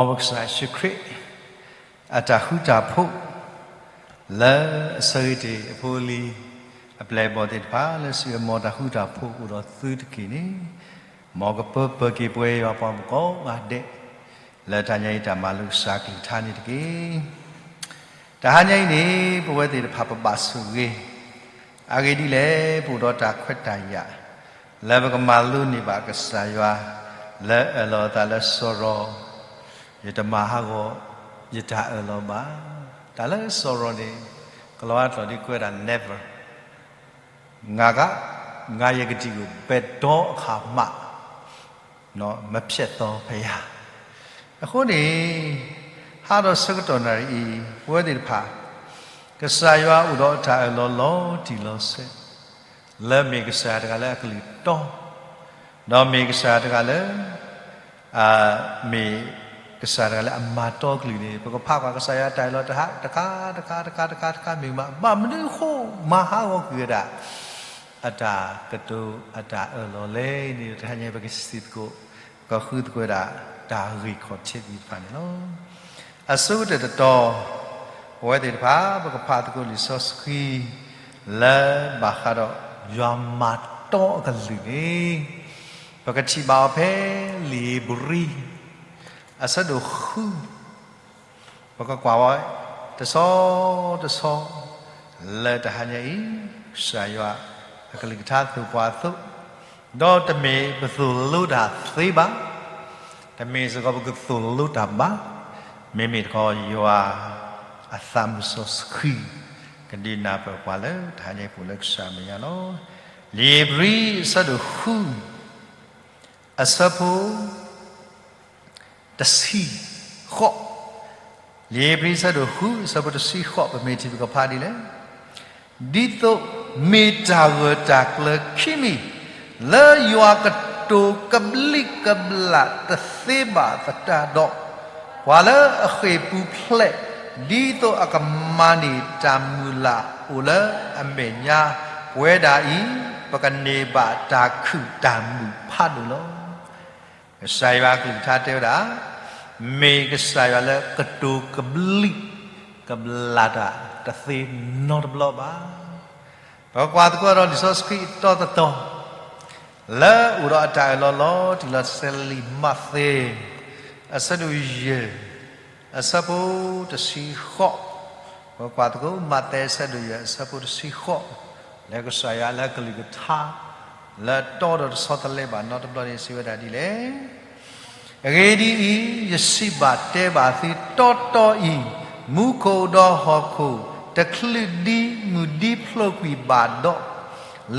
မ်ပကစၢ်ယ့ၣ်ၡူးခရံာ် အတၢ်ဃူတၢ်ဖိး လၢအဆၢဂ့ၤတ့ၢ်အဖိအလံၤ အပျဲၢ်အဘီၣ်သ့ၣ်တဖၣ် လၢစံးအၢမီၤတၢ်ဃူတၢ်ဖိးအိၣ်ဒီးသုတက့ၢ်န့ၣ်, မ်ကပၢပၢၤက့ၤပဝဲယွၤပှၤမုၣ်ကိးဂၤဒဲး လၢတဟါညါအံၤတၢ်မၤလိကစၢ်အကလုၢ်ကထါန့ၣ်တက့ၢ်. တဟါညါအံၤန့ၣ် ပဝဲသ့ၣ်တဖၣ်ပဘၣ်ဆိၣ်ဂ့ၤ အဂ့ၢ်ဒ်လဲၣ် ပအိၣ်ဒီးတၢ်ခွဲးတၢ်ယာ် လၢပကမၤလိန့ၢ်ဘၣ်ကစၢ်ယွၤ လၢအၢၣ်လီၤအသးလၢစီၤရီၤ, ယတမၤဟးဂီၤ ယတၢ်အၢၣ်လီၤဘၣ်. တၢ်လၢစီၤရီၤန့ၣ် ကလီၤဝါကျိာ်ဒ်ကွဲးဒၣ် never, ငါက, ငါယကတံၢ်ဂီၢ် ဘယ်တော့အခါမှ မဖျက်သောဘုရား. အဃိန့ၣ် ဟါဒီးဆၢကတီၢ်နၣ်ရံၣ်အံၤ ပဝဲသ့ၣ်တဖၣ် ကစၢ်ယွၤအိၣ်ဒီးအတၢ်အၢၣ်လီၤလီၤတံၢ်လီၤဆဲး လၢမ့ၢ်ကစၢ်ယွၤတဂၤလၢအကလုၢ်တီ, ဒီးမ့ၢ်ကစၢ်ယွၤတဂၤလၢ မ့ၢ်ကစၢ်တဂၤလၢအမၤတီကလုၢ်န့ၣ် ပကဖးကွၢ်ကစၢ်ယွၤအတၢ်အၢၣ်လီၤတခါတခါတခါတခါတခါမ့ၢ်မး ဘၣ်မနုၤအဃိမၤဟးဂီၤကွံာ်ဝဲဒၣ် အတၢ်ကတိၤအတၢ်အၢၣ်လီၤလဲၣ်န့ၣ် တဟါညါပကစံးသကိး ပကဃုသကိးဝဲဒၣ် တၢ်ဂ့ၢ်ခီၣ်ထံးသ့ၣ်တဖၣ်န့ၣ်လီၤ. အဆိကတၢၢ်တတီၤ ပဝဲသ့ၣ်တဖၣ် ပကဖးသကိးလံာ်စီဆှံ လၢဘၣ်ဃးဒီး ယွၤမၤတီအကလုၢ်န့ၣ် ပကထံၣ်ဘၣ်အီၤဖဲလံာ်ဧ့ၤဘြံၤ အဆၢဒိၣ်ဃု ပကကွၢ်ဝဲ တဆီတဆီ လၢတဟါညါအံၤ ကစၢ်ယွၤအကလုၢ်ကထါသိၣ်ပှၤအသိး, ဒီးတမ့ၢ်ပသိၣ်လိတၢ်သ့ဘၣ်, တမ့ၢ်စ့ၢ်ကီးပကသိၣ်လိတၢ်ဘၣ်, မ့မ့ၢ်တခီယွၤအသးမုၢ်စီဆှံ ကဒုးနၢ်ပၢၢ်ပှၤလၢတဟါညါအံၤပူၤလၢကစၢ်အမဲာ်ညါလီၤ. လံာ်ဧ့ၤဘြံၤအဆၢဒိၣ်ဃု အဆၢဖိ တဆံဃိး, လံာ်ဧ့ၤဘြံၤအဆၢဒိၣ်ဃု အဆၢဖိတဆံဃိး ပမ့ၢ်ထံၣ်ပကဖးဒ်လဲၣ်. ဒ်သိးမ့ၢ်တၢ်ဂၢၢ်တၢ်ကျၢၤခံမံၤ လၢယွၤကတိၤကဘျံးကဘျၣ်တသ့ဘၣ်သတးဒီး, ပှၤလၢအဃ့ၢ်ပူၤဖျဲး ဒ်သိးအကမၤန့ၢ်တၢ်မုၢ်လၢ်အိၣ်လၢအမဲာ်ညါ, ပဝဲဒၣ်အံၤ ပကန့ၢ်ဘၣ်တၢ်ခုၣ်တၢ်မုာ်ဖးဒိၣ်လီၤ. ကစၢ်ယွၤအကလုၢ်ကထါတဲဝဲဒၣ်, မ့ၢ်ကစၢ်ယွၤလၢကတိၤကဘျံးကဘျၣ်တၢ်တသ့နီတဘျီဘၣ်. ပကကွၢ်သကိးဒီးလံာ်စီဆှံအတီၤတတီၤ လၢအအိၣ်ဒီးအတၢ်အၢၣ်လီၤလီၤတံၢ်လီၤဆဲးလံာ်မးသဲ အဆၢဒိၣ်ယဲၢ် အဆၢဖိတဆံဃိး, ပကကွၢ်သကိးမးသဲအဆၢဒိၣ်ယဲၢ်အဆၢဖိတဆံဃိး, လၢကစၢ်ယွၤလၢအကလုၢ်ကထါ လၢအတီဒီးတဆီတလဲဘၣ်နီတဘျီန့ၣ် စံးဝဲဒၣ်ဒ်လဲၣ်. အဂ့ၢ်ဒ်အံၤ, ယစံးဘၣ်တဲဘၣ်သုတီတီအံၤ, မူခိၣ်ဒီးဟီၣ်ခိၣ် တချုးဒံမုၢ်ဒံဖျိးကွံာ်ဘၣ်ဒီး,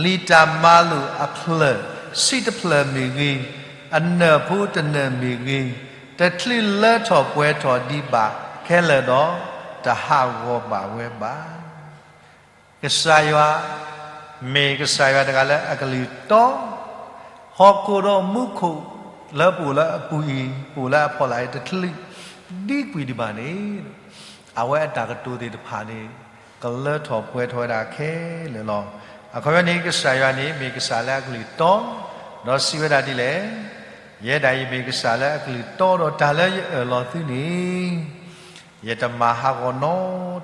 လံာ်တၢ်မၤလိာ်အဖျၢၣ် ဆံးတဖျၢၣ်မ့ၢ်ဂ့ၤ, အနၢၣ်ဖိတနၢၣ်မ့ၢ်ဂ့ၤ, တချုးလၢထီၣ်ပှဲၤထီၣ်ဒံးဘၣ်ခဲလၢာ်ဒီး, တဟးဂီၤဘၣ်ဝဲဘၣ်. ကစၢ်ယွၤ မ့ၢ်ကစၢ်ယွၤတဂၤလၢအကလုၢ်တီ, ဟီၣ်ခိၣ်ဒီးမူခိၣ် လၢပအိၣ်လၢအပူၤအံၤ ပအိၣ်လၢအဖီလာ်အံၤ တချုးဒံကွံာ်ဒံးဘၣ်န့ၣ်, အဝဲအတၢ်ကတိၤသ့ၣ်တဖၣ်န့ၣ် ကလၢထီၣ်ပှဲၤထီၣ်ဝဲဒၣ်ခဲလၢာ်လီၤ. အခီပညီန့ၣ် ကစၢ်ယွၤန့ၣ် မ့ၢ်ကစၢ်လၢအကလုၢ်တီ, ဒီးစံးဝဲဒၣ်ဒ်လဲၣ်, ယဲဒၣ်အံၤမ့ၢ်ကစၢ်လၢအကလုၢ်တီဒီးတၢ်လၢယအၢၣ်လီၤသုန့ၣ် ယတမၤဟးဂီၤနီ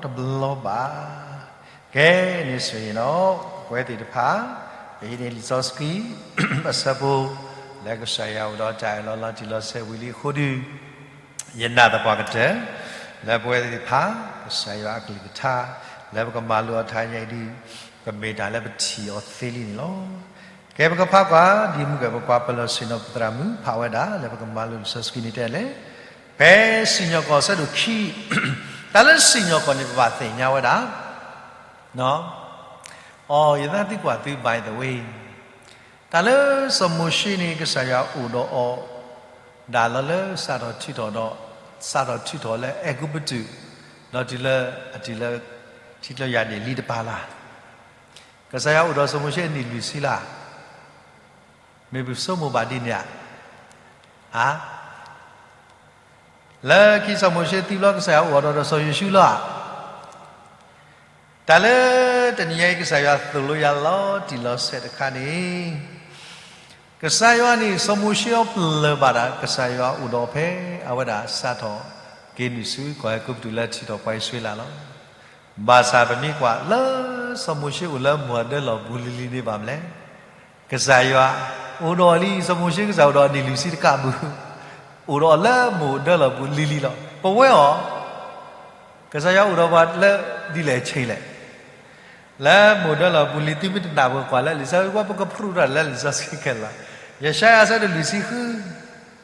တဘျီဘၣ်. ကဲန့ၣ်စ့ၢ်ကီး ပဝဲသ့ၣ်တဖၣ် ပဟံးန့ၢ်လံာ်စီဆှံ အဆၢဖိ လၢကစၢ်ယွၤအိၣ်ဒီးတၢ်အၢၣ်လီၤလီၤတံၢ်လီၤဆဲးဝံၤလံအဃိဒီး, ယနာ်သပှၢ်ကတၢၢ် လၢပဝဲသ့ၣ်တဖၣ် ကစၢ်ယွၤအကလုၢ်ကထါ လၢပကမၤလိအီၤတဟါညါအံၤဒီး ကမ့ၢ်တၢ်လၢပထံၣ်အီၤသ့လံန့ၣ်လီၤ. ကဲပကဖးကွၢ် ဒ်မုၢ်ကဲၣ်ပပှၤပလီၢ်ဆ့ၣ်နီၤပသရၣ်မုၣ် ဖးဝဲဒၣ်လၢပကမၤလိလံာ်စီဆှံန့ၣ်တဲလဲၣ်, ဖဲစံၣ်ညီၣ်ကွီၢ်အဆၢဒိၣ်ခံ, တၢ်လၢစံၣ်ညီၣ်ကွီၢ်န့ၣ် ပဘၣ်သ့ၣ်ညါဝဲဒၣ် အီၤ ယသးသံကွၢ်သု by the way, တၢ်လၢစီၤမိၤၡ့န့ၣ် ကစၢ်ယွၤအိၣ်ဒီးအီၤ ဒၣ်လီၤလၢစးထီၣ်ထုးထီၣ်ဒီး စးထီၣ်ထုးထီၣ်လၢအဲၤကူပတူး ဒီးတုၤလၢအတုၤလၢ ထံကျိယၤဒၣ်လံတပၤလၢ်, ကစၢ်ယွၤအိၣ်ဒီးစီၤမိၤၡ့အနံၣ်လွံၢ်ဆံလၢ်, မ့ၢ်ပဆိကမိၣ်ဘၣ်ဒ်န့ၣ်ဧါ. လၢခံစီၤမိၤၡ့သံဘျီ ကစၢ်ယွၤအိၣ်ဒီးစီၤယိၤၡူလီၤဧါ. တၢ်လၢတနံၤညါအံၤ ကစၢ်ယွၤသိၣ်လိယၤလီၤတံၢ်လီၤဆဲးတခါန့ၣ်, ကစၢ်ယွၤန့ၣ် စီၤမိၤၡ့အီၤပျၢၤဘၣ်တၢ် ကစၢ်ယွၤအိၣ်ဒီးဖဲအဝဲဒၣ်စးထီၣ်က့ၤနုာ်ဆူကီၢ်အဲၤကူပတူးလၢထံၣ်ထီၣ်ပှၤအံၣ်စရ့လးလီၤ. ဘၣ်ဆၣ်ပမ့ၢ်ကွၢ်လၢစီၤမိၤၡ့အိၣ်လၢမိၢ်အဒၢလီၢ်ပူၤလံၤလံၤန့ၣ်ဘၣ်မနုၤလဲၣ်, ကစၢ်ယွၤအိၣ်ဒီးလံ, စီၤမိၤၡ့ကစၢ်အိၣ်ဒီးအနံၣ်လွံၢ်ဆံတကးဘၣ်, အိၣ်ဒီးလၢမိၢ်အဒၢလီၢ်ပူၤလံၤလံၤလီၤ. ပဝဲအီၤ ကစၢ်ယွၤအိၣ်ဒီးပှၤလၢဒ်လဲၣ်ဆ့လဲၣ် လၢမိၢ်ဒၢလီၢ်ပူၤလံၤ သုမ့ၢ်တနာ်ပကွၢ်လၢလံာ်စီဆှံ ပကဖရူးတၢ်လၢလံာ်စီဆှံခဲလၢာ်, ယၡါယၤအဆၢဒိၣ်လွံၢ်ဆံဃု,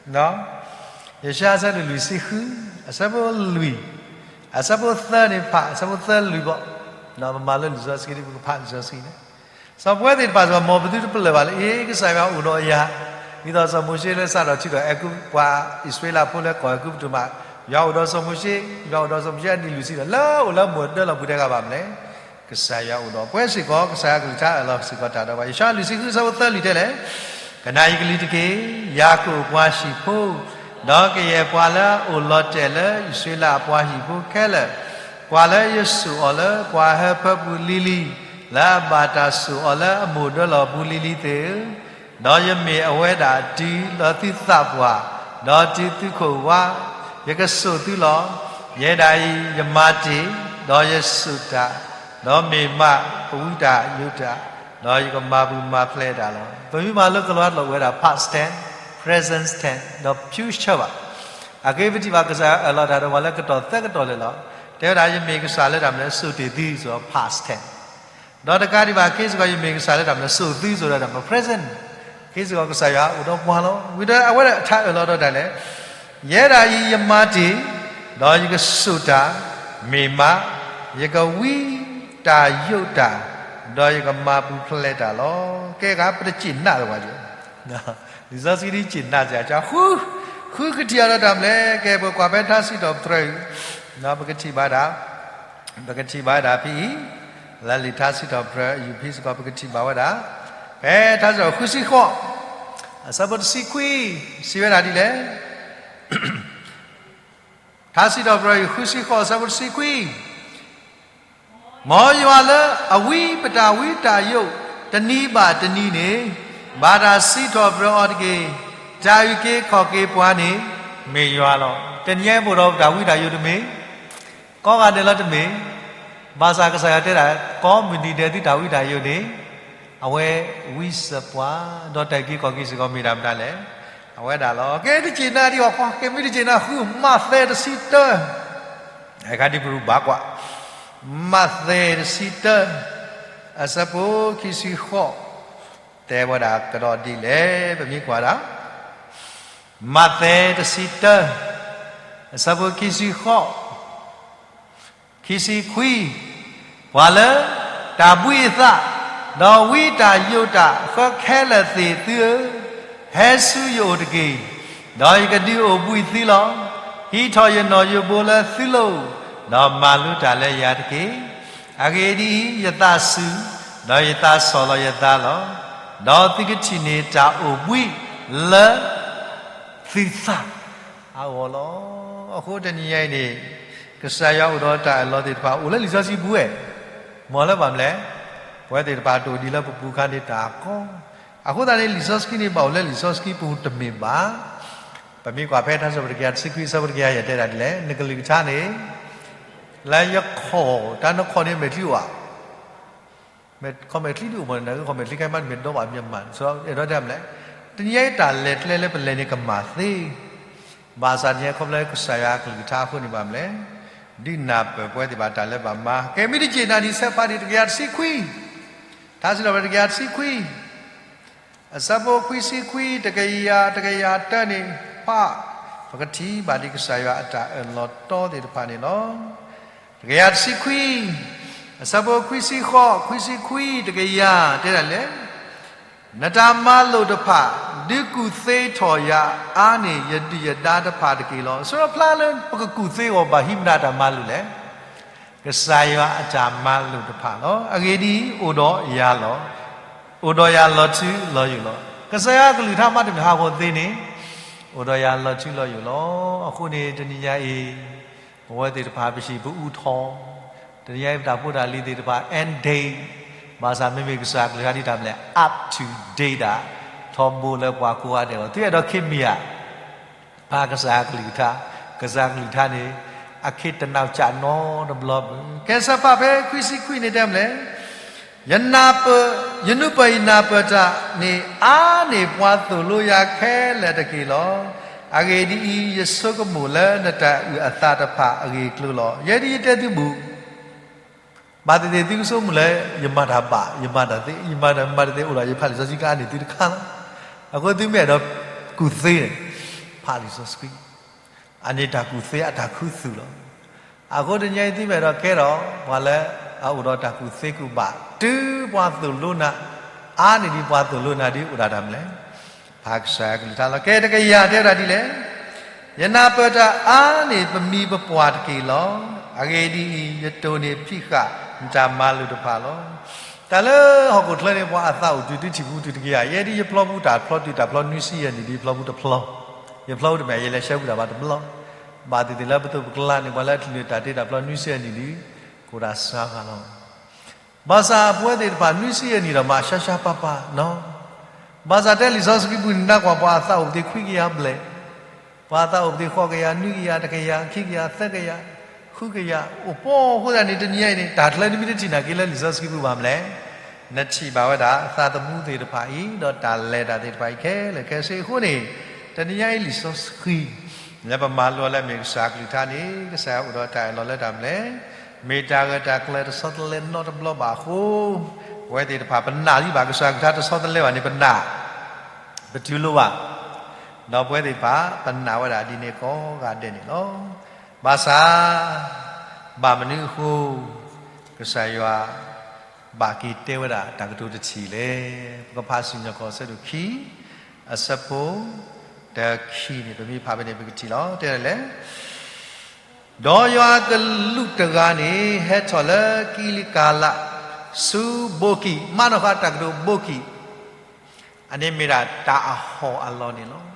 ယၡါယၤအဆၢဒိၣ်လွံၢ်ဆံဃု, အဆၢဖိလွံၢ်, အဆၢဖိသၢန့ၣ်ဖး, အဆၢဖိသၢလွံၢ်ဘီ, ပမၤလိလံာ်စီဆှံ ပကဖးလံာ်စီဆှံန့ၣ်, စီၤပဝဲသ့ၣ်တဖၣ်စ့ၢ်ကီး မ်ပသုတပလၢၢ်ဘၣ်လၢ အ့ ကစၢ်ယွၤအိၣ်ဒီးယၤ, ဒ်သိးစီၤမိၤၡ့လၢစးထီၣ်ထံၣ်ထီၣ်အဲၤကူပ, ပှၤအံၣ်စရ့လးဖိလၢကီၢ်အဲၤကူပတူးမး, ယွၤအိၣ်ဒီးစီၤမိၤၡ့, ယွၤအိၣ်ဒီးစီၤမိၤၡ့အနံၣ်လွံၢ်ဆံဒီး လၢအိၣ်လၢမိၢ်ဒၢလီၢ်ပူၤတဂၤဘၣ်မနုၤလဲၣ်, ကစၢ်ယွၤအိၣ်ဒီးပှၤစ့ၢ်ကီး, ကစၢ်ယွၤကလုၢ်ကထါအၢၣ်လီၤစ့ၢ်ကီးတၢ်ဒီးပှၤ, ယၡါယၤလွံၢ်ဆံဃု အဆၢဖိသၢလွံၢ်တဲလဲၣ်, ကနၣ်ယကလုၢ်တက့ၢ်, ယၤကိာ်အပှၤဟံၣ်ဖိ, ဒီးကယဲၢ်ပှၤလၢအအိၣ်လီၤတဲာ်လၢအံၣ်စရ့လးအပှၤဟံၣ်ဖိခဲလၢာ်, ပှၤလၢယစိာ်အီၤလၢပှၤဟၢဖၢပူၤလံၤလံၤ, လၢအဘၣ်တၢ်စိာ်အီၤလၢအမိၢ်ဒၢလီၢ်ပူၤလံၤလံၤသ့ၣ်ဧၢ, ဒီးယမ့ၢ်အဝဲဒၣ်တုၤလၢသုသးပှၢ်, ဒီးတုၤသုခိၣ်ဝါ, ယကစိာ်သုလီၤ. ယဲဒၣ်အံၤယမၤတ့ၢ်, ဒီးယစိာ်တၢ်, ဒီးမ့ၢ်မးကဝံတၢ်ယိးတၢ်, ဒီးယကမၤပူၤမၤဖျဲးတၢ်လီၤ. ပမ့ၢ်မၤလိကလီၤတၢ်လီၤ အိၣ်ဝဲဒၣ် past tense, present tense ဒီး future ဘၣ်. အဂ့ၢ်ပထံၣ်ဘၣ်ကစၢ်ယွၤအၢၣ်လီၤတၢ်ဒီးပှၤလၢကတီၢ်သၢကတီၢ်လၢာ်လီၤ. တဲဝဲဒၣ်ယမ့ၢ်ကစၢ်လၢတၢ်မနုၤလဲၣ်, စိာ်တ့ၢ်သု, စိာ် past tense ဒီးတကးဒံးဘၣ် က့ၤစ့ၢ်ကီး ယမ့ၢ်ကစၢ်လၢတၢ်မနုၤလဲၣ်, စိာ်သု စိာ်ဒီးတၢ်မနုၤလဲၣ်, present, က့ၤစ့ၢ်ကီးကစၢ်ယွၤအိၣ်ဒီးပှၤလီၤ. ဝံၤဒီးအဝဲဒၣ်အထါအၢၣ်လီၤဒီးတၢ်လဲၣ်, ယဲဒၣ်အံၤယမၤတ့ၢ်, ဒီးယကစိာ်တၢ်, မ့ၢ်မး, ယကဝံတၢ်ယိးတၢ်, ဒီးယကမၤပူၤဖျဲးတၢ်လီၤ. ကဲဂၤ ပတစ့ၣ်နးလၢၤဘၣ်, လံာ်စီဆှံဒ်စ့ၣ်နးစ့ၢ်ကီး, ဃု, ဃုကထံၣ်အီၤဒီးတၢ်မနုၤလဲၣ်, ကဲပကွၢ်ဖဲထါစံးထီၣ်ပတြၢၤအံၤ, ပကထံၣ်ဘၣ်ဒၣ် ပကထံၣ်ဘၣ်ဒၣ်ဖဲအံၤ, လၢလံာ်ထါစံးထီၣ်ပတြၢၤအယူၢ်ဖဲစ့ၢ်ကီး ပကထံၣ်ဘၣ်ဝဲဒၣ်, ဖဲထါစံးထီၣ်ပတြၢၤဃုဆံဃိး, အဆၢဖိတဆံခွံ, စံးဝဲဒၣ်ဒ်လဲၣ်, ထါစံးထီၣ်ပတြၢၤအယူၢ်ဃုဆံဃိး အဆၢဖိတဆံခွံ, မ်ယွၤလၢအဝံပတၢ်ဝံတၢ်ယိး တနံၤဘၣ်တနံၤန့ၣ်, ဘၣ်တၢ်စံးထီၣ်ပတြၢၤအီၤတက့ၢ်. တၢ်အုၣ်က့ၤခီၣ်က့ၤပှၤန့ၣ် မ့ၢ်ယွၤလီၤ. တနံၤညါအံၤ ပအိၣ်ဒီးပတၢ်ဝံတၢ်ယိးတမ့ၢ် ကိးဂၤဒဲးလီၤတမ့ၢ်, ဘၣ်ဆၣ်ကစၢ်ယွၤတဲဒၣ် ကိးမုၢ်နံၤဒဲးသုတၢ်ဝံတၢ်ယိးန့ၣ်, အဝဲဝံစၢၤပှၤ, ဒီးတၢ်အုၣ်က့ၤခီၣ်က့ၤစ့ၢ်ကီးမ့ၢ်တၢ်မတၤလဲၣ်, အဝဲဒၣ်လီၤ. ကဲတစ့ၣ်နးဒံးအီၤဃီ, ကဲမ့ၢ်တစ့ၣ်နးဃု, မးသဲတဆံတၢ အခါဒ်ပရူးဘၣ်ကွၢ်, မးသဲတဆံတၢ, အဆၢဖိခံဆံဃိး, တဲဝဲဒၣ်ကဒီးဒ်လဲၣ်, ပမ့ၢ်ကွၢ်ဒၣ်, မးသဲတဆံတၢ, အဆၢဖိခံဆံဃိး, ခံဆံခွံ, ပှၤလၢတၢ်ဘှံးအသး, ဒီးဝံတၢ်ယိးတၢ်ဃၢခဲလၢာ်သ့ၣ်သုဧၢ, ဟဲဆူယအိၣ်တက့ၢ်, ဒီးယကဒုးအိၣ်ဘှံးသုလီၤ. ဟံးထီၣ်ယနီၣ်ယိးဘိလၢသုလိၤ, ဒီးမၤလိတၢ်လၢယၤတက့ၢ်. အဂ့ၢ်ဒ်အံၤ, ယသးစူၤ, ဒီးယသးဆီၣ်လီၤယသးလီၤ. ဒီးသုကထံၣ်န့ၢ်တၢ်အိၣ်ဘှံးလၢ သုသးအဂီၢ်လီၤ. အဃိတနံၤညါအံၤန့ၣ်, ကစၢ်ယွၤအိၣ်ဒီးတၢ်အၢၣ်လီၤသ့ၣ်တဖၣ် အိၣ်လၢလံာ်စီဆှံပူၤဝဲ, မ်လၢဘၣ်မနုၤလဲၣ်, ပဝဲသ့ၣ်တဖၣ်တအိၣ်ဒံးလၢပပူၤခါန့ၣ်တၢ်ကီ, အဃိသတးန့ၣ် လံာ်စီဆှံန့ၣ် ဘၣ်အိၣ်လၢလံာ်စီဆှံပူၤတမ့ၢ်ဘၣ်. ပမ့ၢ်ကွၢ်ဖဲထါစံးထီၣ်ပတြၢၤတကယၤတဆံခွံ အဆၢဖိတကယၤ ယတဲဒၣ်ဒ်လဲၣ်, နကလုၢ်ကထါန့ၣ်, လၢယခီၣ်, တၢ်နခီၣ်န့ၣ်မဲာ်ချံအိၣ်ဧါ ခီၣ်မဲာ်ချံဒုးအိၣ်မး, နခီၣ်မဲာ်ချံခဲမး မ့ၢ်ဒီဘၣ်မ့ၢ်မး, အဲၣ်ဒိးတဲမနုၤလဲၣ်, တနံၤညါအံၤတၢ်လဲၤကျဲလၢပလဲၤန့ၣ်ကမၣ်သ့, ဘၣ်ဆၣ်တနံၤညါခီဖျိကစၢ်ယွၤအကလုၢ်ကထါအဃိန့ၣ်ဘၣ်မနုၤလဲၣ်, ဒုးနၢ်ပၢၢ်ပဝဲသ့ၣ်တဖၣ်တၢ်လၢဘၣ်မၤ, ကဲမ့ၢ်တစ့ၣ်နးဒံး ဆဲးဖးဒံးတကယၤတဆံခွံ, ထါစံးထီၣ်ပတြၢၤတကယၤတဆံခွံ အဆၢဖိခွံဆံခွံ တကယၤ တကယၤတၢန့ၣ် ဖး, ပကထံၣ်ဘၣ်ဒံးကစၢ်ယွၤအတၢ်အၢၣ်လီၤတီသ့ၣ်တဖၣ်န့ၣ်လီၤ. တကယၤတဆံခွံ, အဆၢဖိခွံဆံဃိး ခွံဆံခွံ တကယၤ တဲဒၣ်လဲၣ်, နတၢ်မၤလိာ်တဖၣ် ဒုးကူၣ်သ့ထီၣ်ယၤအါန့ၢ် ယဒုၣ်ယဒါတဖၣ်တက့ၢ်လီၤ. စရီဖျါလၢပကကူၣ်သ့အီၤဘၣ်ဟံးမနုၤတၢ်မၤလိာ်လဲၣ် ကစၢ်ယွၤအတၢ်မၤလိာ်တဖၣ်လီၤ. အဂ့ၢ်ဒ်အံၤ, အိၣ်ဒီးယၤလီၤ. အိၣ်ဒီးယၤလီၤထူလီၤယိာ်လီၤ. ကစၢ်ယွၤအကလုၢ်ကထါမးတမ့ၢ်ဟးဂီၤသ့န့ၣ်, အိၣ်ဒီးယၤလီၤထူလီၤယိာ်လီၤ. အဃိန့ၣ် တနံၤညါအံၤ, ပဝဲသ့ၣ်တဖၣ်ပဟံၣ်ပအူထီၣ်, တနံၤညါအံၤပတၢ်ဖိတၢ်လံၤသ့ၣ်တဖၣ် end date, ဘၣ်ဆၣ်မ့မ့ၢ်ကစၢ်အကလုၢ်ကထါဒ်တၢ်မနုၤလဲၣ် up to date ဒၣ် ထီဘိလၢပှၤကိးဂၤဒဲးအဂီၢ်, သုအဲၣ်ဒိးခ့မံၤဧါ. ဖးကစၢ်ကလုၢ်ကထါ, ကစၢ်ကလုၢ်ကထါန့ၣ် အခ့တနီၢ်ကၠးနီတဘျီဘၣ်. ကဲ စးဖးဖဲခွံဆံခွံန့ၣ်တဲမလဲၣ်, ယနၢ်ပၢၢ်, ယနုၢ်ပၢၢ်ယနၢ်ပၢၢ်တၢ်န့ၣ် အါန့ၢ်ပှၤသိၣ်လိယၤခဲလၢာ်တက့ၢ်လီၤ. အဂ့ၢ်ဒ်အံၤ, ယဆိကမိၣ်လၢနတၢ်အုၣ်အသးတဖၣ်အဂ့ၢ်အကျိၤလီၤ. ယဲဒ်ယတဲသုဘူး ဘၣ်သ့ၣ်သ့ၣ်သုကဆိကမိၣ်လၢ ယမၤတၢ်ဘၣ်, ယမၤတၢ်သ့, ယမၤတၢ်မၤတသ့အိၣ်ဒီး ယဖးလံာ်စီဆှံကအါန့ၢ်သုတခါလီၤ. အဃိသုမ့ၢ်အဲၣ်ဒိးကူၣ်သ့န့ၣ်, ဖးလံာ်စီဆှံ, အန့ၣ်တၢ်ကူၣ်သ့အတၢ်ခူသူၣ်လီၤ. အဃိတနံၤအံၤသုမ့ၢ်အဲၣ်ဒိးကဲထီၣ် ပှၤလၢအအိၣ်ဒီးတၢ်ကူၣ်သ့ကူၣ်ဘၣ် တုၤပှၤသိၣ်လိနၤ, အါန့ၢ်ဒံးပှၤသိၣ်လိနၤဒ်အိၣ်ဒၣ်တၢ်မလဲၣ်. ဖးကစၢ်ကလုၢ်ကထါလီၤ. ကဲ တကယၤတဲဝဲဒၣ်ဒ်လဲၣ်. ယနၢ်ပၢၢ်တၢ်အါန့ၢ်ပမံၤပပှၢ်တက့ၢ်လီၤ. အဂ့ၢ်ဒ်အံၤ, ယတိၢ်န့ၢ်ဖံးဃာ်နတၢ်မၤလိာ်တဖၣ်လီၤ. တၢ်လၢဟီၣ်ခိၣ်ချၢန့ၣ် ပှၤအသးအိၣ်တုၤသုထံၣ်ပူၤတုၤတကယၤ, ယဲဒ်ယဖျီပူၤတၢ်ဖျီတုၤတၢ်ဖျီနွံဆံယဲၢ်နံၣ်ဒ်ယဖျီပူၤတဖျီ, ယဖျီပူၤတမ့ၢ် ယလဲၤဆှၢပူၤတၢ်ဘၣ်တဘျီ, ဘၣ်သ့ၣ်သ့ၣ်လၢပသိးပကျါန့ၣ် ပှၤလၢအချုးန့ၢ်တၢ်တ့တၢ်ဖျီနွံဆံယဲၢ်နံၣ်ဒ် ကိၣ်တၢ်စှၤဂၤလီၤ. ဘၣ်ဆၣ်အပဝဲသ့ၣ်တဖၣ် နွံဆံယဲၢ်နံၣ်ဒီးမၤဆှါဆှါပၢ်ပၢ်နီၤ. ဘၣ်ဆၣ်တဲလံာ်စီဆှံပူၤန့ၣ် နကွၢ်ပှၤအသးအိၣ်ပသ့ခွံကယၤဘျဲၣ်, ပှၤအသးအိၣ်ပသ့ဃိးကယၤ, နွံကယၤ, တကယၤ, ခံကယၤ, သၢကယၤ, ဃုကယၤ, အိၣ်ပှဲၤအဃိသတးန့ၣ် တနံၤအံၤန့ၣ် တၢ်ချၢနမ့ၢ်တထံၣ်နာ်က့လၢလံာ်စီဆှံပူၤဘၣ်မလဲၣ်. နထံၣ်ဘၣ်ဝဲဒၣ်သးသမူသ့ၣ်တဖၣ်အံၤ ဒီးတၢ်လဲၤတၢ်သ့ၣ်တဖၣ်အံၤခဲလၢာ်ခဲဆ့အဃိန့ၣ်, တနံၤအံၤလံာ်စီဆှံ လၢပမၤလိအီၤလၢမ့ၢ်ကစၢ်ကလုၢ်ကထါန့ၣ် ကစၢ်ယွၤအိၣ်ဒီးတၢ်အၢၣ်လီၤလၢတၢ်မလဲၣ်, မ့ၢ်တၢ်ဂၢၢ်တၢ်ကျၢၤတဆီတလဲနီတဘျီဘၣ်အဃိ, ပဝဲသ့ၣ်တဖၣ်ပနာ်လံဘၣ် ကစၢ်ကလုၢ်ကထါတဆီတလဲဘၣ်န့ၣ် ပနာ်, ပတူၢ်လိာ်ဘၣ်, ဒီးပဝဲသ့ၣ်တဖၣ် ပနာ်ဝဲဒၣ်ဒ်န့ၣ်ကိးဂၤဒဲးန့ၣ်လီၤ. ဘၣ်ဆၣ်, ဘၣ်မနုၤအဃိ ကစၢ်ယွၤ ဘၣ်က့ၤတဲဝဲဒၣ်တၢ်ကတိၤတထံၣ်လဲၣ်. ပကဖးစံၣ်ညီၣ်ကွီၢ်အဆၢဒိၣ်ခံ, အဆၢဖိတခံန့ၣ် ပမ့ၢ်ဖးဖဲန့ၣ် ပကထံၣ်လီၤ. တဲဒ်လဲၣ်, ဒီးယွၤအကလူးတဂၤန့ၣ် ဟဲထီၣ်လၢကံလကၤလး ဆူဘိကံၣ်, မၤနီၣ်ဃာ်တၢ်ကတိၤဘိကံၣ်, အန့ၣ်မ့ၢ်ဒၣ်တၢ်အဟီၣ်အလီၢ်န့ၣ်လီၤ.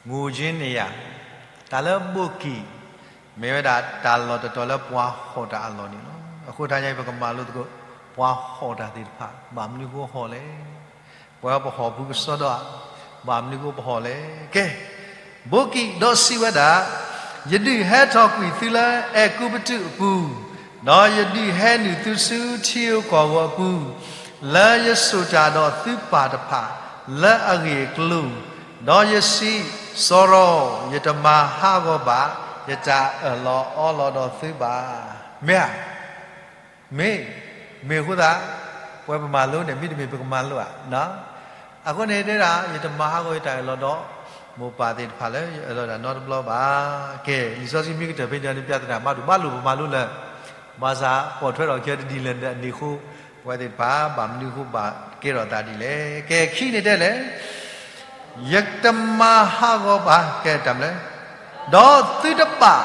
ငိၣ်ကၠ့န့ၣ်ယၤ, တၢ်လၢဘိကံၣ် မ့ၢ်ဝဲဒၣ်တၢ်လီၢ်တတီၤလၢပှၤဟီၣ်တၢ်အလီၢ်န့ၣ်လီၤ. အဃိတနံၤအံၤ ပကမၤလိသကိး ပှၤဟီၣ်တၢ်သ့ၣ်တဖၣ် ဘၣ်မနုၤဃိဟီၣ်လဲၣ်. ပဝဲပဟီၣ်ပူၤကစီဒီဧါ, ဘၣ်မနုၤဃိပဟီၣ်လဲၣ်. ကဲ, ဘိကံၣ်ဒီးစံးဝဲဒၣ်, ယဒုးဟဲထီၣ်ကွံာ်သုလၢအဲၤကူပတူးအပူၤ, ဒီးယဒုးဟဲနုာ်သုဆူထံဧိၤကီၢ်ဧိၤအပူၤ, လၢယစိာ်တၢ်ဒီးသုပၢ်တဖၣ် လၢအဂ့ၢ်အကျိၤ, ဒီးယစံး, စီၤရီၤ, ယတမၤဟးဂီၤဘၣ် ယတၢ်အၢၣ်လီၤအီလီၤဒီးသုဘၣ်. မ့ၢ်ဧါ. မ့ၢ်, မ့ၢ်အဃိသတး, ပဝဲပမၤလိန့ၣ် မ့တမ့ၢ်ပကမၤလိဧါ. အဃိန့ၣ်တဲဒၣ် ယတမၤဟးဂီၤယတၢ်အၢၣ်လီၤဒီး မိၢ်ပၢ်သ့ၣ်တဖၣ်လၢယအၢၣ်လီၤတၢ်နီတဘျီဘၣ်. ကဲ, လံာ်စီဆှံမ့ၢ်ကတၢၢ်ဖဲန့ၣ် ပြဿနာမးဒိၣ်ဘၣ်လိာ်ပမၤလိလၢ ဘၣ်ဆၣ်ပိာ်ထွဲထီၣ်ခဲတဒ်လဲၣ်န့ၣ်အန့ၣ်အဃိ, ပဝဲသ့ၣ်တဖၣ် ဘၣ်မနုၤအဃိဘၣ်ကဲထီၣ်သးဒ်လဲၣ်. ကဲ, ခံန့ၣ်တဲလဲၣ်, ယတမၤဟးဂီၤဘၣ်, ကဲတၢ်မလဲၣ်, ဒီးသုတဘၣ်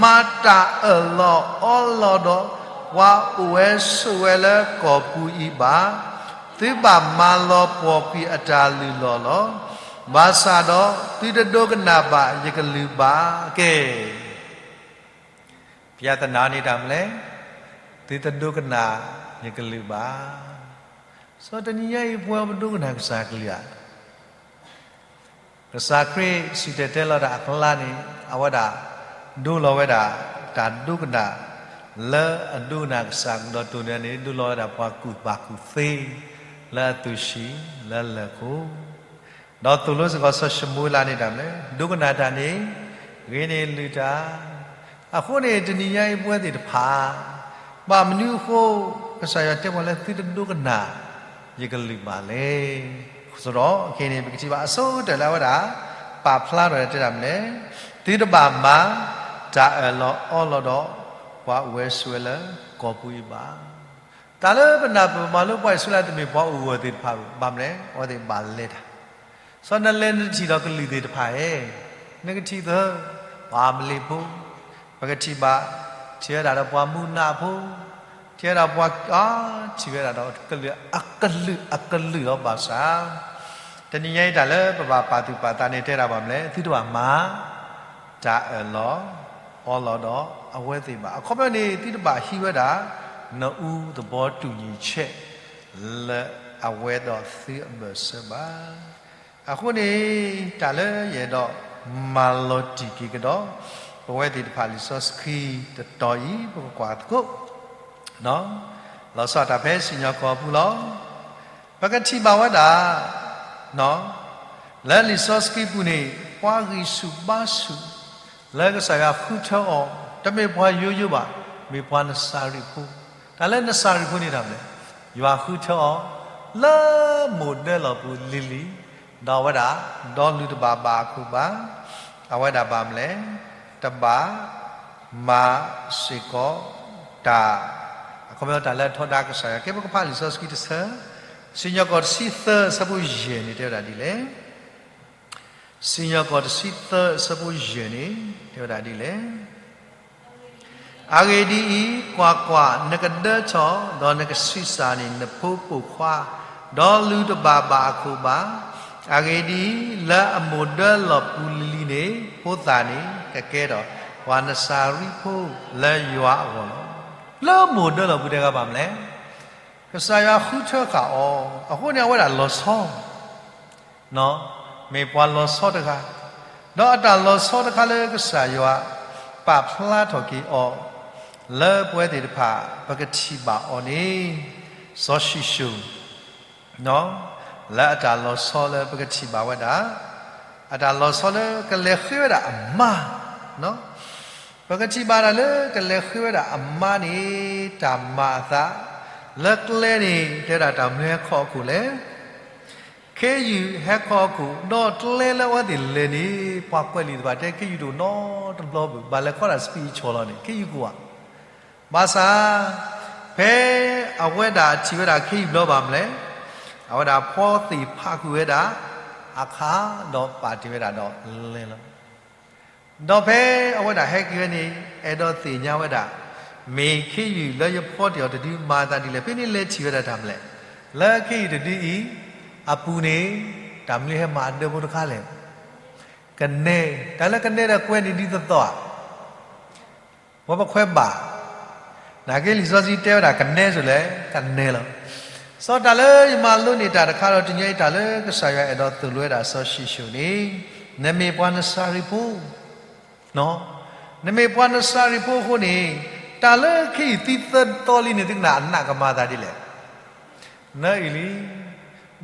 မၤတၢ်အၢၣ်လီၤအီလီၤဒီး ပှၤအိၣ်ဝဲဆိးဝဲလၢကီၢ်ပူၤအံၤဘၣ်. သုဘၣ်မၤလီၤပှီၢ်ကွံာ်အတၢ်လုၢ်လီၢ်လီၤ. ဘၣ်ဆၣ်ဒီးသုတဒိကနၣ်ဘၣ်ယကလုၢ်ဘၣ်. ကဲ ပြဿနာန့ၣ်တၢ်မလဲၣ်, သုတဒိကနၣ်ယကလုၢ်ဘၣ်. စီၤတနံၤညါအံၤ ပှၤပဒိကနၣ်ကစၢ်ကလုၢ်ဧါ. ကစၢ်ခရံာ်စံၣ်တဲၤတဲလီၤတၢ်အကျါန့ၣ် အဝဲဒၣ်ဒိလီၤဝဲဒၣ် တၢ်ဒိကနၣ် လၢအဒိကနၣ်ကစၢ်ကဒီးတိၢ်န့ၣ်န့ၣ် ဒိလီၤဝဲဒၣ်ပှၤကူၣ်ဘၣ်ကူၣ်သ့ လၢအသူၣ်ဆံးလၢလၢၢ်ခိၣ် ဒီးသိၣ်လိစ့ၢ်ကီးစီၤၡမူၤအ့လးန့ၣ်တၢ်မလဲၣ်, ဒိကနၣ်တၢ်န့ၣ် ဂ့ၤန့ၢ်လုၢ်တၢ်. အဃိန့ၣ် တနံၤညါအံၤပဝဲသ့ၣ်တဖၣ် ဘၣ်မနုၤအဃိ ကစၢ်ယွၤတဲပှၤလၢသုတဒိကနၣ် ယကလုၢ်ဘၣ်လဲၣ်. စရီ ခဲအံၤန့ၣ် ပကထံၣ်ဘၣ်အဆိကတၢၢ်လၢအဝဲဒၣ် ပာ်ဖျါထီၣ်တဲတၢ်မလဲၣ်, သုတဘၣ်မၤ တၢ်အၢၣ်လီၤအီလီၤဒီး ပှၤအိၣ်ဝဲဆိးဝဲလၢကီၢ်ပူၤအံၤဘၣ်. တၢ်လၢပနၢ်ပၢၢ်မၤလိပှၤအံၣ်စရ့လးတမ့ၢ်ပှၤအိၣ်ဂၢၢ်သ့ၣ်တဖၣ်ဘၣ်, ဘၣ်မနုၤလဲၣ်, အဝဲသ့ၣ်ဘၣ်လဲၤတၢ်. စီၤနလဲၤနထံၣ်ဒီးကလုာ်သ့ၣ်တဖၣ်ဧၢ, နကထံၣ်သၢ, ပှၤမလ့ၣ်ဖိ, ပကထံၣ်ဘၣ်, ထံၣ်ဝဲဒၣ်ဒီးပှၤမူနးဖိ, ထံၣ်ဝဲဒၣ်ပှၤ, ထံၣ်ဝဲဒၣ်ဒီးကလုာ်အကလုာ်အကလုာ်လီၤဘၣ်ဆၣ်, တနံၤညါအံၤတၢ်လၢပဘၣ်ပာ်သူၣ်ပာ်သးန့ၣ်တဲဒၣ်ဘၣ်မနုၤလဲၣ်, သုတဘၣ်မၤ တၢ်အၢၣ်လီၤအီလီၤဒီးအဝဲသ့ၣ်ဘၣ်. အခီပညီန့ၣ် သုတဘၣ်ဟံးဝဲဒၣ် နအူသဘီတူၢ်ညံၣ်ဆဲး လၢ အဝဲဒီးသုအဘၢၣ်စၢၤဘၣ်. အဃိန့ၣ် တၢ်လၢယအဲၣ်ဒိးမၤလီၤတံၢ်က့ၤကဒီး ပဝဲသ့ၣ်တဖၣ်လံာ်စီဆှံတတီၤအံၤ ပကကွၢ်သကိး လီၤဆီဒၣ်တၢ်ဖဲစံၣ်ညီၣ်ကွီၢ်အပူၤလီၤ. ပကထံၣ်ဘၣ်ဝဲဒၣ် လၢလံာ်စီဆှံပူၤန့ၣ် ပှၤဂံၢ်ဆူၣ်ဘါဆူၣ် လၢကစၢ်ယွၤဃုထၢအီၤ တမ့ၢ်ပှၤယိယိဘၣ်, မ့ၢ်ပှၤနစၤရ့းဖိ, တၢ်လၢနစၤရ့းဖိန့ၣ်တၢ်မနုၤလဲၣ်, ယွၤဃုထၢအီၤ လၢမိၢ်ဒၢလီၢ်ပူၤလံၤလံၤ, ဒီးအဝဲဒၣ် ဒီးလုၢ်တဘၣ်ဘၣ်အခိၣ်ဘၣ်, အဝဲဒၣ်ဘၣ်မနုၤလဲၣ်, တဘၣ် မၤစ့ၢ်ကီးတၢ်, အခီပညီတၢ်လၢအထီဒါကစၢ်ယွၤ, ကဲပကဖးလံာ်စီဆှံတဆၢ, စံၣ်ညီၣ်ကွီၢ်တဆံသၢအဆၢဖိယဲၢ်န့ၣ် တဲဝဲဒၣ်ဒ်လဲၣ်. စံၣ်ညီၣ်ကွီၢ်တဆံသၢအဆၢဖိယဲၢ်န့ၣ် တဲဝဲဒၣ်ဒ်လဲၣ်. အဂ့ၢ်ဒ်အံၤ, ကွၢ်ကွၢ်, နကဒၢထီၣ်, ဒီးနကဆံးစၢ်န့ၢ် နဖိပိာ်ခွါ, ဒီးလုၢ်တဘၣ်ဘၣ်အခိၣ်ဘၣ်. အဂ့ၢ်ဒ်အံၤ, လၢအမိၢ်ဒၢလီၢ်ပူၤလံၤလံၤန့ၣ် ဖိသၣ်န့ၣ် ကကဲထီၣ် ပှၤနစၤရ့းဖိလၢယွၤအဂီၢ်လီၤ. လၢမိၢ်ဒၢလီၢ်ပူၤတဲဂၤဘၣ်မနုၤလဲၣ်, ကစၢ်ယွၤဃုထၢဃာ်အီၤ, အဃိန့ၣ် အဝဲဒၣ်လီၤဆီ မ့ၢ်ပှၤလီၤဆီတဂၤ, ဒီးအတၢ်လီၤဆီတခါလၢကစၢ်ယွၤ ပာ်ဖျါထီၣ်က့ၤအီၤ လၢပဝဲသ့ၣ်တဖၣ် ပကထံၣ်ဘၣ်အီၤန့ၣ် စီၤၡံၣ်ၡိၣ် လၢအတၢ်လီၤဆီလၢပကထံၣ်ဘၣ်ဝဲဒၣ်, အတၢ်လီၤဆီလၢကလဲၤဃ့ဝဲဒၣ်အမါ, ပကထံၣ်ဘၣ်ဒၣ်လၢကလဲၤဃ့ဝဲဒၣ်အမါန့ၣ် တၢ်မၤအသး လၢကျဲန့ၣ် တဲဒၣ်တၢ်မနုၤဟဲခီအခိၣ်လဲၣ်, ခ့ယုၢ်ဟဲခီအခိၣ်, ဒီးကျဲလၢအဝဲသ့ၣ်လဲၤန့ၣ် ပှၤကွဲးလံာ်သ့ၣ်တဖၣ်တဲ ခ့ယုၢ်တအိၣ်နီတဘျီဘၣ်, ဘၣ်လဲၤခီဒၣ်စပံးအဆီၣ်လီၤန့ၣ် ခ့ယုၢ်ကအိၣ်ဧါ. ဘၣ်ဆၣ် ဖဲအဝဲဒၣ်ထံၣ်ဝဲဒၣ်ခ့ယုၢ်ဘျီဘၣ်မနုၤလဲၣ်, အဝဲဒၣ်ဖီသ့ၣ်ဖးကွံာ်ဝဲဒၣ် အခါ ဒီးပာ်တ့ၢ်ဝဲဒၣ်ဒီးလဲၤလီၤ. ဒီးဖဲအဝဲဒၣ်ဟဲက့ၤဝဲန့ၣ် အဲၣ်ဒိးသ့ၣ်ညါဝဲဒၣ်, မ့ၢ်ခ့ယုၢ်လၢယဖီတ့ၢ်အီၤတဒုမၤအသးဒ်လဲၣ်, ဖဲန့ၣ်လဲၤထံၣ်ဝဲဒၣ်တၢ်မနုၤလဲၣ်, လၢခ့ယုၢ်တဒုအံၤ အပူၤန့ၣ် တၢ်မနုၤဟဲမၤအဒၢဖိတခါလဲၣ်, ကနဲ, တၢ်လၢကနဲဒီးကွဲးန့ၣ်ဒ်သိးသိးဧါ ပှၤပခွဲးဘၣ်, နာ်က့လံာ်စီဆှံတဲဝဲဒၣ်ကနဲစိၤလဲၣ်, ကနဲလီၤ. စီၤတၢ်လၢယမၤလိန့ၢ်တၢ်တခါဒီး တနံၤအံၤတၢ်လၢကစၢ်ယွၤအဲၣ်ဒိးသိၣ်လိဝဲဒၣ်စီၤၡံၣ်ၡိၣ်န့ၣ်, နမ့ၢ်ပှၤနစၤရ့းဖိ, နမ့ၢ်ပှၤနစၤရ့းဖိအဃိန့ၣ်, တၢ်လၢခ့ယုၢ်သံသၢသီလံန့ၣ် သုကနၣ်အနးကမၤသးဒ်လဲၣ် နၢအံၤလံ.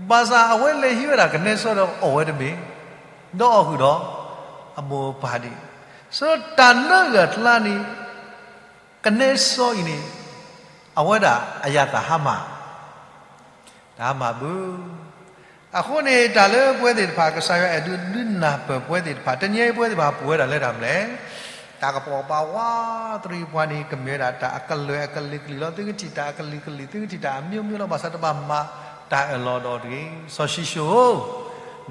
ဘၣ်ဆၣ်အဝဲလဲၤဟံးဝဲဒၣ်ကနဲစီဒီးအီၣ်ဝဲတမ့ၢ်, ဒီးအီၣ်ဃုာ်ဒီးအမိၢ်အပၢ်ဒံး, စီၤတၢ်နၢအုၣ်အကျါန့ၣ်, ကနဲစီအံၤန့ၣ်, အဝဲဒၣ်အယၣ်သၣ်ဟါမၢ်, တၢ်ဟါမၢ်ဘၣ်. အဃိန့ၣ် တၢ်လၢပဝဲသ့ၣ်တဖၣ် ကစၢ်ယွၤအဲၣ်ဒိးဒုးနၢ်ပၢၢ်ပဝဲသ့ၣ်တဖၣ် တနံၤအံၤပဝဲသ့ၣ်တဖၣ်ပာ်ဝဲဒၣ်လၢတၢ်မနုၤလဲၣ်, တၢ်ကပိာ်ပာ်ဝးတရံးပှၤန့ၣ် ကမ့ၢ်ဝဲဒၣ်တၢ်အကလုာ်အကလုာ်ကလုာ်လီၤ. သုကထံၣ်တၢ်အကလုာ်ကလုာ်, သုကထံၣ်တၢ်အမျိုးမျိုးလီၤ. ဘၣ်ဆၣ်တဘၣ်မၤတၢ်အၢၣ်လီၤဒီးတဂ့ၤ. စီၤၡံၣ်ၡိၣ်ဧၢ,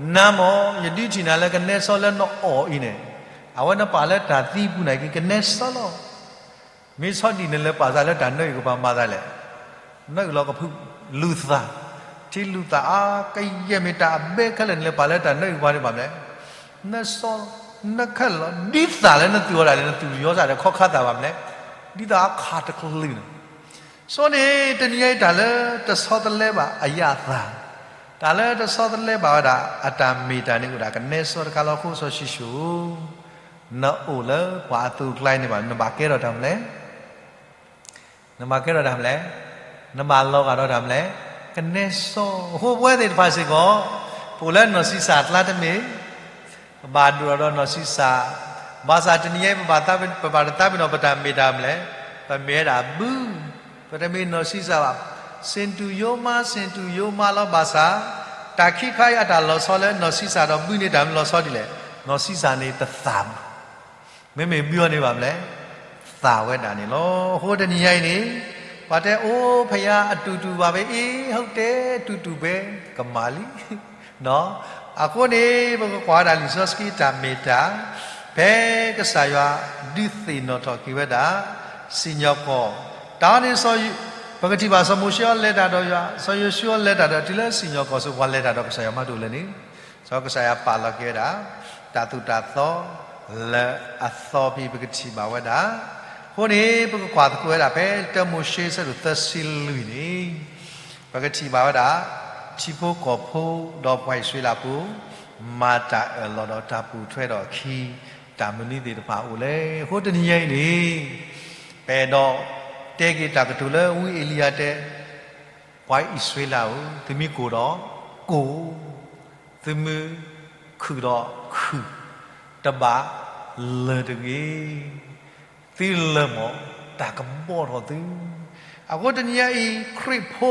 နၤမ့ၢ် ယဒုးထံၣ်နၤလၢကနဲစီလၢနအီၣ်အံၤန့ၣ်, အဝဲနပာ်လၢတၢ်သံပူၤန့ၣ်က့ၤ ကနဲစီလီၤ. မ့ၢ်ဆီဒံၣ်န့ၣ် လဲၤပာ်သးလၢတၢ်နၢအုၣ်ကပၤမၤသးလဲၣ်. နၢအုၣ်လီၤကဖု, လူၤသး, ထံလူၤသးအါကယဲၢ် မ့ၢ်တၢ်အဘဲခဲလၢာ်န့ၣ် လဲၤပာ်လၢတၢ်နၢအုၣ်ကပၤန့ၣ်ဘၣ်မနုၤလဲၣ်. နနဲစီ, နနဲခဲလၢာ်လီၤ. ဒ်သိးလၢနသူၣ်အီၤဒၣ်လဲာ် နသူၣ်ယီၤစၢ်ဒီးခီခါသၣ်ဘၣ်မနုၤလဲၣ်. ဒ်သိးအခးတကလုာ်န့ၣ် စီၤန့ၣ် တနံၤအံၤတၢ်လၢတဆီတလဲဘၣ်အယၣ်သၣ်, တၢ်လၢတဆီတလဲဘၣ်ဝဲဒၣ် အတၢ်မ့ၢ်တၢ်န့ၣ်အိၣ်ဒၣ်ကနဲစီတခါလီၤ. အဃိစီၤၡံၣ်ၡိၣ်, နအိၣ်လၢပှၤအသိးအကျါအံၤန့ၣ်ဘၣ် နဘၣ်ကဲထီၣ်တၢ်မနုၤလဲၣ်. နဘၣ်ကဲထီၣ်တၢ်မနုၤလဲၣ်. နဘၣ်လီၤဂာ်ဒီးတၢ်မနုၤလဲၣ်. ကနဲစီ. အဃိပဝဲသ့ၣ်တဖၣ်စ့ၢ်ကီး, ပအိၣ်လၢနီၢ်ဆံးစၢ်အကျါတမ့ၢ် ပဘၣ်ဒိၣ်ထီၣ်ဒီးနီၢ်ဆံးစၢ်, ဘၣ်ဆၣ်တနံၤအံၤ ပဘၣ်သးပ့ၤ, ပဘၣ်တသးပ့ၤနီၣ်ပတၢ်မ့ၢ်တၢ်မနုၤလဲၣ်, ပမ့ၢ်ဝဲဒၣ်ဘု, ပတမ့ၢ်နီၢ်ဆံးစၢ်ဘၣ်. စ့ၣ်တူၢ်ယိမါ, စ့ၣ်တူၢ်ယိမါလီၤ. ဘၣ်ဆၣ် တၢ်ခံခါအံၤအတၢ်လီၤဆီလၢနီၢ်ဆံးစၢ်ဒီးဘုန့ၣ် တၢ်မနုၤလီၤဆီဒ်လဲၣ်. နီၢ်ဆံးစၢ်န့ၣ်တသၣ်ဘၣ်. မ့မ့ၢ်ဘုအီၤန့ၣ်ဘၣ်မနုၤလဲၣ်, သၣ်ဝဲဒၣ်န့ၣ်လီၤ. အဃိတနံၤညါအံၤန့ၣ်, ပှၤတဲအိၣ်ဖယါအတူၢ်တူၢ်ဘၣ်ဝဲအ့ၣ်, ဟုတ်တဲတူၢ်တူၢ်ပဲ, ကမၣ်လံ. အဃိန့ၣ် ပကကွၢ်ဝဲဒၣ်လံာ်စီဆှံတၢ်မ့ၢ်တၢ်, ဖဲကစၢ်ယွၤဒုးသ့ၣ်နီၣ်ထီၣ်က့ၤဝဲဒၣ် စံၣ်ညီၣ်ကွီၢ်, တၢ်အံၤန့ၣ် ပကထံၣ်ဘၣ်စီၤမိၤၡ့အီၤလဲၤတၢ်ဒီးယွၤ, စီၤယိၤၡူအီၤလဲၤတၢ်ဒီး တုၤလၢစံၣ်ညီၣ်ကွီၢ်စိၤ ပှၤလဲၤတၢ်ဒီးကစၢ်ယွၤမးတအိၣ်လၢၤန့ၣ်, စီၤကစၢ်ယွၤပာ်လီၤက့ၤဝဲဒၣ် တၢ်သိၣ်တၢ်သီလၢအသီဖဲ ပကထံၣ်ဘၣ်ဝဲဒၣ်. အဃိန့ၣ် ပကကွၢ်သကိးဝဲဒၣ်ဖဲ တၢမိၤၡ့ အဆၢဒိၣ်သၢဆံလွံၢ်န့ၣ်, ပကထံၣ်ဘၣ်ဝဲဒၣ် ထံဖိကီၢ်ဖိဒီးပှၤအံၣ်စရ့လးဖိ မၤတၢ်အၢၣ်လီၤဒီးတၢ်ပိာ်ထွဲဒီးအခံ တၢ်မနုၤသ့ၣ်တဖၣ်အိၣ်လဲၣ်. အဃိတနံၤညါအံၤန့ၣ် ပအဲၣ်ဒိးတဲက့ၤတၢ်ကတိၤလၢဝံအ့လံယၤတဲ ပှၤအံၣ်စရ့လးဧၢ, သုမ့ၢ်ကိၢ်ဒီးကိၢ်, သုမ့ၢ်ခုၣ်ဒီးခုၣ်, တဘၣ်လၢၢ်တဂ့ၤ. သုလၢၢ်မး တၢ်ကဘီၣ်ထီၣ်သု. အဃိတနံၤညါအံၤ ခရံာ်ဖိ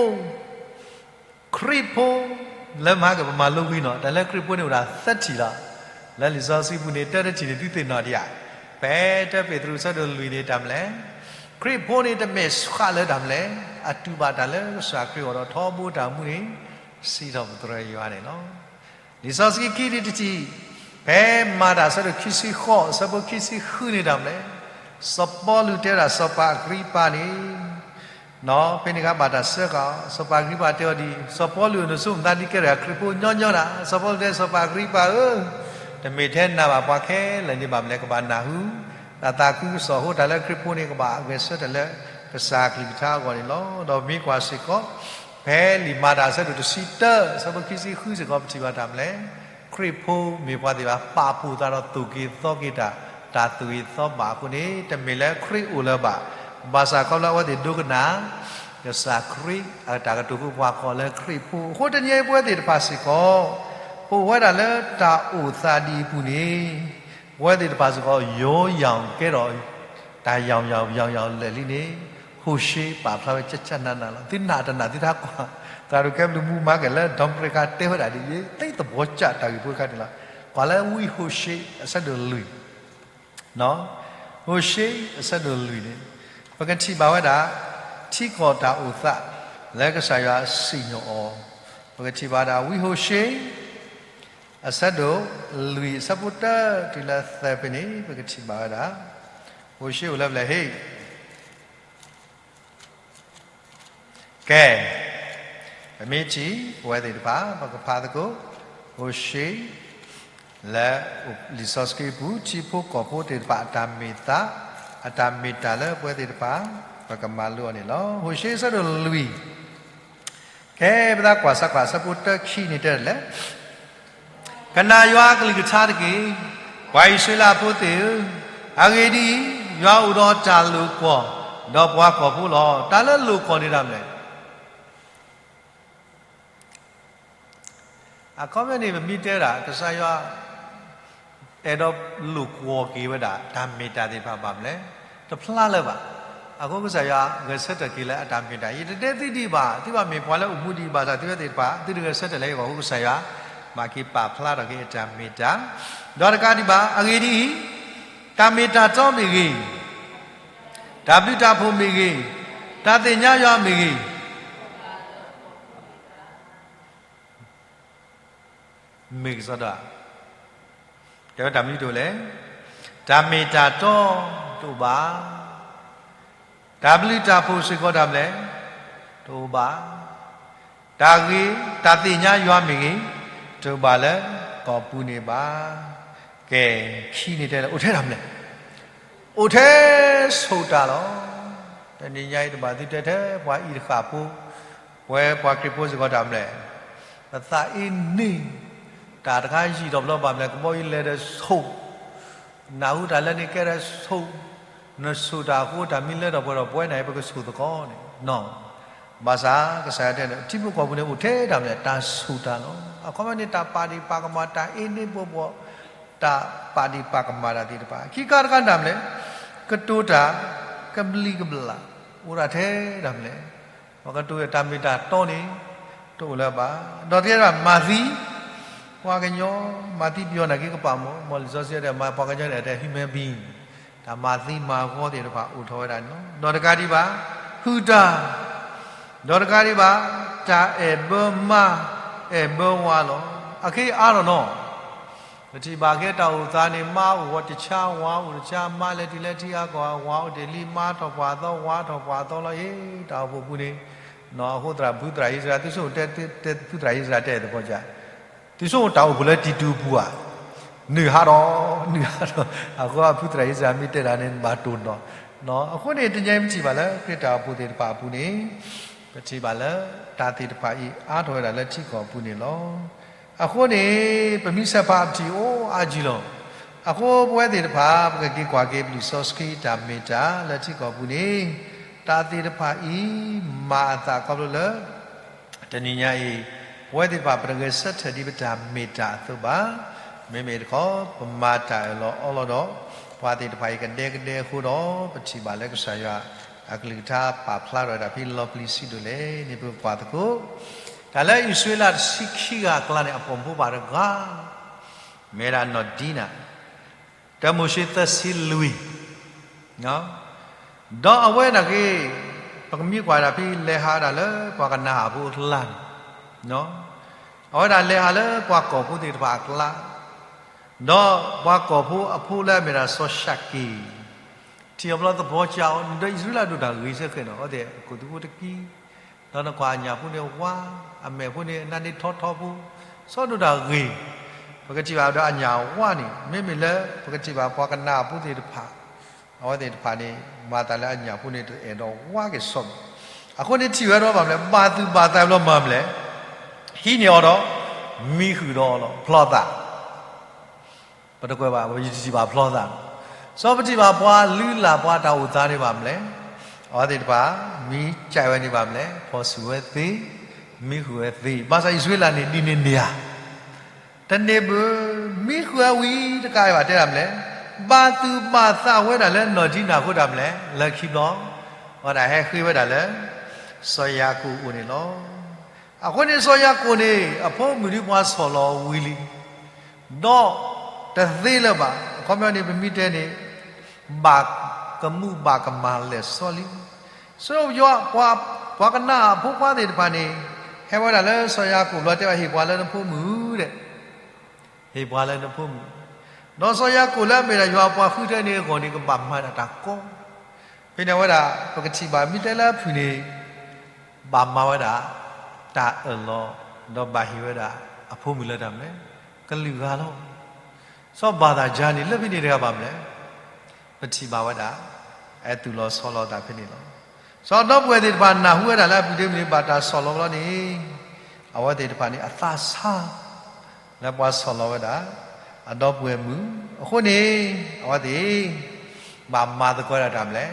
ခရံာ်ဖိ လၢမၤက့ၤပမၤလိဝံၤနီၤ တၢ်လၢခရံာ်ဖိန့ၣ်အိၣ်ဒၣ်သၢထံၣ်လီၤ. လၢလံာ်စီဆှံပူၤန့ၣ် တၢတထံၣ်န့ၣ် သုသ့ၣ်နီၣ်ဒံးဧါ. ဖဲတၢပ့းတရူးအဆၢဒိၣ်လွံၢ်န့ၣ် တၢ်မနုၤလဲၣ်. ခရံာ်ဖိန့ၣ်တမ့ၢ်ဆှးလၢတၢ်မနုၤလဲၣ်, အတူၢ်ဘၣ်တၢ်လၢကစၢ်ခရံာ်အဂီၢ်ဒီးထီဘိတၢ်မူန့ၣ် စံးထီၣ်ပတြၢၤယွၤန့ၣ်လီၤ. လံာ်စီဆှံခံထံၣ်တထံၣ်, ဖဲမၤတၢ်အဆၢဒိၣ်ခံဆံဃိး အဆၢဖိခံဆံဃုန့ၣ်တၢ်မနုၤလဲၣ်, စီၤပီလူးတဲဝဲဒၣ်စီၤပၤအကရံပၤန့ၣ် ဖဲန့ၣ်အခါဘၣ်တၢ်စၢဃာ်အီၤ, စီၤပၤအကရံပၤတဲအီၤဒ်အံၤ, စီၤပီလူးဧၢ, နဆိမိၣ်သးဒ်ကဲထီၣ်ယၤခရံာ်ဖိညီညီဒၣ်. စီၤပီလူးတဲ စီၤပၤအကရံပၤဧၢ, တမ့ၢ်ထဲနၤဘၣ်, ပှၤခဲလၢာ်န့ၣ်ဘၣ်မနုၤလဲၣ် ကဘၣ်နၢ်ဟူ တၢ်သးခုကစီၣ်အဃိ တၢ်လၢခရံာ်ဖိန့ၣ် ကဘၣ်ဂဲၤဆၢထၢၣ်လၢကစၢ်အကလုၢ်ကထါအဂီၢ်န့ၣ်လီၤ. ဒီးပမ့ၢ်ကွၢ်စ့ၢ်ကီး ဖဲလံာ်မၤတၢ်အဆၢဒိၣ်တဆံတၢ အဆၢဖိခံဆံဃုစ့ၢ်ကီး ပထံၣ်ဘၣ်တၢ်မနုၤလဲၣ်, ခရံာ်ဖိမ့ၢ်ပှၤသ့ၣ်တဖၣ် ပာ်ဖှိၣ်သးဒီးသိၣ်က့ၤသီက့ၤတၢ်, တၢ်သူၣ်ဂ့ၤသီဘၣ်အဃိန့ၣ် တမ့ၢ်လၢခရံာ်အိၣ်လၢၤဘၣ်. ဘၣ်ဆၣ်ခီဖျိအဝဲသ့ၣ်ဒိကနၣ် ကစၢ်ခရံာ်အတၢ်ကတိၤဖိပှၤကိးလၢခရံာ်ဖိ. အဃိတနံၤအံၤပဝဲသ့ၣ်တဖၣ်စ့ၢ်ကီး ပအိၣ်ဝဲဒၣ်လၢတၢ်အိၣ်သးဒ်အံၤအပူၤန့ၣ် ပဝဲသ့ၣ်တဖၣ်စ့ၢ်ကီး ယိယၤကဲထီၣ် တၢ်ယီၤယီၤ ယီၤယီၤလၢာ်လံန့ၣ် ဟိၤၡ့ပာ်ဖျါဝဲကၠၢ်ကၠၢ်နးနးလီၤ. သုနာ်တနာ် သုတဟးကွၢ်, သရၣ်ဒိၣ်ကဲဘျုးမူမၤက့ၤလၢ ဒီမတြ့ကါတဲဝဲဒၣ်ဒ်အံၤ ယသ့သဘှီကၠၢ်တၢ်ဂ့ၢ်ဖိတခါန့ၣ်လီၤ. ကွၢ်လၢဝံဟိၤၡ့အဆၢဒိၣ်လွံၢ်, ဟိၤၡ့အဆၢဒိၣ်လွံၢ်န့ၣ် ပကထံၣ်ဘၣ်ဝဲဒၣ် ထံကီၢ်တၢ်အိၣ်သး လၢကစၢ်ယွၤစံၣ်ညီၣ်အီၤ, ပကထံၣ်ဘၣ်ဝဲဒၣ် ဝံဟိၤၡ့ အဆၢဒိၣ်လွံၢ် အဆၢဖိတၢတုၤလၢသၢဖဲန့ၣ် ပကထံၣ်ဘၣ်ဝဲဒၣ် ဟိၤၡ့အိၣ်လၢပျၢၤဟ့ၣ် ကဲ, ပမ့ၢ်ထံၣ် ပဝဲသ့ၣ်တဖၣ် ပကဖးသကိး ဟိၤၡ့ လၢလံာ်စီဆှံပူၤ ထံဖိကီၢ်ဖိသ့ၣ်တဖၣ် အတၢ်မ့ၢ်သး အတၢ်မ့ၢ်တၢ်လၢပဝဲသ့ၣ်တဖၣ် ပကမၤလိအီၤန့ၣ်လီၤ. ဟိၤၡ့အဆၢဒိၣ်လွံၢ်, ကဲပသးကွၢ်စးကွၢ် အဆၢဖိတၢခံန့ၣ်တဲဒ်လဲၣ် ကနၣ်ယွၤအကလုၢ်ကထါတက့ၢ်, ပှၤအံၣ်စရ့လးဖိသ့ၣ်ဧၢ, အဂ့ၢ်ဒ်အံၤ, ယွၤအိၣ်ဒီးတၢ်လိာ်ကွီၢ် ဒီးပှၤကီၢ်ဖိလီၤ. တၢ်လၢလိာ်ကွီၢ်န့ၣ်တၢ်မနုၤလဲၣ်. အခီပညီန့ၣ် ပမ့ၢ်တဲဒၣ် ကစၢ်ယွၤ အဲၣ်ဒိးလိာ်ကွီၢ်က့ၤဝဲဒၣ် တၢ်မ့ၢ်တၢ်သ့ၣ်တဖၣ်ဘၣ်မနုၤလဲၣ်, တဖျါလၢၤဘၣ်. အဃိကစၢ်ယွၤဂဲၤဆၢထၢၣ်က့ၤလၢအတၢ်မ့ၢ်တၢ်, ယတတဲသုဒံးဘၣ်, သုဘၣ်မ့ၢ်ပှၤလၢအိၣ်မူဒံးဘၣ်ဆၣ် သုဝဲသ့ၣ်တဖၣ် သုတဂဲၤဆၢထၢၣ်လၢယဂီၢ်အဃိ ကစၢ်ယွၤ ဘၣ်က့ၤပာ်ဖျါထီၣ်က့ၤအတၢ်မ့ၢ်တၢ်, ဒီးတကးဒံးဘၣ် အဂ့ၢ်ဒ်အံၤ, တၢ်မ့ၢ်တၢ်တီမ့ၢ်ဂ့ၤ, တၢ်ဘျုးတၢ်ဖှိၣ်မ့ၢ်ဂ့ၤ, တၢ်သ့ၣ်ညါယွၤမ့ၢ်ဂ့ၤ မ့ၢ်ကစီဒီဧါ, တဲဝဲတၢ်မနုၤတအိၣ်လဲၣ်, တၢ်မ့ၢ်တၢ်တီတအိၣ်ဘၣ်, တၢ်ဘျုးတၢ်ဖှိၣ်စ့ၢ်ကီးတၢ်မနုၤလဲၣ်, တအိၣ်ဘၣ်, တၢ်ဂ့ၤ တၢ်သ့ၣ်ညါယွၤမ့ၢ်ဂ့ၤ, တအိၣ်ဘၣ်လၢကီၢ်ပူၤန့ၣ်ဘၣ်. ကဲ, ခံန့ၣ်တဲလၢ အိၣ်ထဲတၢ်မနုၤလဲၣ်, အိၣ်ထဲဆိၣ်တၢ်လီၤ. တနံၤညါအံၤတဘၣ်သုတဲထဲ ပှၤအံၤတဃၣ်ဖိ, ပဝဲပှၤခရံာ်ဖိစ့ၢ်ကီးတၢ်မနုၤလဲၣ်, ပသးအ့န့ၢ် တၢ်တခါယံာ်ထီၣ်ဘျီဘၣ်မနုၤလဲၣ်, ကဘီယူၤလဲၤဒီးဆိၣ်, နၢ်ဟူတၢ်လၢန့ၣ်ကဲဒီးဆိၣ်, နဆိၣ်တၢ်အဃိ တၢ်မ့ၢ်လၢထီၣ်ပှဲၤထီၣ်ပဝဲန့ၣ် ပကဆိၣ်သကိးန့ၣ်, ဘၣ်ဆၣ်ကစၢ်ယွၤတဲန့ၣ် ထံဖိကီၢ်ဖိန့ၣ် အိၣ်ထဲတၢ်မနုၤလဲၣ်, တၢ်ဆိၣ်တၢ်လီၤ. အခီပညီန့ၣ် တၢ်ပာ်ဒ့ၣ်ပာ်ကမၣ် တၢ်အ့န့ၢ်ပှဲၤပှဲၤ, တၢ်ပာ်ဒ့ၣ်ပာ်ကမၣ်တၢ်သ့ၣ်တဖၣ်, ခံခါတခါတၢ်မနုၤလဲၣ်, ကတိၤတၢ် ကဘျံးကဘျၣ် အိၣ်ဒၣ်ထဲတၢ်မနုၤလဲၣ်, ပှၤကတိၤတၢ်မ့ၢ်တၢ်တီန့ၣ် တအိၣ်လၢၤဘၣ်. ဒီးတကဲဒၣ်မၤသံ ပှၤကညီ, မၤသံပယီၤနာ်က့ကပာ်မီၢ်, မ်လံာ်စီဆှံတဲ ပှၤကညီန့ၣ်တဲ human being, တၢ်မၤသံမၤဂီၤသ့ၣ်တဖၣ်အိၣ်ထီၣ်ဝဲဒၣ်န့ၣ်လီၤ. ဒီးတကးဒံးဘၣ် ဟုၣ်တၢ်, ဒီးတကးဒံးဘၣ် တၢ်အဲၣ်ဘၢမါ အဲၣ်ဘၢဝၤလီၤ. အခဲအံၤအါထီၣ်နီၤ ပထံၣ်ဘၣ်က့ၤတၢ်အိၣ်သးန့ၣ် မါအိၣ်ဝဲတဆါ ဝၤအိၣ်တဆါ, မါလဲၤတုၤလၢထံအါကီၢ် ဝၤအိၣ်တ့ၢ်လံ, မါထီၣ်ပှၢ်သီ ဝၤထီၣ်ပှၢ်သီလီၤ. အ့ တၢ်အိၣ်ဖှိၣ်ပူၤန့ၣ် အဃိသရၣ်ဖုသရၣ်အံၣ်စရ့လး သုဆိကမိၣ်တဲ သုသရၣ်အံၣ်စရ့လးတဲသပှၢ်ကၢ်, သုဆိကမိၣ်တၢ်အိၣ်ဖှိၣ်လၢတံတူးပူၤဧါ, နုာ်ဟးဒီး နုာ်ဟးဒီး အဃိအဖုသရၣ်အံၣ်စရ့လးမ့ၢ်တဲတၢ်န့ၣ် ဘၣ်တိၢ်နီၣ်, အဃိန့ၣ် တနံၤအံၤပထံၣ်ဘၣ်လၢ ခရံာ်တၢ်အိၣ်ဖှိၣ်သ့ၣ်တဖၣ်အပူၤန့ၣ် ပထံၣ်ဘၣ်လၢ တၢ်သ့ၣ်တဖၣ်အံၤ အါထီၣ်ဝဲဒၣ်လၢထံကီၢ်ပူၤန့ၣ်လီၤ. အဃိန့ၣ် ပမ့ၢ်ဆဲးဖး ပထံၣ်အိၣ်အါယံၤလီၤ. အဃိပဝဲသ့ၣ်တဖၣ် ပကက့ၤကွၢ်က့ၤ ပလံာ်စီဆှံတၢ်မ့ၢ်တၢ်လၢထံကီၢ်ပူၤန့ၣ် တၢ်သ့ၣ်တဖၣ်အံၤ မၤအသးခီဖျိလၢ တနံၤညါအံၤ ပဝဲသ့ၣ်တဖၣ် ပတဂဲၤဆၢထၢၣ်ဒ်ပတၢ်မ့ၢ်တၢ်အသိးဘၣ်. မ့မ့ၢ်တခီ ပမၤတၢ်အၢၣ်လီၤအီလီၤဒီး ပှၤသ့ၣ်တဖၣ်အံၤကဒဲကဒဲအဃိဒီး ပထံၣ်ဘၣ်လၢကစၢ်ယွၤအကလုၢ်ကထါပာ်ဖျါထီၣ်ဝဲဒၣ် ဖဲလီၤပျံၤဆံးဒိၣ်လဲၣ်န့ၣ် ပကွၢ်သကိး တၢ်လၢအံၣ်စရ့လးတဆံခံဂၤအကျါန့ၣ် အပိာ်မုၣ်ဖိဘၣ်တဂၤ မ့ၢ်ဝဲဒၣ်နီၢ်ဒံနၤ တၢမိၤၡ့သၢဆံလွံၢ်, ဒီးအဝဲဒၣ်က့ၤ ပကမ့ၢ်ကွၢ်ဒၣ်ဖဲလဲၤဟးဒၣ်လၢပှၤကနၤအၣ်ဖိအကျါန့ၣ်, အဝဲဒၣ်လဲၤဟးလၢပှၤကီၢ်ဖိသ့ၣ်တဖၣ်အကျါ, ဒီးပှၤကီၢ်ဖိအဖိလၢအမ့ၢ်ဒၣ်စီၤၡၤက့ၣ် ထံၣ်အဘျီသပီၤကၠးအီၤန့ၣ်ဒီး အံၣ်စရ့လးဒိၣ်တၢ်ဂ့ၤစ့ၢ်ကီးနီၤ, အဝဲသ့ၣ်အကိၣ်သူၣ်ဖိတကံ, ဒီးနကွၢ်အညၣ်ဖိန့ၣ်ဝါ, အမဲာ်ဖိန့ၣ် အနါန့ၣ်ထီထီဖိ, စီၤဒိၣ်တၢ်ဂ့ၤ, ပကထံၣ်ဘၣ်ဒီးအညၣ်ဝါန့ၣ် မ့မ့ၢ်လၢပကထံၣ်ဘၣ်ပှၤကနၤအၣ်ဖိသ့ၣ်တဖၣ်, အဝဲသ့ၣ်တဖၣ်န့ၣ် မၤသးလၢအညၣ်ဖိန့ၣ်တအဲၣ်ဒိးဝါက့ၤစီၤဘၣ်, အဃိန့ၣ်ထံၣ်ဝဲဒီးဘၣ်မလဲၣ်, ဘၣ်သူၣ်ဘၣ်သးဘျီမၤမလဲၣ်, ဟံးန့ၢ်အီၤဒီး မံဃုာ်ဒီးအီၤလီၤ, ဖျီသး ပတကွဲးဘၣ် ယတထံၣ်ဘၣ်ဖျီသး, စီၤပထံၣ်ဘၣ်ပှၤလုၢ်လၢ်ပှၤတၢ်အိၣ်သးန့ၣ်ဘၣ်မလဲၣ်, အဝဲသ့ၣ်တဖၣ် မံကၠးဝဲန့ၣ်ဘၣ်မလဲၣ်, ဖီၣ်ဆူၣ်ဝဲသ့, မံဃုာ်ဝဲသ့, ဘၣ်ဆၣ်အံၣ်စရ့လးန့ၣ်ဒ်န့ၣ်န့ၣ်ဧါ, တန့ၢ်ဘၣ်, မံဃုာ်ဝဲဝံၤတကးဘၣ်တဲဒၣ်မလဲၣ်, ဘၣ်သူၣ်ဘၣ်သးဝဲဒၣ်လၢနီၢ်ဒံနၤအဃိဒၣ်မလဲၣ်, လၢခံဘျီ အဝဲဒၣ်ဟဲဃ့ဝဲဒၣ်လၢ စီၤယၤကိာ်အအိၣ်န့ၣ်လီၤ. အဃိန့ၣ်စီၤယၤကိာ်န့ၣ် အဖိမုၣ်ဒ်ပှၤဆီၣ်လီၤဝံၤလံ, ဒီးတသ့လၢၤဘၣ်, အခီပညီန့ၣ် ပမ့ၢ်တဲန့ၣ် ဘၣ်ကမူၣ်ဘၣ်ကမၣ်လဲၤစီလံ, စီၤယၤကိာ် ပှၤကနၤအၣ်အဖိခွါသ့ၣ်တဖၣ်န့ၣ် ဟဲဝဲဒၣ်လၢစီၤယၤကိာ်ဘျီတဲဘၣ် ဟ့ၣ်ပှၤလၢနဖိမုၣ်ဒီး ဟ့ၣ်ပှၤလၢနဖိမုၣ်, ဒီးစီၤယၤကိာ်လၢအမ့ၢ်ဒၣ်ယွၤအပှၤဃုထၢန့ၣ်အဂီၢ်န့ၣ် ကဘၣ်မၤဒၣ်တၢ်ကီ, ဖဲန့ၣ်အဝဲဒၣ် ပကထံၣ်ဘၣ်မ့ၢ်တဲလၢအဖုၣ်န့ၣ် ဘၣ်မၤဝဲဒၣ် တၢ်အၢၣ်လီၤ, ဒီးဘၣ်ဟ့ၣ်ဝဲဒၣ်အဖိမုၣ်လၢတၢ်မလဲၣ်, ကလုာ်ဂၤလီၤ. စီၤဘၣ်သးယၤန့ၣ် လၢဖဲန့ၣ်တဂၤဘၣ်မလဲၣ်, ပထံၣ်ဘၣ်ဝဲဒၣ် အသူၣ်လီၤဆီလီၤအသးဖဲန့ၣ်လီၤ. စီၤဒီပုၢ်ဝဲၢ်သ့ၣ်တဖၣ်နၢ်ဟူဝဲဒၣ်လၢအပူၤတ့ၢ်မုၢ်န့ၣ် ဘၣ်တၢ်ဆီၣ်လီၤဘျီန့ၣ် အဝဲသ့ၣ်တဖၣ်န့ၣ် အသးဆါ လၢပှၤဆီၣ်လီၤဝဲဒၣ် အဒီပုၢ်ဝဲၢ်မုၣ်, အဃိန့ၣ် အဝဲသ့ၣ် ဘၣ်မၤသကိးဒၣ်တၢ်မလဲၣ်,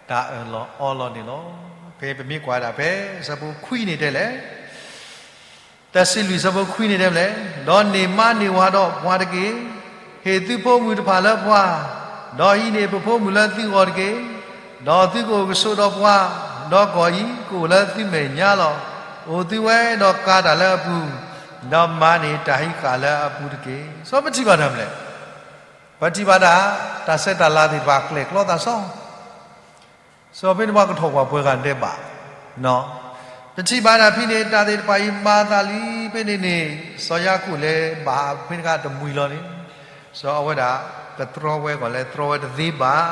တၢ်အၢၣ်လီၤအီလီၤန့ၣ်လီၤ. ဖဲပမ့ၢ်ကွၢ်ဒၣ်ဖဲ ဆၢဖိခွံန့ၣ်တဲလဲၣ်, တဆံလွံၢ်ဆၢဖိခွံန့ၣ်တဲလဲၣ်, ဒီးန့ၢ်မါန့ၢ်ဝၤဒီးပှၤတက့ၢ်. ဟ့ၣ်သုဖိမုၣ်တဖၣ်လၢပှၤ, ဒီးဟံးန့ၢ်ပဖိမုၣ်လၢသုဂီၢ်တက့ၢ်. ဒီးသုကအိၣ်ကဆိးဒီးပှၤ, ဒီးကီၢ်အံၤ ကအိၣ်လၢသုမဲာ်ညါလီၤ. အိၣ်သုဝဲဒီးကၤတၢ်လၢအပူၤ, ဒီးမၤန့ၢ်တၢ်ဟံးဃာ်လၢအပူၤတက့ၢ်. စီၤပထံၣ်ဘၣ်တၢ်မလဲၣ်, ပထံၣ်ဘၣ်ဒၣ် တၢ်ဆဲးတၢ်လၤသ့ၣ်တဖၣ်ကျဲၤကျီသးစီ စီၤဖဲန့ၣ်ပှၤကထီၣ်ပှၤပှဲၤဂၤဒဲးဘၣ်, ပထံၣ်ဘၣ်ဒၣ်ဖဲန့ၣ် တၢ်သ့ၣ်တဖၣ်အံၤမၤသးလံဖဲန့ၣ်န့ၣ် စီၤယၤကိာ်လဲၤဘၣ်ဖဲန့ၣ်ခါတမှံၤလီၤန့ၣ်, စီၤအဝဲဒၣ် ကတြီဝဲအဂီၢ်လဲၤတြီဝဲတသ့ဘၣ်,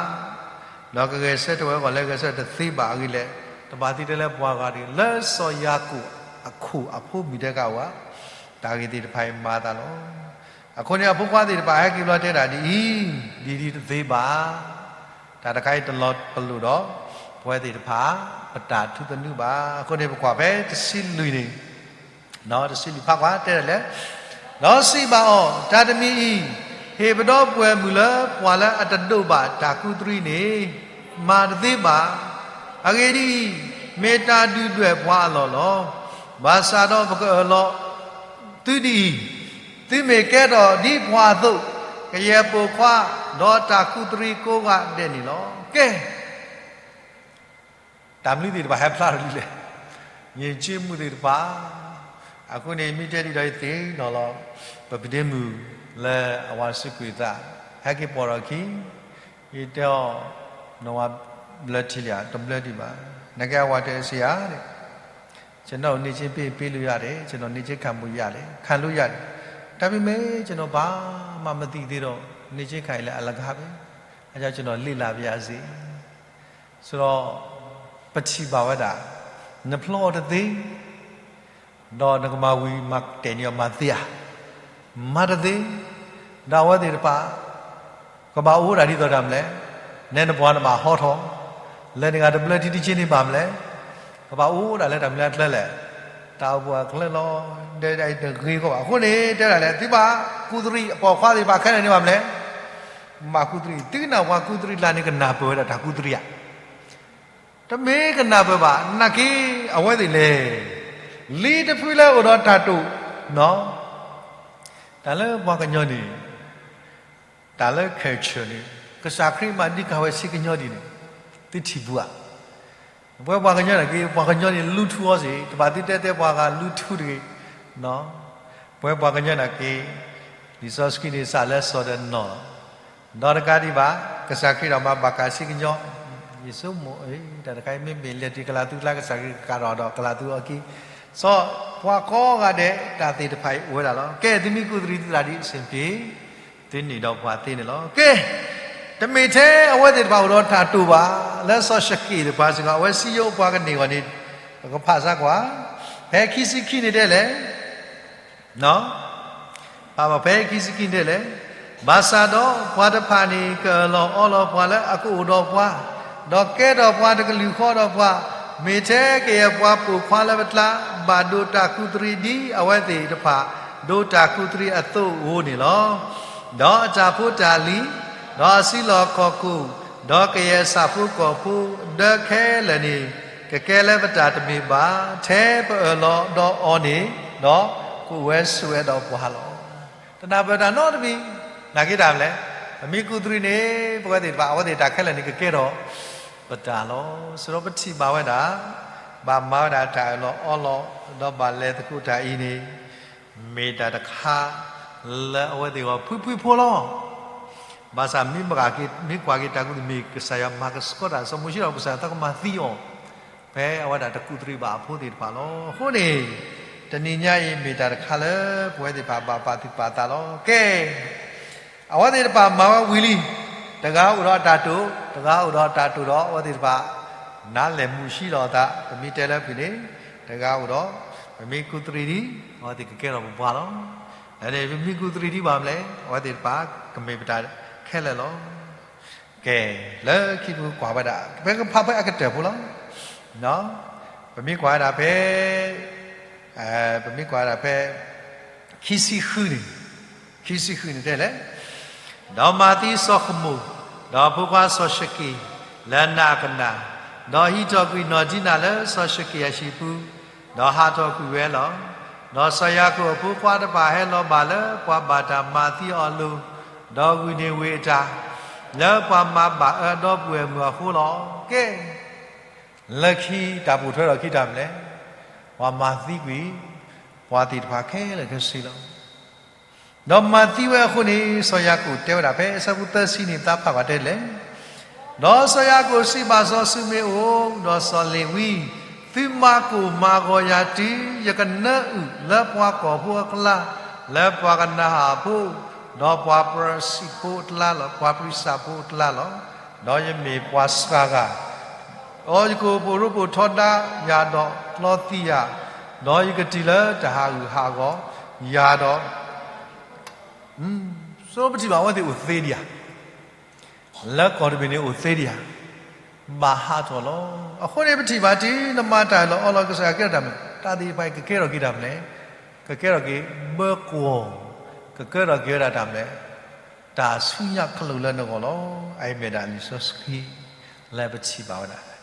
ဒီးကဂဲၤဆၢထၢၣ်ဝဲအဂီၢ်လဲၤဂဲၤဆၢထၢၣ်တသ့ဘၣ်အဂ့ၢ်လဲၣ်, တဘၣ်သ့တဲလၢပှၤဂၤတဂ့ၤ လၢစီၤယၤကိာ်အခိၣ်အဖိမုၣ်တဂၤဧိၤဧါ, တၢ်ဂ့ၢ်သ့ၣ်တဖၣ်အံၤမၤသးလီၤ. အဃိန့ၣ် အဖိခွါသ့ၣ်တဖၣ်ဟဲက့ၤဘျီတဲဒၣ်ဒ်အံၤ, ဒ်ဒ်တသ့ဘၣ် တၢ်တခါအံၤတလီၤပလိာ်ဒီး ပဝဲသ့ၣ်တဖၣ် ပတၢ်ထူသနူဘၣ်. အဃိန့ၣ် ပကွၢ်ဖဲတဆံလွံၢ်န့ၣ်, တဆံလွံၢ်ဖးကွၢ်တဲဒၣ်လဲၣ်, ဒီးစံးဘၣ်အီၤ, တၢ်တမံၤအံၤ ဟ့ၣ်ပဒီပုၢ်ဝဲၢ်မုၣ်လၢပှၤလၢအတဒိးဘၣ်တၢ်ကူးတရံးန့ၣ် မၤတသ့ဘၣ်. အဂ့ၢ်ဒ်အံၤ, မ့ၢ်တၢ်ဒုၣ်ဒွဲၣ်ပှၤအလီၢ်လီၤ. ဘၣ်ဆၣ်ဒီးပကအၢၣ်လီၤ သုဒ်အံၤ, သုမ့ၢ်ကဲထီၣ်ဒ်ပှၤအသိး, ကယဲၢ်ပိာ်ခွါ, ဒီးတၢ်ကူးတရံးကိးဂၤဒဲးန့ၣ်လီၤ. ကဲ, တၢ်မနုၤသ့ၣ်တဖၣ်ဟဲဖျါထီၣ်လံလဲၣ်, ယဉ်ကျေးမှုသ့ၣ်တဖၣ်, အဃိန့ၣ် မ့ၢ်တဲဒ်ဒီးယသ့ၣ်နီၣ်လီၤ, ပပဒ့မုၣ်လၢအဝၤစူးကွံာ်သး, ဟဲက့ၤပိာ်ထီၣ်အခံ, ယတဲအီၤ, နဝၤဘျၢထံလံဧါ, တဘျၢဒံးဘၣ်, နကဲအဝၤတဲစ့ဧါ, ကျွန်တော် နေချင်းပေး ပေးလို့ရတယ်, ကျွန်တော် နေချင်းခံလို့ရတယ်, ခံလို့ရတယ်, ဒါပေမဲ့ ကျွန်တော် ဘာမှ မသိသေးတော့ နေချင်းခံရင်လည်း အလကားပဲ, အဲဒါကြောင့် ကျွန်တော် လေ့လာပါရစေ. ဆိုတော့ ပထံၣ်ဘၣ်ဝဲဒၣ် နဖျီအီၤတသ့, ဒီးနကမၤဝံၤမၤတဲာ်န့ၢ်အီၤမၤသ့ဧါ, မၤတသ့, ဒီးအဝဲသ့ၣ်တဖၣ် ကဘၣ်အိၣ်ဒၣ်ဒ်သိးတၢ်မလဲၣ်, နဲနပှၤနဘၣ်ဟီထီၣ်, လဲၤနဂၤတဘျၢထံတက့ၢ်န့ၣ်ဘၣ်မလဲၣ် ပဘၣ်အိၣ်ဒၣ်လၢတၢ်မနုၤအချၢလဲၣ်, တၢ်အိၣ်ဖှိၣ်အချၢလီၤ, ဒီးတဂ့ၤကီးဘၣ်. အဃိန့ၣ် တဲဝဲဒၣ်လဲၣ်, သုဘၣ်ကူၣ်သရံး အပိာ်ခွါသ့ၣ်တဖၣ်ခဲလၢာ်န့ၣ်ဘၣ်မနုၤလဲၣ်, မၤကူၣ်သရံး, သုကနၢ်ပှၤကူၣ်သရံးလၢ်န့ၣ် ကနၢ်ပၢၢ်ဝဲဒၣ်တၢ်ကူၣ်သရံးဧါ. တမ့ၢ်ကနၢ်ပၢၢ်ဘၣ်, နာ်က့ အဝဲသ့ၣ်လဲၣ်, လံတဖုလၢအိၣ်ဒီးတၢ်တိာ်, တၢ်လၢပှၤကညီန့ၣ် တၢ်လၢ culture န့ၣ် ကစၢ်ခရံာ်မၤဒံးကၤဝဲဆ့ကညီဒ်န့ၣ် သုထံၣ်ပူၤဧါ. ပဝဲပှၤကညီနာ်က့ ပှၤကညီန့ၣ် လူထူအီၤစ့ၢ်, တဘၣ်သုတဲတဲပှၤဂၤလူထူတဂ့ၤ. ပဝဲပှၤကညီနာ်က့ လံာ်စီဆှံန့ၣ် စးလၢစီၤဒီးနီၢ်လီၤ. ဒီးတကးဒံးဘၣ် ကစၢ်ခရံာ်ဒီးမၤဘၣ်ကၤဆ့ကညီ, ယဆိကမိၣ် တၢ်တခါအံၤ မ့မ့ၢ်လဲၤတုၤကလၤသူကျါ ကစၢ်ခရံာ်ကကးထီၣ်ဒီးကလၤသူအီၤခံ, စီၤပှၤကိးဂၤဒဲး တၢ်သ့ၣ်တဖၣ်အံၤအိၣ်ဝဲဒၣ်လီၤ. ကဲ သုမ့ၢ်ကူၣ်သရံးသုသးဒ်အဆင်ပြေ သုန့ၢ်ဒီးပှၤသ့န့ၣ်လီၤ. ကဲ, တမ့ၢ်ထဲအဝဲသ့ၣ်တဖၣ်အိၣ်ဒီးတၢ်တိာ်ဘၣ်, လၢစီၤၡက့ၣ်တပှၤစ့ၢ်ကီး အဝဲစံယိၣ်ပှၤကန့ၢ်အဂီၢ်န့ၣ် ပကဖးစၢ်ကွၢ်, ဖဲခံဆံခံန့ၣ်တဲလဲၣ်, ဖဲခံဆံခံန့ၣ်တဲလဲၣ်, ဘၣ်ဆၣ်ဒီးပှၤတဖၣ်န့ၣ် ကအၢၣ်လီၤအီလီၤပှၤလၢအကအိၣ်ဒီးပှၤ, ဒီးကဲထီၣ်ပှၤတကလုာ်ဃီဒီးပှၤ, မ့ၢ်ထဲကယဲၢ်ပှၤပိာ်ခွါလၢပကျါ ဘၣ်ဒိးတၢ်ကူၣ်သရံးဒ်အဝဲသ့ၣ်တဖၣ် ဒိးတၢ်ကူၣ်သရံးအသိးဧိၤန့ၣ်လီၤ. ဒီးအတၢ်ဖိတၢ်လံၤ, ဒီးအစုလီၢ်ခီၣ်ခိၣ်, ဒီးကယဲၢ်ဆၣ်ဖိကီၢ်ဖိ, ဒီးခဲလၢာ်န့ၣ် ကကဲလၢပတၢ်တမ့ၢ်ဘၣ်, ထဲပအၢၣ်လီၤဒီးအီၤန့ၣ်ဒီး ကအိၣ်ဝဲဆိးဝဲဒီးပှၤလီၤ. တနၢ်ပၢၢ်တၢ်နီတမံၤ, နာ်က့တၢ်မနုၤလဲၣ်, ပမ့ၢ်ကူၣ်သရံးန့ၣ် ပဝဲသ့ၣ်တဖၣ် အဝဲသ့ၣ်တၢ်ခဲလၢာ်န့ၣ် ကကဲထီၣ်ပတၢ်လီၤ. စးထီၣ်ပထံၣ်ဘၣ်ဝဲဒၣ် ဘၣ်မၤဝဲဒၣ်တၢ်အၢၣ်လီၤအီလီၤ, ဒီးဘၣ်လဲၤသကိးတၢ်အံၤန့ၣ် မ့ၢ်တၢ်တခါလၢအဝဲသ့ၣ်အဂီၢ် ဖှံဖှံဖိလီၤ. ဘၣ်ဆၣ်မ့ၢ်ဘၣ်က့ၤ မ့ၢ်ကွၢ်က့ၤတၢ်ကူၣ်သရံး မ့ၢ်ကစၢ်ယွၤမၤကဆှီတၢ် စီၤမိၤၡ့ဒီးကစၢ်ယွၤသးကမၤသံအီၤ, ဖဲအဝဲဒၣ်တကူၣ်သရံးဘၣ်အဖိသ့ၣ်တဖၣ်လီၤ. အဃိန့ၣ် တနံၤညါအံၤမ့ၢ်တၢ်တခါလၢပဝဲသ့ၣ်တဖၣ်ဘၣ်ပာ်သူၣ်ပာ်သးလီၤ. ကဲ အဝဲသ့ၣ်တဖၣ်မၤဝဲဝံၤလံ, တဂၤအိၣ်ဒီးအတၢ်တိာ်, တဂၤအိၣ်ဒီးအတၢ်တိာ်ဒီး အဝဲသ့ၣ်တဖၣ် နါလဲၣ်မုာ်ဆံးလီၤအသး, ပမ့ၢ်တဲလၢပှၤန့ၣ် တဂၤအိၣ်ဒီး ပမ့ၢ်ကူၣ်သရံးဒံး အဝဲသ့ၣ်ကကဲထီၣ်ပပှၤလီၤ. လၢန့ၣ် ပမ့ၢ်ကူၣ်သရံးဒံးဘၣ်မနုၤလဲၣ်, အဝဲသ့ၣ်တဖၣ်ကမ့ၢ်ပတၢ်ခဲလၢာ်လီၤ. ကဲ, လၢခံပကကွၢ်ဝဲဒၣ် ပကဖးဖဲအကတၢၢ်ဖိလီၤ. ပမ့ၢ်ကွၢ်ဝဲဒၣ်ဖဲ ပမ့ၢ်ကွၢ်ဝဲဒၣ်ဖဲ ခံဆံဃုန့ၣ်, ခံဆံဃုန့ၣ်တဲလဲၣ်, ဒီးမၤသံစီၤဃမိၢ်, ဒီးအဖိခွါစီၤၡက့ၣ် လၢနးကနၣ်, ဒီးဟံးထီၣ်ကွံာ်နီၢ်ဒံနၤလၢစီၤၡက့ၣ်အဟံၣ်ပူၤ, ဒီးဟးထီၣ်ကွံာ်ဝဲလီၤ. ဒီးစီၤယၤကိာ်အဖိခွါတဖၣ်ဟဲလီၤဘၣ်လၢပှၤဘၣ်တၢ်မၤသံအီၤအလိၤ, ဒီးဂုာ်န့ၢ်ဝ့ၢ်အတၢ် လၢပှၤမၤဘၣ်အၢဒီပုၢ်ဝဲၢ်မုၣ်အဃိလီၤ. ကဲ, လၢခံတၢ်ပိာ်ထွဲထီၣ်ခံတၢ်မနုၤလဲၣ်, ပှၤမၤသံကွံာ် ပှၤသ့ၣ်တဖၣ်ခဲလၢာ်ခဲဆ့လီၤ. ဒီးမၤသံဝဲအဃိန့ၣ် စီၤယၤကိာ်တဲဝဲဒၣ်ဖဲအဆၢဖိသၢဆံန့ၣ် သးဖးကွၢ်တဲလဲၣ်, ဒီးစီၤယၤကိာ်စံးဘၣ်စီၤၡမူၤအ့လ် ဒီးစီၤလ့ၤဝံ, သုမၤကိၢ်မၤဂီၤယၤတုၤ ယကနၢအုၣ်လၢပှၤကီၢ်ဖိအကျါ, လၢပှၤကနၤဧၣ်ဖိ, ဒီးပှၤပရံးစံးဖိအကျါလီၤ, ပှၤပရံးစံးဖိအကျါလီၤ. ဒီးယမ့ၢ်ပှၤစှၤဂၤ ဒီးယကအိၣ်ဖှိၣ်ရိဖှိၣ်ထီဒါယၤဒီးကျီသံယၤ, ဒီးယကတုၤလၢတၢ်ဟးဂူာ်ဟးဂီၤယၤဒီး, ဆိပထံၣ်ဘၣ်အဝဲသ့ၣ်အိၣ်သ့ဒံးဧါ, လၢကီၢ်တဘ့ၣ်န့ၣ်အိၣ်သ့ဒံးဧါ, ဘၣ်ဟးထီၣ်လီၤ. အဃိန့ၣ်ပထံၣ်ဘၣ်တုၤနမၤတၢ်အၢၣ်လီၤအီလီၤကစၢ်ယွၤကဲထီၣ်တၢ်မနုၤလဲၣ်, တၢ်သ့ၣ်တဖၣ်အံၤကကဲထီၣ်က့ၤတၢ်မနုၤလဲၣ်, ကကဲထီၣ်က့ၤဘၢကွီၢ်, ကကဲထီၣ်က့ၤဝဲဒၣ်တၢ်မနုၤလဲၣ်, တၢ်ဆူညါခလိာ်လၢနဂီၢ်လီၤ. အအံၤမ့ၢ်ဒၣ်လံာ်စီဆှံ လၢပထံၣ်ဘၣ်ဝဲဒၣ်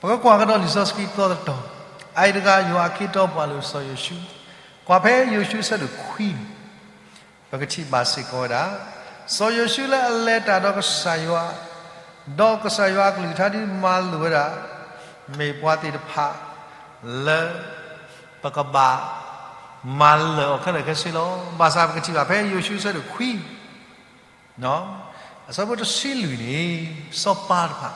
ပကကွၢ်ကဒီးလံာ်စီဆှံသီတတီၤ, အအံၤတဂၤယွၤအခ့အတီပှၤလၢစီၤယိၤၡူ, ကွၢ်ဖဲယိၤၡူအဆၢဒိၣ်ခွံန့ၣ်, ပကထံၣ်ဘၣ်စ့ၢ်ကီးဝဲဒၣ်, စီၤယိၤၡူလၢအလဲၤတၢ်ဒီးကစၢ်ယွၤ, ဒီးကစၢ်ယွၤအကလုၢ်ကထါဒုးမၤလိာ်ဝဲဒၣ်, မ့ၢ်ပှၤသ့ၣ်တဖၣ်လၢ ပကဘၣ်မၤလၢာ်အီၤခဲလၢာ်ခဲဆ့လီၤ. ဘၣ်ဆၣ်ပကထံၣ်ဘၣ်ဖဲယိၤၡူအဆၢဒိၣ်ခွံ အဆၢဖိတဆံလွံၢ်န့ၣ်, စီၤပၤတဖၣ်,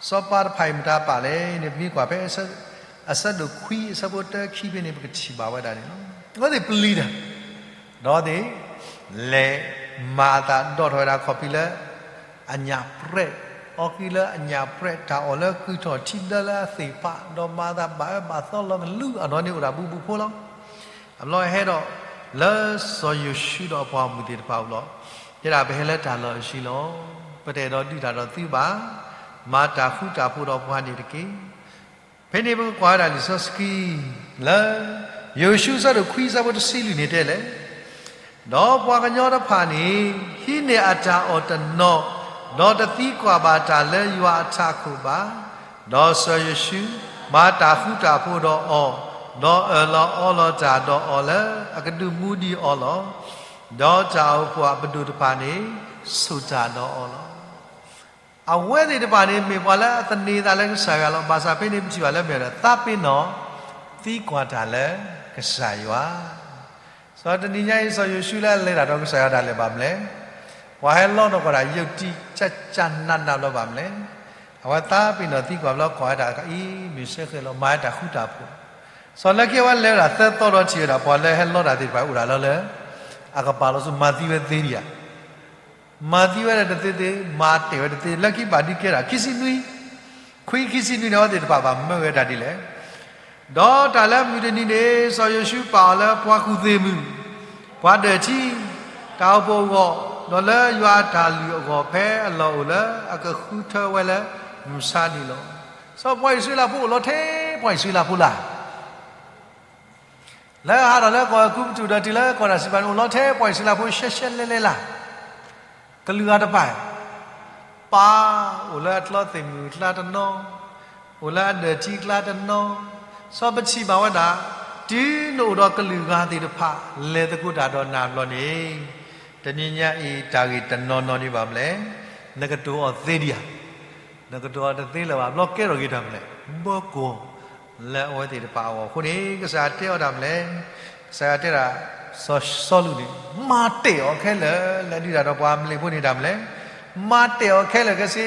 စီၤပၤတဖၣ်အံၤမတၤပာ်လဲၣ်န့ၣ် ပမ့ၢ်ကွၢ်ဖဲ အဆၢဒိၣ်ခွံ အဆၢဖိတၢခံဖဲန့ၣ် ပကထံၣ်ဘၣ်ဝဲဒၣ်န့ၣ်လီၤ. အဝဲသ့ၣ်ပျံၤတၢ်, ဒီးသ့ၣ်လဲၤမၤအသးဒီးထီၣ်ဝဲဒၣ်ခီၣ်ဖံးလၢ အညၣ်ပြဲး, အီကံလၢအညၣ်ပြဲး, တၢ်အီၣ်လၢကုၢ်ထီၣ်ထံဒၢလၢအသ့ၣ်ဖး, ဒီးမၤအသးဘၣ်အၢဘၣ်သီလီၤကလုာ်အဒီးန့ၣ်အိၣ်ဒၣ်ဘူးဘူးဖိလီၤ. အဘျီဟဲဒီးလၢစီၤယိၤၡူဒီးအပှၤဂီၢ်မုၢ်သ့ၣ်တဖၣ်အအိၣ်လီၤ. တဲဒၣ်ပဟဲလၢတၢ်လီၢ်အဆံလီၤ. ပတအဲၣ်ဒိးဒုးတၢ်ဒီးသုဘၣ်. မၤတၢ်ဃူတၢ်ဖိးဒီးပှၤန့ၣ်တက့ၢ်. ဖဲန့ၣ်ပကကွၢ်ဝဲဒၣ်လံာ်စီဆှံ လၢ ယိၤၡူ အဆၢဒိၣ်ခွံ အဆၢဖိတဆံလွံၢ်န့ၣ်တဲလဲၣ်, ဒီးပှၤကညီတဖၣ်န့ၣ် ဟံးန့ၢ်အတၢ်အီၣ်တနီၤ, ဒီးတသံကွၢ်ဘၣ်တၢ်လၢယွၤအထးခိၣ်ဘၣ်. ဒီးစီၤယိၤၡူ မၤတၢ်ဃူတၢ်ဖိးဒီးအီၤ, ဒီးအၢၣ်လီၤအီလီၤတၢ်ဒီးအီၤလၢအကဒုးမူဒံးအီၤလီၤ. ဒီးတၢ်အိၣ်ဖှိၣ်အပဒိၣ်တဖၣ်န့ၣ် ဆိၣ်တၢ်ဒီးအီၤလီၤ. အဝဲသ့ၣ်တဖၣ်န့ၣ် မ့ၢ်ပှၤလၢအသန့ၤသးလၢကစၢ်ယွၤလီၤ. ဘၣ်ဆၣ်ဖဲန့ၣ်ပထံၣ်ဘၣ်လၢမ့ၢ်ဒီး သးပ့ၤနီၣ် သံကွၢ်တၢ်လၢကစၢ်ယွၤ. စီၤတနံၤညါအံၤ စီၤယိၤၡူလၢအလဲၤတၢ်ဒီးကစၢ်ယွၤတၢ်လဲၤဘၣ်မလဲၣ်. ပှၤဟဲလီထီၣ်ကွၢ်ဒၣ် ယုၢ်တံၢ်ကၠၢ်ကၠၢ်နးနးဘျီဘၣ်မလဲၣ်. အဝဲသးပ့ၤနီၣ်သံကွၢ်ဘျီ ကွၢ်ဝဲဒၣ်အံၤ မ့ၢ်စ့ၢ်ကီးလီၤ မၤဝဲတၢ်ဃူတၢ်ဖိး. စီၤလၢခံအဝဲလဲၤဝဲဒၣ်သၢသီဒီးထံၣ်ဝဲဒၣ် ပှၤလၢဟဲလီတၢ်သ့ၣ်တဖၣ်အိၣ်ဒၣ်လီၤလၢ အကပၤလီၤဆူ မၤသံဝဲသ့ဒံးဧါ. မၤသံဝဲဒၣ်တသ့သ့, မၤတဲာ်ဝဲတသ့, လၢခံဘၣ်ဒုးကဲဒၣ် ခံဆံနွံ, ခွံခံဆံနွံန့ၣ် အဝဲသ့ၣ်တဖၣ်ဘၣ်မၢဝဲဒၣ်ဒ်လဲၣ်. ဒီးတၢ်လၢမုၢ်တနံၤန့ၣ် စီၤယိၤၡူပာ်အီၤလၢပှၤကူၣ်သ့ၣ်မုၣ်, ပှၤဒၢးထံ, တၢ်အိၣ်ဖှိၣ်အဂီၢ်, ဒီးလၢယွၤအတၢ်လုၢ်အဂီၢ်ဖဲအလီၢ်အိၣ်လၢအကဃုထၢဝဲလၢမုၢ်ဆါန့ၣ်လီၤ. စီၤပှၤအံၣ်စရ့လးဖိအိၣ်လီၤထဲပှၤအံၣ်စရ့လးဖိလၢ် လၢအဟးထီၣ်လၢကီၢ်အဲၤကူပတူးဒီးတုၤလၢကီၢ်တၢ်စံးပာ်န့ၣ် အိၣ်လီၤထဲပှၤအံၣ်စရ့လးဖိရှဲရှဲလဲလဲလၢ်. ကလုာ်ဂၤတဖၣ် ပၢ်အိၣ်လၢအကျီသ့ၣ်မုၣ်အကျါတနီၤ, အိၣ်လၢအဒၢးထံအကျါတနီၤ, စီၤပထံၣ်ဘၣ်ဝဲဒၣ်, တုၤနအိၣ်ဒီးကလုာ်ဂၤသ့ၣ်တဖၣ် လဲၤသကိးတၢ်ဒီးနၤဘျီန့ၣ်, တနံၤညါအံၤတၢ်ဂ့ၢ်တနီၤနီၤဒံးဘၣ်မလဲၣ်, နကတိၤအီၤသ့ဒံးဧါ. နကတိၤအီၤတသ့လၢၤဘၣ်, ဘျီကဲထီၣ်က့ၤတၢ်မလဲၣ်, ဘၢကွီၢ် လၢအဝဲသ့ၣ်တဖၣ်အဂီၢ်အဃိန့ၣ် ကစၢ်ယွၤတဲအီၤတၢ်မလဲၣ်, ကစၢ်ယွၤတဲဒၣ်, စီၤစီလူးန့ၣ် မၤတဲာ်အီၤခဲလၢာ် လၢဒုးတၢ်ဒီးပှၤအမလ့းဖိန့ၣ်တၢ်မလဲၣ်, မၤတဲာ်အီၤခဲလၢာ်ခဲဆ့,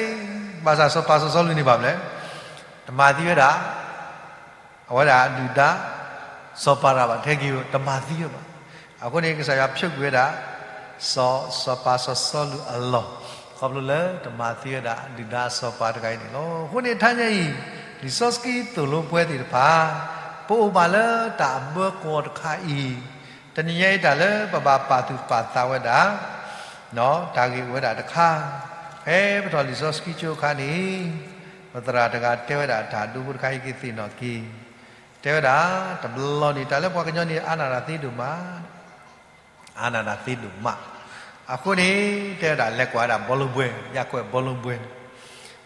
ဘၣ်ဆၣ်စီၤပၤစီၤစီလူးန့ၣ်ဘၣ်မလဲၣ်, တမၤသံဝဲဒၣ် အဝဲဒၣ်ဒုၣ်ဒါ စီၤပၤတဂၤဘၣ်, ထဲက့ၤတမၤသံဝဲဘၣ်. အဃိန့ၣ် ကစၢ်ယွၤဖျိးကွံာ်ဝဲဒၣ် စီၤ စီၤပၤစီၤစီလူးအလီၢ်, ခီဖျိလၢတမၤသံဝဲဒၣ်ဒုၣ်ဒါစီၤပၤတဂၤအံၤန့ၣ်လီၤ. အဃိန့ၣ် တနံၤညါအံၤ လံာ်စီဆှံသိၣ်လိပှၤသ့ၣ်တဖၣ် ပအိၣ်ဘၣ်လၢတၢ်အဘၢကွီၢ်တခါအံၤ, တနံၤညါအံၤတၢ်လၢပဘၣ်ပာ်သူၣ်ပာ်သးဝဲဒၣ် တၢ်ဂ့ၢ်အိၣ်ဝဲဒၣ်တခါ, ဖဲပထီၣ်လံာ်စီဆှံကၠိအခါန့ၣ်, ပသရၣ်တဂၤတဲဝဲဒၣ်တၢ်ဒိဖိတခါအံၤကသ့ၣ်နီၣ်က့ၤ, တဲဝဲဒၣ်, တဘျီန့ၣ် တၢ်လၢပှၤကညီန့ၣ် အါနၢ်တၢ်သ့ဒိၣ်မး, အါနၢ်တၢ်သ့ဒိၣ်မး, အဃိန့ၣ် တဲဝဲဒၣ် လဲၤကွၢ်ဝဲဒၣ်ဘီလိဘွဲ, ယၢ်ကွဲးဘီလိဘွဲန့ၣ်,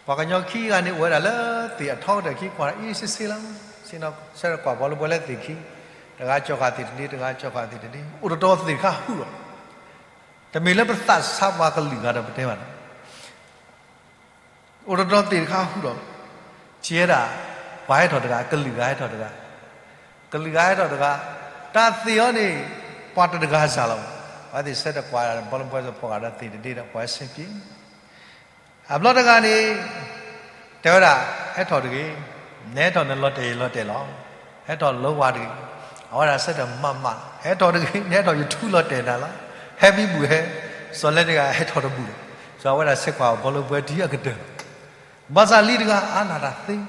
ပှၤကညီခံဂၤန့ၣ် အိၣ်ဝဲဒၣ်လၢသ့ၣ်အထီကတၢၢ်ခံ ကွၢ်အံၤဆ့ဆ့လီၤ, ဆ့ၣ်နီၤဆၢကွၢ်ဘီလိဘွဲလၢသ့ၣ်ခံ, တဂၤကၠီၣ်ဃာ်သ့ၣ်တဒ့, တဂၤကၠီၣ်ဃာ်သ့ၣ်တဒ့, အိၣ်တတီၤသ့ၣ်တခါဟူးလီၤ, တမ့ၢ်လၢပသးစၢ်ပှၤကလုာ်ဂၤဒီးပတဲဘၣ်န့ၣ် အိၣ်တတီၤသ့ၣ်တခါဟူးဒီး, ကဲဒၣ်, ပှၤဟဲထီၣ်တဂၤ, ကလုာ်ဂၤဟဲထီၣ်တဂၤ, ကလုာ်ဂၤဟဲထီၣ်တဂၤ, တၢ်သ့ၣ်အီၤန့ၣ်, ပှၤတတဂၤစၢ်လီၤ, ပှၤသ့ၣ်ဆၢတကွၢ် ဘီလိဘွဲ ပှၤဂၤဒီးသ့ၣ်တဒ့ဒီးပှၤဆ့က့, အဘျီတဂၤန့ၣ်, တဲဝဲဒၣ်, ဟဲထီၣ်တဂ့ၤ, နဟဲထီၣ်နလီၤတဲာ်ယလီၤတဲာ်လီၤ, ဟဲထီၣ်လီၤဝါတဂ့ၤ, အဝဲဒၣ်ဆၢထၢၣ်မးမး, ဟဲထီၣ်တဂ့ၤ, နဟဲထီၣ်ယထူလီၤတဲာ်နၤလီၤ, ဟဲမံဘူၣ်ဟဲ, စီၤလၢတဂၤဟဲထီၣ်တဘူၣ်လီၤ, စီၤအဝဲဒၣ်ဆဲးကွၢ်ဘီလိဘွဲတံၤအကတၢၢ်လီၤ, ဘၣ်ဆၣ်လံတဂၤအါနၢ်တၢ်သ့,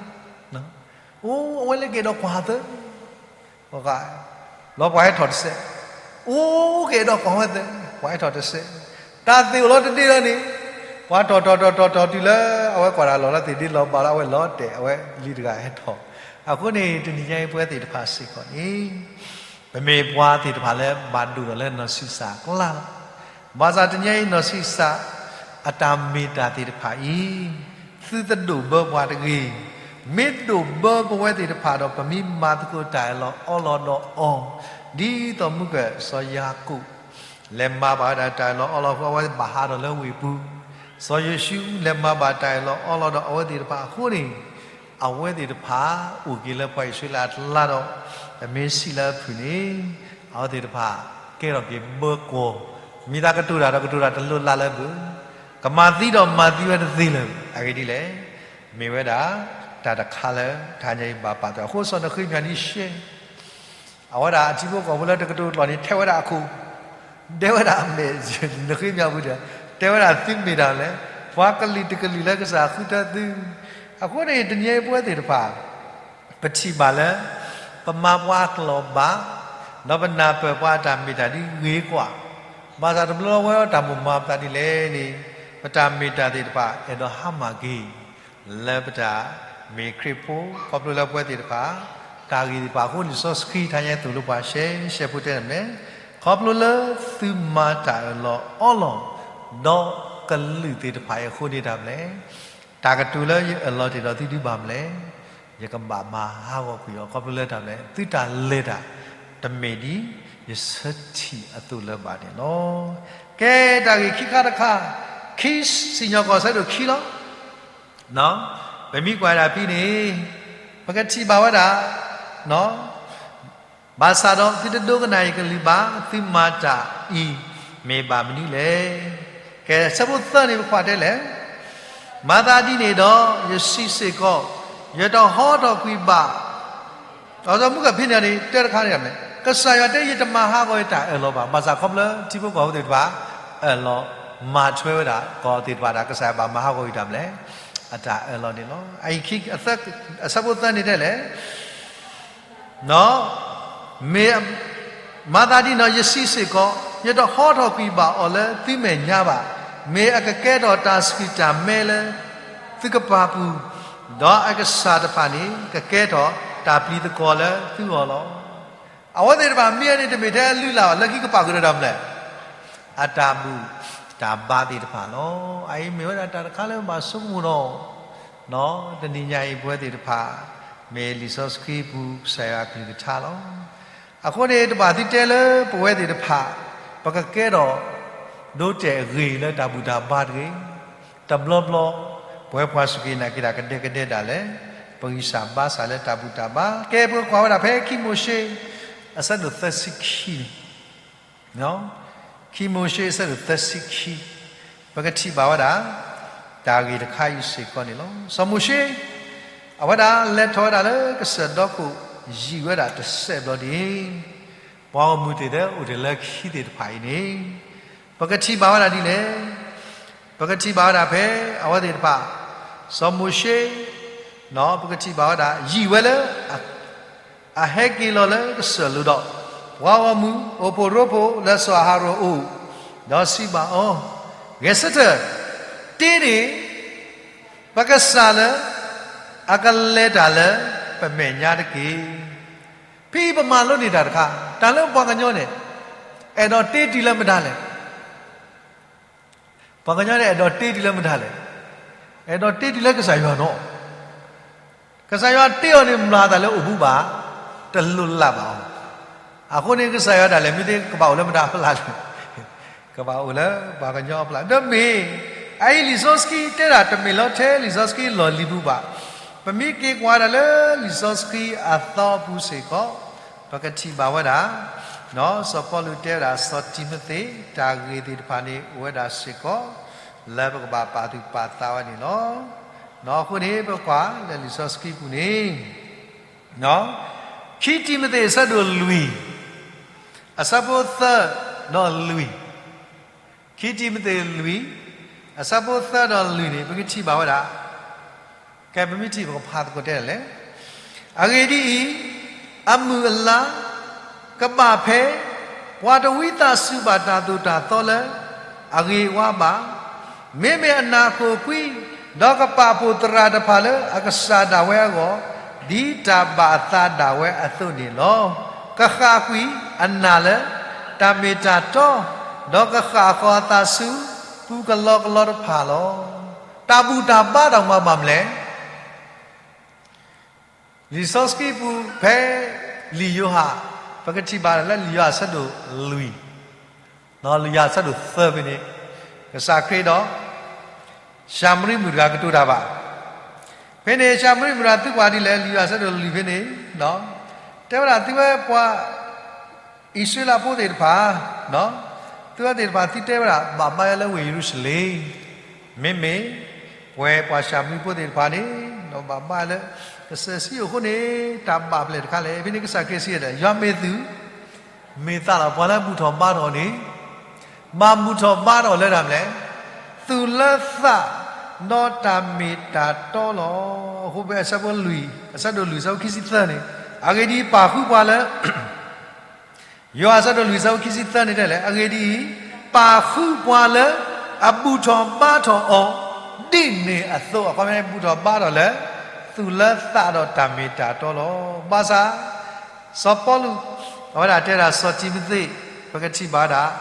အိၣ်အဝဲလၢကအဲၣ်ဒိးကွၢ်သၢ လီၤပှၤဟဲထီၣ်တစဲး, အိၣ်ကအဲၣ်ဒိးကွၢ်ဝဲသၢ, ပှၤဟဲထီၣ်တစဲး, တၢ်သ့ၣ်အိၣ်လီၤတဒ့လီၤန့ၣ်, ပှၤထီၣ်ထီၣ်ထီၣ်ထီၣ်ထီၣ်တုၤလၢ အဝဲကွၢ်တၢ်လီၢ်လၢသ့ၣ်ဒ့လီၤဘၣ်လၢအဝဲလီၤတဲာ် အဝဲလံတဂၤဟဲထီၣ်, အဃိန့ၣ် တနံၤညါအံၤပဝဲသ့ၣ်တဖၣ်စ့ၢ်ကီးန့ၣ်, ပမ့ၢ်ပှၤသ့ၣ်တဖၣ်လၢဘၣ်ဒိၣ်ထီၣ်လၢနီၢ်ဆံးစၢ်အကျါလီၤ, ဘၣ်ဆၣ်တနံၤညါအံၤနီၢ်ဆံးစၢ် အတၢ်မ့ၢ်တၢ်သ့ၣ်တဖၣ်အံၤ, သုတဒိၣ်ဘၢပှၤတဂ့ၤ, မ့ၢ်ဒိၣ်ဘၢပဝဲသ့ၣ်တဖၣ်ဒီး ပမ့ၢ်မၤသကိးတၢ်အၢၣ်လီၤအီလီၤဒီးအီၤ, ဒ်သိးမုၢ်ကၢၢ်စီၤယၤကိာ် လဲၤမၤဘၣ်ဝဲဒၣ်တၢ်အၢၣ်လီၤအီလီၤအဃိ အဝဲဘၣ်ဟးထီၣ်လၢဝ့ၢ်ပူၤ, စီၤယိၤၡူလဲၤမၤဘၣ်တၢ်အၢၣ်လီၤအီလီၤဒီးအဝဲသ့ၣ်တဖၣ်အဃိန့ၣ်, အဝဲသ့ၣ်တဖၣ်အိၣ်က့ၤလၢပှၤအံၣ်စရ့လးအကျါဒီး, ပမ့ၢ်စံးလၢအဖုၣ်န့ၣ်, အဝဲသ့ၣ်တဖၣ်ကဲထီၣ်က့ၤဘၢကွီၢ်, မ့ၢ်တၢ်ကတိၤတၢ်ဒီးကတိၤတၢ်တလိၤလးလၢၤဘၣ်, ကမၤသံဒီးမၤသံဝဲတသ့လၢၤဘၣ်, အဂ့ၢ်ဒ်လဲၣ်, မ့ၢ်ဝဲဒၣ် တၢ်တခါလၢတနံၤညါအံၤဘၣ်ပာ်သးအဃိ စီၤနဃ့မယၤဒ်ရှဲ အဝဲဒၣ်အထံဖိကီၢ်ဖိလၢတကတိၤတလီၢ်န့ၣ် ထဲဝဲဒၣ်အခိၣ်, ဒဲဝဲဒၣ်အမဲာ်, နဃ့မယၤပူၤဒီး, တဲဝဲဒၣ်သုမ့ၢ်တၢ်လဲၣ်, ပှၤကလုာ်တကလုာ်လၢကစၢ်ဃုထၢသု, အဃိန့ၣ် တနံၤညါအံၤပဝဲသ့ၣ်တဖၣ်, ပထံၣ်ဘၣ်လၢ ပမၤပှၤအကျိာ်ဘၣ်, ဒီးပနၢ်ပၢၢ်ပှၤအတၢ်မ့ၢ်တၢ်ဒ်ဂ့ၤကွၢ်, ဘၣ်ဆၣ်တဘျီလၢဝဲတၢ်မိၣ်မၤပသးဒ်လဲၣ်န့ၣ်, ပတၢ်မ့ၢ်တၢ်သ့ၣ်တဖၣ် အဲၣ်ဒိးဟါမၢ်က့ၤ လၢပတၢ် မ့ၢ်ခရံာ်ဖိ ခီဖျိလၢပဝဲသ့ၣ်တဖၣ် တၢ်ဂ့ၢ်သ့ၣ်တဖၣ်အဃိ လံာ်စီဆှံထါညါသိၣ်လိပှၤရှဲရှဲဖိတဲန့ၣ်မ့ၢ် ခီဖျိလၢသုမၤတၢ်အၢၣ်လီၤအီလီၤ ဒီးကလုာ်သ့ၣ်တဖၣ်အံၤအဃိန့ၣ်တၢ်မနုၤလဲၣ်, တၢ်ကတိၤလၢယအၢၣ်လီၤတ့ၢ်ဒီးသုဒုးဘၣ်မနုၤလဲၣ်, ယကဘၣ်မၤဟးဂီၤကွံာ်အီၤ ခီဖျိလၢတၢ်မနုၤလဲၣ်, သုတၢ်လဲၤတၢ် တမ့ၢ်ဒ်ယဆၢထံၣ်အသိးလၢၤဘၣ်န့ၣ်လီၤ. ကဲတၢ်ဂ့ၢ်ခံခါတခါ, ခံစံၣ်ညီၣ်ကွီၢ်ဆၢဒိၣ်ခံလီၤ. ပမ့ၢ်ကွၢ်ဒၣ်ဖဲန့ၣ် ပကထံၣ်ဘၣ်ဝဲဒၣ် ဘၣ်ဆၣ်ဒီးသုတဒိကနၣ်ယကလုၢ်ဘၣ်, သုမၤတၢ်အံၤမ့ၢ်ဘၣ်မနုၤလဲၣ်. ကဲဆၢဖိသၢန့ၣ်ပကွၢ်တဲလဲၣ်, မၤသးဒ်န့ၣ်ဒီး ယစံးစ့ၢ်ကီး, ယတဟီထီၣ်ကွံာ်ဘၣ် ဒီးမုၢ်ကဖဲန့ၣ်န့ၣ် တဲတခါန့ၣ်မ့ၢ် ကစၢ်ယွၤတဲယတမၤဟးဂီၤယတၢ်အၢၣ်လီၤဘၣ်. ဘၣ်ဆၣ်ခီဖျိလၢထံဖိကီၢ်ဖိသ့ၣ်တဖၣ် အၢၣ်လီၤမၤထွဲဝဲဒၣ် ကီၢ်သ့ၣ်တဖၣ်ဒၣ် ကစၢ်ယွၤဘၣ်မၤဟးဂီၤယတၢ်မနုၤလဲၣ်, အတၢ်အၢၣ်လီၤန့ၣ်လီၤ. အဆၢဖိသၢန့ၣ်တဲလဲၣ် မ့ၢ် မၤသးဒ်န့ၣ်ဒီး ယစံးစ့ၢ်ကီး, ယတဟီထီၣ်ကွံာ်ဘၣ်အီၤလၢသုမဲာ်ညါဘၣ်. မ့ၢ်အကကဲထီၣ်တၢ်ဆှုၣ်တၢ်မဲလၢသုကပၤပူၤ, ဒီးအကစၢ်တဖၣ်န့ၣ် ကကဲထီၣ်တၢ်ပျံၤသကွီၤလၢသုဂီၢ်လီၤ. အဝဲသ့ၣ်တဖၣ်မ့ၢ်အန့ၣ် တမ့ၢ်ထဲအလုၢ်အလၢ်ဘၣ် လၢခံကပာ်ဃုာ်ဒီးတၢ်မနုၤလဲၣ်, အတၢ်ဘူၣ်တၢ်ဘါသ့ၣ်တဖၣ်လီၤ. အအံၤမ့ၢ်ဝဲဒၣ်တၢ်တခါလၢဘၣ်ဆိကမိၣ်ဒီး တနံၤညါအံၤပဝဲသ့ၣ်တဖၣ် မ့ၢ်လံာ်စီဆှံပူၤကစၢ်ယွၤအကလုၢ်ကထါလီၤ. အဃိန့ၣ် တဘၣ်သုတဲလၢပဝဲသ့ၣ်တဖၣ် ပကကဲထီၣ် ဒိတဲာ်အဂ့ၤလၢတၢ်ဘူၣ်တၢ်ဘါတဂ့ၤ. တဘျီဘျီ ပဝဲပှၤစူၢ်က့ၤနာ်က့ၤတၢ်ကဒဲကဒဲဒၣ်လဲာ် ပဂံၢ်စၢ်ဘါစၢ်လၢတၢ်ဘူၣ်တၢ်ဘါ. ကဲပကကွၢ်ဝဲဒၣ်ဖဲခံမိၤၡ့ အဆၢဒိၣ်သၢဆံခံန့ၣ် ခံမိၤၡ့အဆၢဒိၣ်သၢဆံခံ ပကထံၣ်ဘၣ်ဝဲဒၣ် တၢ်ဂ့ၢ်တခါအံၤစ့ၢ်ကီးန့ၣ်လီၤ. စီၤမိၤၡ့ အဝဲဒၣ်လဲၤထီၣ်ဝဲဒၣ်လၢကစၢၢ်ဒီခိၣ် ယံာ်ဝဲဒၣ်တစဲးဘျီဒ်န့ၣ် ပှၤဂီၢ်မုၢ်သ့ၣ်တဖၣ်အိၣ်တ့ၢ်လၢခံသ့ၣ်တဖၣ်အံၤန့ၣ် ပကထံၣ်ဘၣ်ဝဲဒၣ်ဒ်လဲၣ်. ပကထံၣ်ဘၣ်ဝဲဒၣ်ဖဲအဝဲသ့ၣ်တဖၣ် စီၤမိၤၡ့ ပကထံၣ်ဘၣ်ဝဲဒၣ် ယံာ်ဝဲလၢ အဟဲက့ၤလီၤလၢကစၢၢ်လိၤဒီး ပှၤဂီၢ်မုၢ်အိၣ်ဖှိၣ်ရိဖှိၣ်လၢစီၤအၤဟရိၣ်အအိၣ်, ဒီးစံးဘၣ်အီၤ, ဂဲၤဆၢထၢၣ်, တ့န့ၢ် ပကစၢ်လၢ အကလဲၤတၢ်လၢပမဲာ်ညါတက့ၢ်. ဖဲအံၤပမၤလိန့ၢ်တၢ်တခါ, တၢ်လၢပှၤကညီန့ၣ် အဲၣ်ဒိးတ့တုၤလၢမတၤလဲၣ်. ပှၤကညီန့ၣ် အဲၣ်ဒိးတ့တုၤလၢမတၤလဲၣ်. အဲၣ်ဒိးတ့တုၤလၢကစၢ်ယွၤနီၤ. ကစၢ်ယွၤတ့အီၤန့ၣ် မၤသးလၢအိၣ်ဘူးဘၣ်, တလိၣ်လၢ်ဘၣ်အီၤ. အဃိန့ၣ် ကစၢ်ယွၤဒၣ်လဲာ် မ့ၢ်သ့ကဘၣ်အိၣ်လၢမတၤအဖီလာ်လဲၣ်. ကဘၣ်အိၣ်လၢပှၤကညီအဖီလာ်. ဒီးမ့ၢ် အအံၤလံာ်စီဆှံတဲဒၣ်တမ့ၢ်လီၤထဲလံာ်စီဆှံလီၢ်လံၤပူၤဘၣ်. ပမ့ၢ်က့ၤကွၢ်ဒၣ်လၢလံာ်စီဆှံအသီအပူၤစ့ၢ်ကီး ပကထံၣ်ဘၣ်ဝဲဒၣ် စီၤပီလူးတဲဝဲဒၣ် စီၤတံၤမသ့း တၢ်ဂ့ၢ်သ့ၣ်တဖၣ်န့ၣ် အိၣ်ဝဲဒၣ်စ့ၢ်ကီး လၢပကဘၣ်ပာ်သူၣ်ပာ်သးဝဲန့ၣ်လီၤ. အဃိန့ၣ် ပကွၢ်လၢလံာ်စီဆှံပူၤန့ၣ် ခံတံၤမသ့းအဆၢဒိၣ်လွံၢ် အဆၢဖိသၢဒီးလွံၢ်, ခံတံၤမသ့းလွံၢ် အဆၢဖိသၢဒီးလွံၢ်န့ၣ် ပကထံၣ်ဘၣ်ဝဲဒၣ် ကဲပမ့ၢ်ထံၣ်ပကဖးသကိးတဲလဲၣ်. အဂ့ၢ်ဒ်အံၤ, အမုၢ်အလါ ကဘၣ်ဖဲ ပှၤတဝံသးစူၤဘၣ်တၢ်သိၣ်တၢ်သီလၢအဂ့ၤအဝါဘၣ်, မ့မ့ၢ်အနၢ်ကိၣ်ကွံ ဒီးကပာ်ဖှိၣ်သရၣ်တဖၣ်လၢအကစၢ်ဒၣ်ဝဲအဂီၢ်, ဒ်တၢ်ဘၣ်အသးဒၣ်ဝဲအသိးန့ၣ်လီၤ. ကဃၣ်ကွံာ်အနၢ်လၢတၢ်မ့ၢ်တၢ်တီ, ဒီးကဃၣ်ဃီၤအသးဆူပူကလီကလီတဖၣ်လီၤ. တၢ်ဘူၣ်တၢ်ဘါတၢ်မၤဘၣ်မနုၤလဲၣ်. လံာ်စီဆှံပူၤဖဲ လံာ်ယိၤဟၣ်, ပကထံၣ်ဘၣ်လၢလံာ်ယိၤဟၣ်အဆၢဒိၣ်လွံၢ်, လံာ်ယိၤဟၣ်အဆၢဒိၣ်သၢဖဲန့ၣ်, ကစၢ်ခရံာ်ဒီး ၡၤမရံမုၣ်တဂၤကတိၤတၢ်ဘၣ်. ဖဲန့ၣ် ၡၤမရံမုၣ်တဂၤသံကွၢ်ဒ်လဲၣ်, လံာ်ယိၤဟၣ်အဆၢဒိၣ်လွံၢ်ဖဲန့ၣ်, တဲဝဲဒၣ်သုဝဲပှၤ အံၣ်စရ့လးဖိသ့ၣ်တဖၣ်, သုဝဲသ့ၣ်တဖၣ်သုတဲဝဲဒၣ် ဘၣ်ဘါယွၤလၢဝ့ၢ်ယရူၤၡလ့ၣ်, မ့မ့ၢ် ပဝဲပှၤၡၤမရံဖိသ့ၣ်တဖၣ်န့ၣ် ဘၣ်ဘါလၢ ကစၢၢ်စံၣ်အဃိန့ၣ် တၢ်ဘၣ်ဖျဲၣ်တခါလဲၣ်. ဖဲန့ၣ်ကစၢ်ခရံာ်စံးဒီး ယွၤမ့ၢ်သု မ့ၢ်သးလီၤ ပှၤလၢဘူၣ်ထီၣ်ဘါထီၣ်န့ၣ် ဘၣ်ဘူၣ်ထီၣ်ဘါထီၣ်လၢတၢ်မနုၤလဲၣ်, သူၣ်လၢသး ဒီးတၢ်မ့ၢ်တၢ်တီလီၤ. အဃိဖဲအဆၢဖိလွံၢ်, အဆၢဒိၣ်လွံၢ် အဆၢဖိခံဆံသၢန့ၣ်, အဂ့ၢ်ဒ်အံၤ ပာ်ဃုပှၤလၢ ယိၤဟၣ်အဆၢဒိၣ်လွံၢ် အဆၢဖိခံဆံသၢန့ၣ်တဲလဲၣ်, အဂ့ၢ်ဒ်အံၤ, ပာ်ဃုပှၤလၢအဘူၣ်ထီၣ်ဘါထီၣ်အီၤ ဒ်န့ၣ်အသိး, အခီပညီ ဘူၣ်ထီၣ်ဘါထီၣ်လၢ သူၣ်လၢသးဒီးတၢ်မ့ၢ်တၢ်တီလီၤ. ဘၣ်ဆၣ် စီၤပီလူး အဝဲဒၣ်တဲဒၣ်စီၤတံၤမသ့း ပကထံၣ်ဘၣ်ဝဲဒၣ်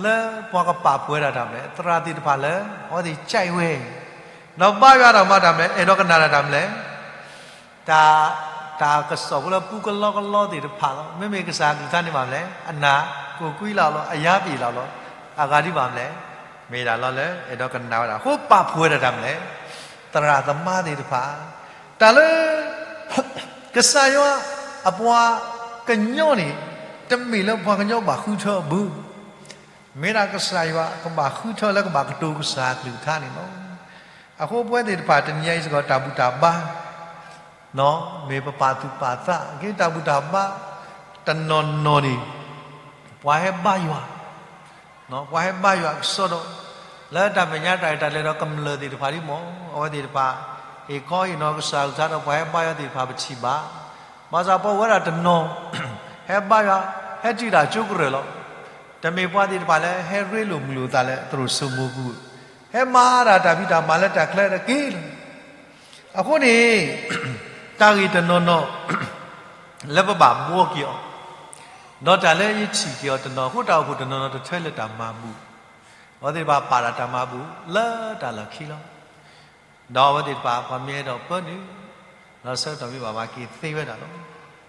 လၢပှၤကပာ်ပှဲၤဒၣ်တၢ်မနုၤလဲၣ်, သရၣ်သ့ၣ်တဖၣ်လၢ အဝဲသ့ၣ်ကဲဝဲ ဒီးဘါယွၤတၢ်မၤတၢ်မနုၤလဲၣ်, အဲၣ်ဒိးကနၣ်တၢ်မနုၤလဲၣ်, တၢ် တၢ်ကစီၣ်ဖိလၢပူကလီကလီသ့ၣ်တဖၣ်လီၤ. မ့မ့ၢ်ကစၢ်အကလုၢ်ကထါန့ၣ်ဘၣ်မနုၤလဲၣ်, အနၢ် ကိၢ်ကွံလီၤလီၤ, အယါပ့ၤလီၤလီၤ, အဂၤဒ်ဘၣ်မနုၤလဲၣ်, မ့ၢ်ဒၣ်လီၤလၢအဲၣ်ဒိးကနၣ်ဝဲဒၣ် အဃိပာ်ပှဲၤဒၣ်တၢ်မနုၤလဲၣ်, သရၣ်သမါသ့ၣ်တဖၣ်, တၢ်လၢ ကစၢ်ယွၤအပှၤကညီန့ၣ် တမ့ၢ်လၢပှၤကညီဘၣ်ဃုထၢအဘၢ မ့ၢ်ဒၣ်ကစၢ်ယွၤကဘၣ်ဃုထၢလၢကဘၣ်ကတိၤကစၢ်အကလုၢ်ကထါန့ၣ်လီၤ. အဃိပဝဲသ့ၣ်တဖၣ်တနံၤညါအံၤစ့ၢ်ကီးတၢ်ဘူၣ်တၢ်ဘါ မ့ၢ်ပပာ်သူၣ်ပာ်သးက့ၤတၢ်ဘူၣ်တၢ်ဘါ တနီၤနီၤန့ၣ် ပှၤဟဲဘါယွၤ ပှၤဟဲဘါယွၤအကစီဒီး လၢတၢ်မဲာ်ညါတၢ်ရဲၣ်တၢ်ကျဲၤဒီးကမျၢၢ်သ့ၣ်တဖၣ်ဒ်မ့ၢ် အဝဲသ့ၣ်တဖၣ် ဟ့ၣ်ခီဟ့ၣ်နီၤကစၢ်အကလုၢ်ကထါဒီးပှၤဟဲဘါယွၤသ့ၣ်တဖၣ်ပထံၣ်ဘၣ်. ဘၣ်ဆၣ်ပှၤဝဲဒၣ်တနီၤ ဟဲဘါယွၤ ဟဲတုၤဒၣ်ကၠိကရၢၢ်လီၤ. တမ့ၢ်ပှၤသ့ၣ်တဖၣ်လၢဟဲရ့လိာ်မုာ်လိာ်သးလၢသရိာ်စိမိၤပူၤ ဟဲမၤဒၣ်တၢ်ဖံးတၢ်မၤလၢတၢ်ချၢတက့ၢ်လီၤ. အဃိန့ၣ် တၢ်ဂ့ၢ်တနီၤနီၤ လၢပဘၣ်ဘှီက့ၤအီၤ ဒီးတၢ်လၢယထံၣ်က့ၤအီၤတနီၤ အဃိတၢ်အိၣ်ဖှိၣ်တနီၤနီၤတထၢလၢတၢ်မၤဘူၣ်, အဝဲသ့ၣ်တဖၣ်ပာ်ဒၣ်တၢ်မၤဘူၣ်လၢတၢ်လီၢ်ခံလီၤ. ဒီးအဝဲသ့ၣ်တဖၣ်ပှၤမ့ၢ်အဲၣ်ဒိးပၢနုာ် ဒီးဆၢကတီၢ်မ့ၢ်ဘၣ်ဘၣ်က့ၤသ့ဝဲဒၣ်လီ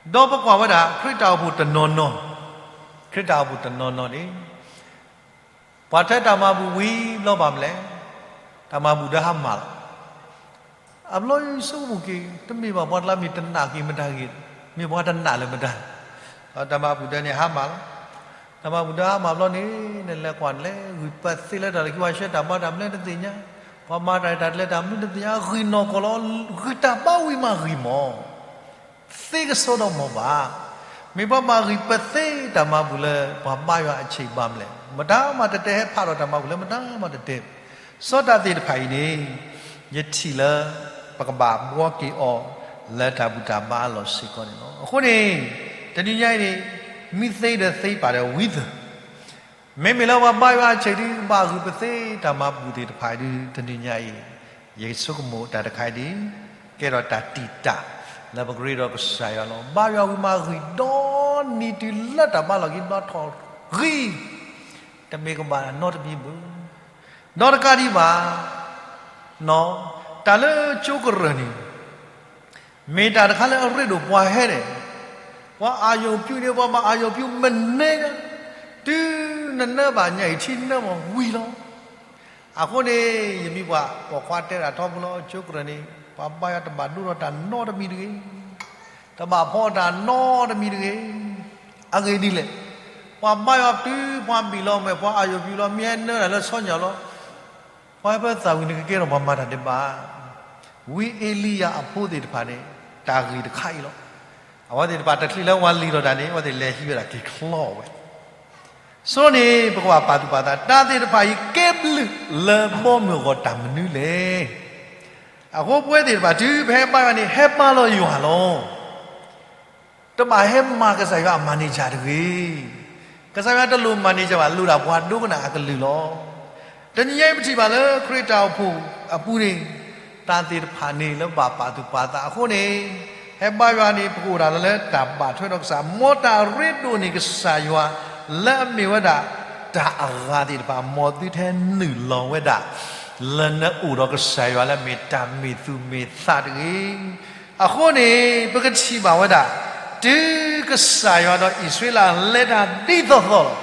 ၤ. ဒီးပကွၢ်ဝဲဒၣ်ခရံာ်တၢ်အိၣ်ဖှိၣ်တနီၤနီၤ, ခရံာ်တၢ်အိၣ်ဖှိၣ်တနီၤနီၤန့ၣ် ပှၤထၢတၢ်မၤဘူၣ်ဝံၤဘျီဘၣ်မနုၤလဲၣ်, တၢ်မၤဘူၣ်ဒီးဟါမၢ်လီၤ. အဘျီယဆိကမိၣ်က့ၤ တမ့ၢ်ဘၣ်ပှၤတလါမ့ၢ်တနာ်က့ၤမတၤဂ့ၤ, မ့ၢ်ပှၤတနာ်လၢမတၤ, ဒီးတၢ်မၤဘူၣ်ဒီးန့ၣ်ဟါမၢ်လီၤ. တၢ်မၤဘူၣ်ဒီးဟါမၢ်ဘျီန့ၣ် နလဲၤကွၢ်နလဲၤဂံၢ်ပသ့လၢတၢ်လီၢ်ခံ ပှၤဆှၢတၢ်ဘါတၢ်မနုၤတသ့ၣ်ညါ, ပှၤမၤတၢ်ရဲၣ်တၢ်ကျဲၤတၢ်မနုၤတသ့ၣ်ညါ ဂံၢ်နီၢ်ကီၢ်လီၤ, ဂံၢ်တၢ်ဘါဝံၤမးဂံၢ်မး သ့ကစီဒီမးဘၣ်. မ့ၢ်ပှၤဘၣ်ဂံၢ်ပသ့တၢ်မၤဘူၣ်လၢ ပှၤဘါယွၤအဆံးဘၣ်မနုၤလဲၣ်, မတၤမၤတတဲဟဲဖးထီၣ်တၢ်မၤဘူၣ်လၢမတၤမၤတတဲ, စီၤတၢ်သ့ၣ်တဖၣ်အံၤန့ၣ် ယထံၣ်လၢ ပကဘၣ်ဘှီက့ၤအီၤ လၢတၢ်ဘူၣ်တၢ်ဘါအလီၢ်စ့ၢ်ကီးန့ၣ်လီၤ. အဃိန့ၣ် တနံၤညါအံၤန့ၣ် မ့ၢ်သ့ဒီးသ့ပာ်ဒီးဝံသး မ့မ့ၢ်လၢပှၤဘါယွၤအဆံးဒုး ဘၣ်ဂံၢ်ပသ့တၢ်မၤဘူၣ်သ့ၣ်တဖၣ်ဒုး တနံၤညါအံၤ ယဆိကမိၣ်တၢ်တခါအံၤဒ်အံၤ, ကဲထီၣ်တၢ်တံာ်တာ် လၢပကရ့ဒီးကစၢ်ယွၤလီၤ. ဘါယွၤဝံၤမးဂံၢ်ဒီနံၤတုၤလၢတၢ်ဘါလီၢ်ခံဘျီထီၣ်ဂံၢ်, တမ့ၢ်ကဘၣ်နီတမံၤဘၣ်. ဒီးတကးဒံးဘၣ် တၢ်လၢကၠိကရၢၢ်န့ၣ် မ့ၢ်တၢ်တခါလၢအရ့ဒိၣ်ပှၤဟဲန့ၣ်, ပှၤအၢၣ်ယီၤပျူၤန့ၣ် ပှၤဘၣ်အၢၣ်ယီၤပျူၤမနုၤညါ, တုၤနနၢဘၣ်ညါအံၤထံနၢမးဝံၤလီၤ. အဃိန့ၣ် ယမံၤပှၤပိာ်ခွါတဲဒၣ်ထီဘိလီၤ ကၠိကရၢၢ်န့ၣ် ပှၤဘါယွၤတဘၣ်ဒိဒီးတၢ်နီတမံၤတဂ့ၤ, တဘၣ်ဖီတၢ်နီတမံၤတဂ့ၤ. အဂ့ၢ်ဒ်လဲၣ်, ပှၤဘါယွၤတုၤပှၤဘံၣ်လီၤမဲာ် ပှၤအၢၣ်ယီၤပျူၤလီၤ မ့ၢ်ဟဲနၢတၢ်လၢဆီညၣ်လီၤ ပှၤဟဲဖၢသးဝံၤန့ၣ် ကကဲထီၣ်ပှၤမၤတၢ်ဒဲးဘး, ဝံအ့လံယၤအဖိသ့ၣ်တဖၣ်န့ၣ် တၢ်ဂ့ၢ်တခါအံၤလီၤ. အဝဲသ့ၣ်တဖၣ်တချုးလၢပှၤလံၣ်ထီၣ်တၢ်န့ၣ် အဝဲသ့ၣ်လဲၤဟံးဝဲဒၣ်က့ၤချီဝဲ. ဆိန့ၣ် ပကဘၣ်ပာ်သူၣ်ပာ်သး တၢ်သ့ၣ်တဖၣ်အံၤကဲဘျုးလၢဘီမုၢ်အဂီၢ်တၢ်မနုၤလဲၣ်. အဃိပဝဲသ့ၣ်တဖၣ်တုၤပဟဲဘါယွၤန့ၣ် ဟဲဘါလီၤယွၤလီၤ. တဘၣ်ဟဲမၤကစၢ်ယွၤအမၤန့ၢ်ယၤတဂ့ၤ. ကစၢ်ယွၤတလိၣ်မၤန့ၢ်ယၤဘၣ် လိၣ်ဒၣ်ပှၤဒိကနၣ်အကလုၢ်လီၤ. တနံၤညါအံၤပထံၣ်ဘၣ်လၢခရံာ်တၢ်အိၣ်ဖှိၣ်အပူၤန့ၣ် တၢ်သ့ၣ်တဖၣ်န့ၣ်လၢဘၣ်ပာ်သူၣ်ပာ်သးအဃိန့ၣ် ဟဲဘါယွၤန့ၣ် ပကအိၣ်ဒၣ်လၢတၢ်ဘၣ်ထွဲဒီးကစၢ် မ်တၢ်ရ့ဒိၣ်န့ၢ်ကစၢ်ယွၤ လၢအမ့ၢ်ဝဲဒၣ် တၢ်အဂၤသ့ၣ်တဖၣ် မ်သုတဟဲနုာ်လီၤဝဲဒၣ် လၢနအိၣ်ဒီးကစၢ်ယွၤလၢအမ့ၢ်တၢ်မ့ၢ်သူၣ်မ့ၢ်သးတဂ့ၤ. အဃိန့ၣ် ပကထံၣ်ဘၣ်ဝဲဒၣ် တုၤကစၢ်ယွၤဒီးအံၣ်စရ့လးလဲၤတၢ်ဒ်သိးသိးလီၤ.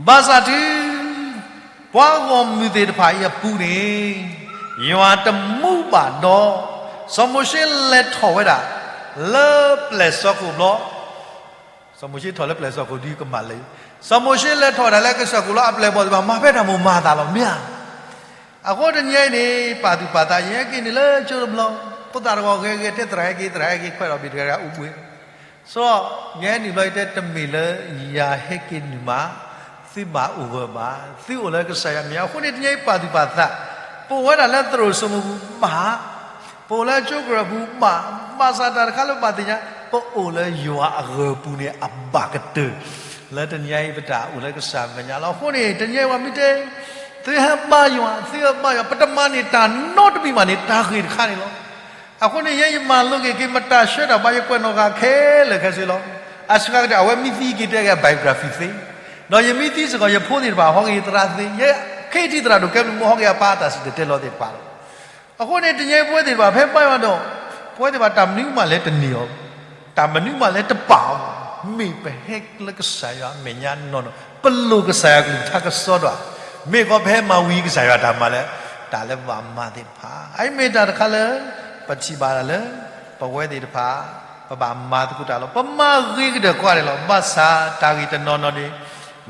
ဘၣ်ဆၣ်တုၤ ပှၤဂီၢ်မုၢ်သ့ၣ်တဖၣ်အံၤအပူၤန့ၣ် ယွၤတမူဘၣ်ဒီး စီၤမိၤၡ့လဲၤထီၣ်ဝဲဒၣ် လၢပျဲၢ်စီခိၣ်ဘျီ စီၤမိၤၡ့ထီၣ်လၢပျဲၢ်စီခိၣ်ဒုကမၣ်လၢ စီၤမိၤၡ့လဲၤထီၣ်ဒၣ်လၢကစၢၢ်ခိၣ်လီၤ အပျဲၢ်ဘီၣ်သ့ၣ်တဖၣ် မၤဖဲတၢ်မိၣ်မၤသးလီၤမ့ၢ်ဧါ. အဃိတနံၤအံၤန့ၣ် ပာ်သူၣ်ပာ်သး ယဟဲက့ၤနုာ်လၢကၠိတဘျီ ဖိသၣ်တဂၤဂဲၤဂဲၤတဲသရၣ်ဟဲက့ၤ သရၣ်ဟဲက့ၤခွဲးထီၣ်ဘ့ၣ်တဂၤဂၤအိၣ်ဘှံး စီၤ ယဟဲနုာ်ဘျီအံၤတဲတမ့ၢ်လၢယၤဟဲက့ၤနုာ်မး သုဘၣ်အိၣ်ဂၢၢ်ဘၣ် သုအိၣ်လၢကစၢ်ယွၤမဲာ်ညါ အဃိန့ၣ်တနံၤအံၤပာ်သူၣ်ပာ်သး ပအိၣ်ဝဲဒၣ်လၢသရိာ်စိမိၤပူၤဘၣ် ပအိၣ်လၢကၠိကရၢၢ်ပူၤဘၣ် ဘၣ်ဆၣ်တၢ်တခါလၢပဘၣ်သ့ၣ်ညါ ပအိၣ်လၢယွၤအဂၢၤပူၤန့ၣ် အဘၣ်ကတၢၢ် လၢတနံၤအံၤပတၢ်အိၣ်လၢကစၢ်မဲာ်ညါလီၤ. အဃိန့ၣ် တနံၤအံၤပှၤမ့ၢ်တဲ သုဟဲဘါယွၤ, သုဟဲဘါယွၤ, ပတမၤန့ၢ်တၢ်နီတမံၤဘၣ်န့ၣ် တၢ်ဂ့ၢ်တခါန့ၣ်လီၤ. အဃိန့ၣ် ယဲယမၤလိက့ၤက့ၤ မတၤဆှၢတၢ်ဘၣ် ယကွဲးနီၣ်ဃာ်ခဲလၢာ်ခဲဆ့လီၤ. အစှၤကတၢၢ် အဝဲမ့ၢ်သံက့ၤတဲက့ၤ biography သ့, ဒီးယမ့ၢ်သံစ့ၢ်ကီး ယဖိသ့ၣ်တဖၣ် ဟီက့ၤယသရၣ်သ့, ယခ့ထံသရၣ်ဒိၣ် ကဲဘျုးမိၢ် ဟီက့ၤအပၢ်တၢ်စံၣ်တဲၤတဲလီၤသ့ၣ်တဖၣ်လီၤ. အဃိန့ၣ် တနံၤအံၤပဝဲသ့ၣ်တဖၣ် ဖဲဘါယွၤဒီး ပဝဲသ့ၣ်တဖၣ် တၢ်မနုၤမးလဲၣ်တန့ၢ်အီၤ, တၢ်မနုၤမးလဲၣ်တပာ်အီၤ, မ့ၢ်ပဟဲလၢကစၢ်ယွၤအမဲာ်ညါနီၢ်နီၢ်, ပလိၣ်ကစၢ်ယွၤကလုၢ်ကထါကစီဒီဧါ, မ့ၢ်ကီးပဟဲမၤဝံၤကစၢ်ယွၤတၢ်မၤလၢ တၢ်လၢပဘၣ်မၤသ့ၣ်တဖၣ်, အအံၤမ့ၢ်တၢ်တခါလၢ ပထံၣ်ဘၣ်တၢ်လၢ ပဝဲသ့ၣ်တဖၣ် ပဘၣ်မၤသကိးတၢ်လီၤ. ပမၤဂ့ၤကတၢၢ်ကွၢ်န့ၣ်လီၤ. ဘၣ်ဆၣ်တၢ်ဂ့ၢ်တနီၤနီၤန့ၣ်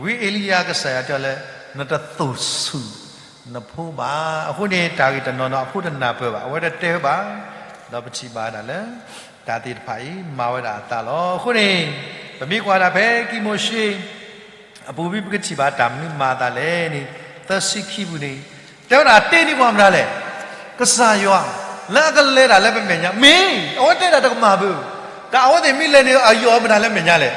ဝံအ့လံယၤကစၢ်ယွၤတဲလၢ နတသိၣ်ဆူၣ် နဖိဘၣ်. အဃိန့ၣ် တၢ်ဂ့ၢ်တနီၤနီၤ အဖိတနၢ်ပၢၢ်ဘၣ်, အဝဲတတဲဝဲဘၣ်, ဒီးပထံၣ်ဘၣ်ဒၣ်လၢ တၢ်သ့ၣ်တဖၣ်အံၤ မၤဝဲဒၣ်အသးလီၤ. အဃိန့ၣ် ပမ့ၢ်ကွၢ်ဒၣ်ဖဲကံမိၤၡ့ အပူၤ ပကထံၣ်ဘၣ်တၢ်မနုၤမၤအသးလဲၣ်န့ၣ် သၢဆံခံပူၤန့ၣ် တဲဝဲဒၣ်တ့န့ၢ်ပှၤမတၤလဲၣ်, ကစၢ်ယွၤ လၢအကလဲၤတၢ်လၢပမဲာ်ညါ, မ့ၢ် အဝဲတဲဒၣ်တကမၣ်ဘၣ်, တၢ်အဝဲသ့ၣ်မ့ၢ်လဲၤန့ၣ် အယီၢ်မတၤလၢမဲာ်ညါလဲၣ်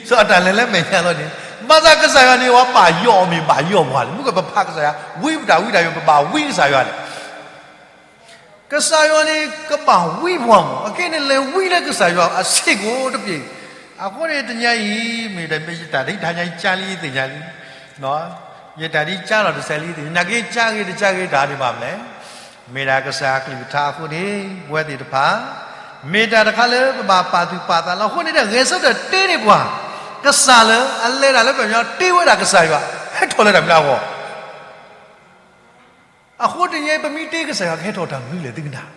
စီၤအတၢ်လဲၤလၢမဲာ်ညါလီၤန့ၣ်, ဘၣ်ဆၣ်ကစၢ်ယွၤန့ၣ် ပှၤဘၣ်ယီၢ်အီၤမ့ၢ်ဘၣ်ယီၢ်ပှၤလဲၣ်, မ့ၢ်ကပဖးကစၢ်ယွၤ ဝံပတၢ်ဝံတၢ်ယိာ် ပဘၣ်ဝံကစၢ်ယွၤလဲၣ်. ကစၢ်ယွၤန့ၣ် ကဘၣ်ဝံပှၤမး, အခဲအံၤန့ၣ် လဲၤဝံလၢကစၢ်ယွၤအဆ့ၣ်ကိးတဘ့ၣ်. အဃိန့ၣ် တနံၤအံၤ မ့ၢ်တၢ်မ့ၢ်ယတၢ်ဒ်တဟါညါအံၤ ကၢ်လံယသ့ၣ်ညါလံ, ယတၢ်ဒ်ကၢ်လီၤတစဲးလံယသ့ၣ်ညါ, နာ်က့ကၢ်ဂ့ၤတကၢ်ဂ့ၤတၢ်န့ၣ်ဘၣ်မလဲၣ်. မ့ၢ်ဒၣ်ကစၢ်အကလုၢ်ကထါအဃိန့ၣ် ပဝဲသ့ၣ်တဖၣ် မ့ၢ်တၢ်တခါလၢပဘၣ်ပာ်သူၣ်ပာ်သးလီၤ. အဃိန့ၣ်ဒီး ဂဲၤဆၢထၢၣ်တ့န့ၢ်ပှၤ, ကစၢ်လၢအလဲၤတၢ်လၢပမဲာ်ညါ တ့ဝဲဒၣ်ကစၢ်ယွၤ ဟဲထီၣ်လၢတၢ်မနုၤအဂီၢ် အဃိတနံၤအံၤ ပမ့ၢ်တ့ကစၢ်ယွၤ ကဟဲထီၣ်တၢ်မနုၤလဲၣ်သုကနၣ်,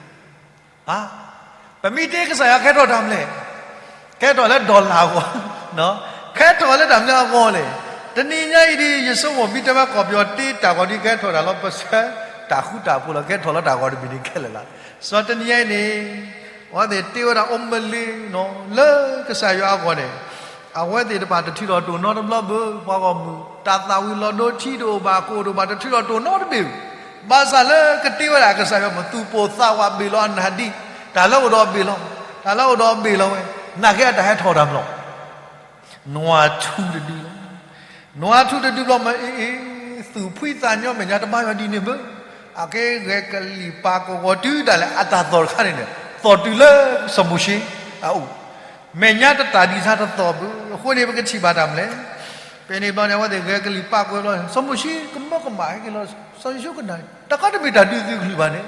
ပမ့ၢ်တ့ကစၢ်ယွၤ ကဟဲထီၣ်တၢ်မနုၤလဲၣ်, ကဟဲထီၣ်လၢ dollar အဂီၢ်, ကဟဲထီၣ်လၢတၢ်မနုၤအဂီၢ်လဲၣ်. တနံၤညါအံၤဒ် ယဆိကမိၣ်မ့ၢ်တဲဘၣ်ကီၢ်ပယီၤတ့တၢ်ဂီၤဒ် ကဟဲထီၣ်တၢ်လီၤ ပဆၢတၢ်ဃူတၢ်ဖိးလီၤ ကဟဲထီၣ်လၢတၢ်ဂီၤတမံၤန့ၣ်ခဲလၢာ်လီၤ. စီၤတနံၤညါအံၤန့ၣ် အဝဲသ့ၣ်တ့ဝဲဒၣ်အိၣ်မလ့နီၤ လၢကစၢ်ယွၤအဂီၢ်န့ၣ် အဝဲသ့ၣ်တဖၣ်တထုးထီၣ်တိၢ်နီတဘျီဘၣ်, ပှၤဂီၢ်မုၢ် တၢ်သၣ်ဝံၤလီၤဒိထံတအိၣ်ဘၣ် ကိၣ်တအိၣ်ဘၣ် တထုးထီၣ်တိၢ်နီတဘ့ၣ်ဘၣ်. ဘၣ်ဆၣ်လၢကတ့ဝဲဒၣ်ကစၢ်ယွၤမး သူၣ်ပိၢ်သးဝးဘ့ၣ်လီၤအနၢ်ဒံး, တၢ်လၢအိၣ်ဒီးဘ့ၣ်လီၤ, တၢ်လၢအိၣ်ဒီးဘ့ၣ်လီၤဝဲ, နာ်က့အတၢ်ဟဲထီၣ်တၢ်မးလီၤ. နွားထူတဒုလီၤ, နွားထူတဒုဘျီမး အ့ အ့ သူၣ်ဖှံသးညီမဲာ်ညါတဘါယွၤဒ်န့ၣ်ဘၣ်. အကဲဂဲၤကလံၣ်ပာ်ကဝီၤတုၤဒၣ်လဲာ် အတၢ်သီၣ်တခါန့ၣ်န့ၣ် သီၣ်တုၤလၢစီၤမိၤၡ့အအိၣ်, မဲာ်ညါတတၢ်ဒံးဆါတသီၣ်ဘၣ်. အဃိန့ၣ် ပကထံၣ်ဘၣ်တၢ်မနုၤလဲၣ်. ဖဲန့ၣ်ဘျီန့ၣ် အဝဲသ့ၣ်ဂဲၤကလံၣ်ပာ်ကဝီၤဘျီ စီၤမိၤၡ့ကမၢကမၣ်ဟဲက့ၤလီၤ. စီၤယိၤၡူကနၣ် တၢ်ခီတမ့ၢ်တၢ်ဒုးသုကလုၢ်ဘၣ်န့ၣ်,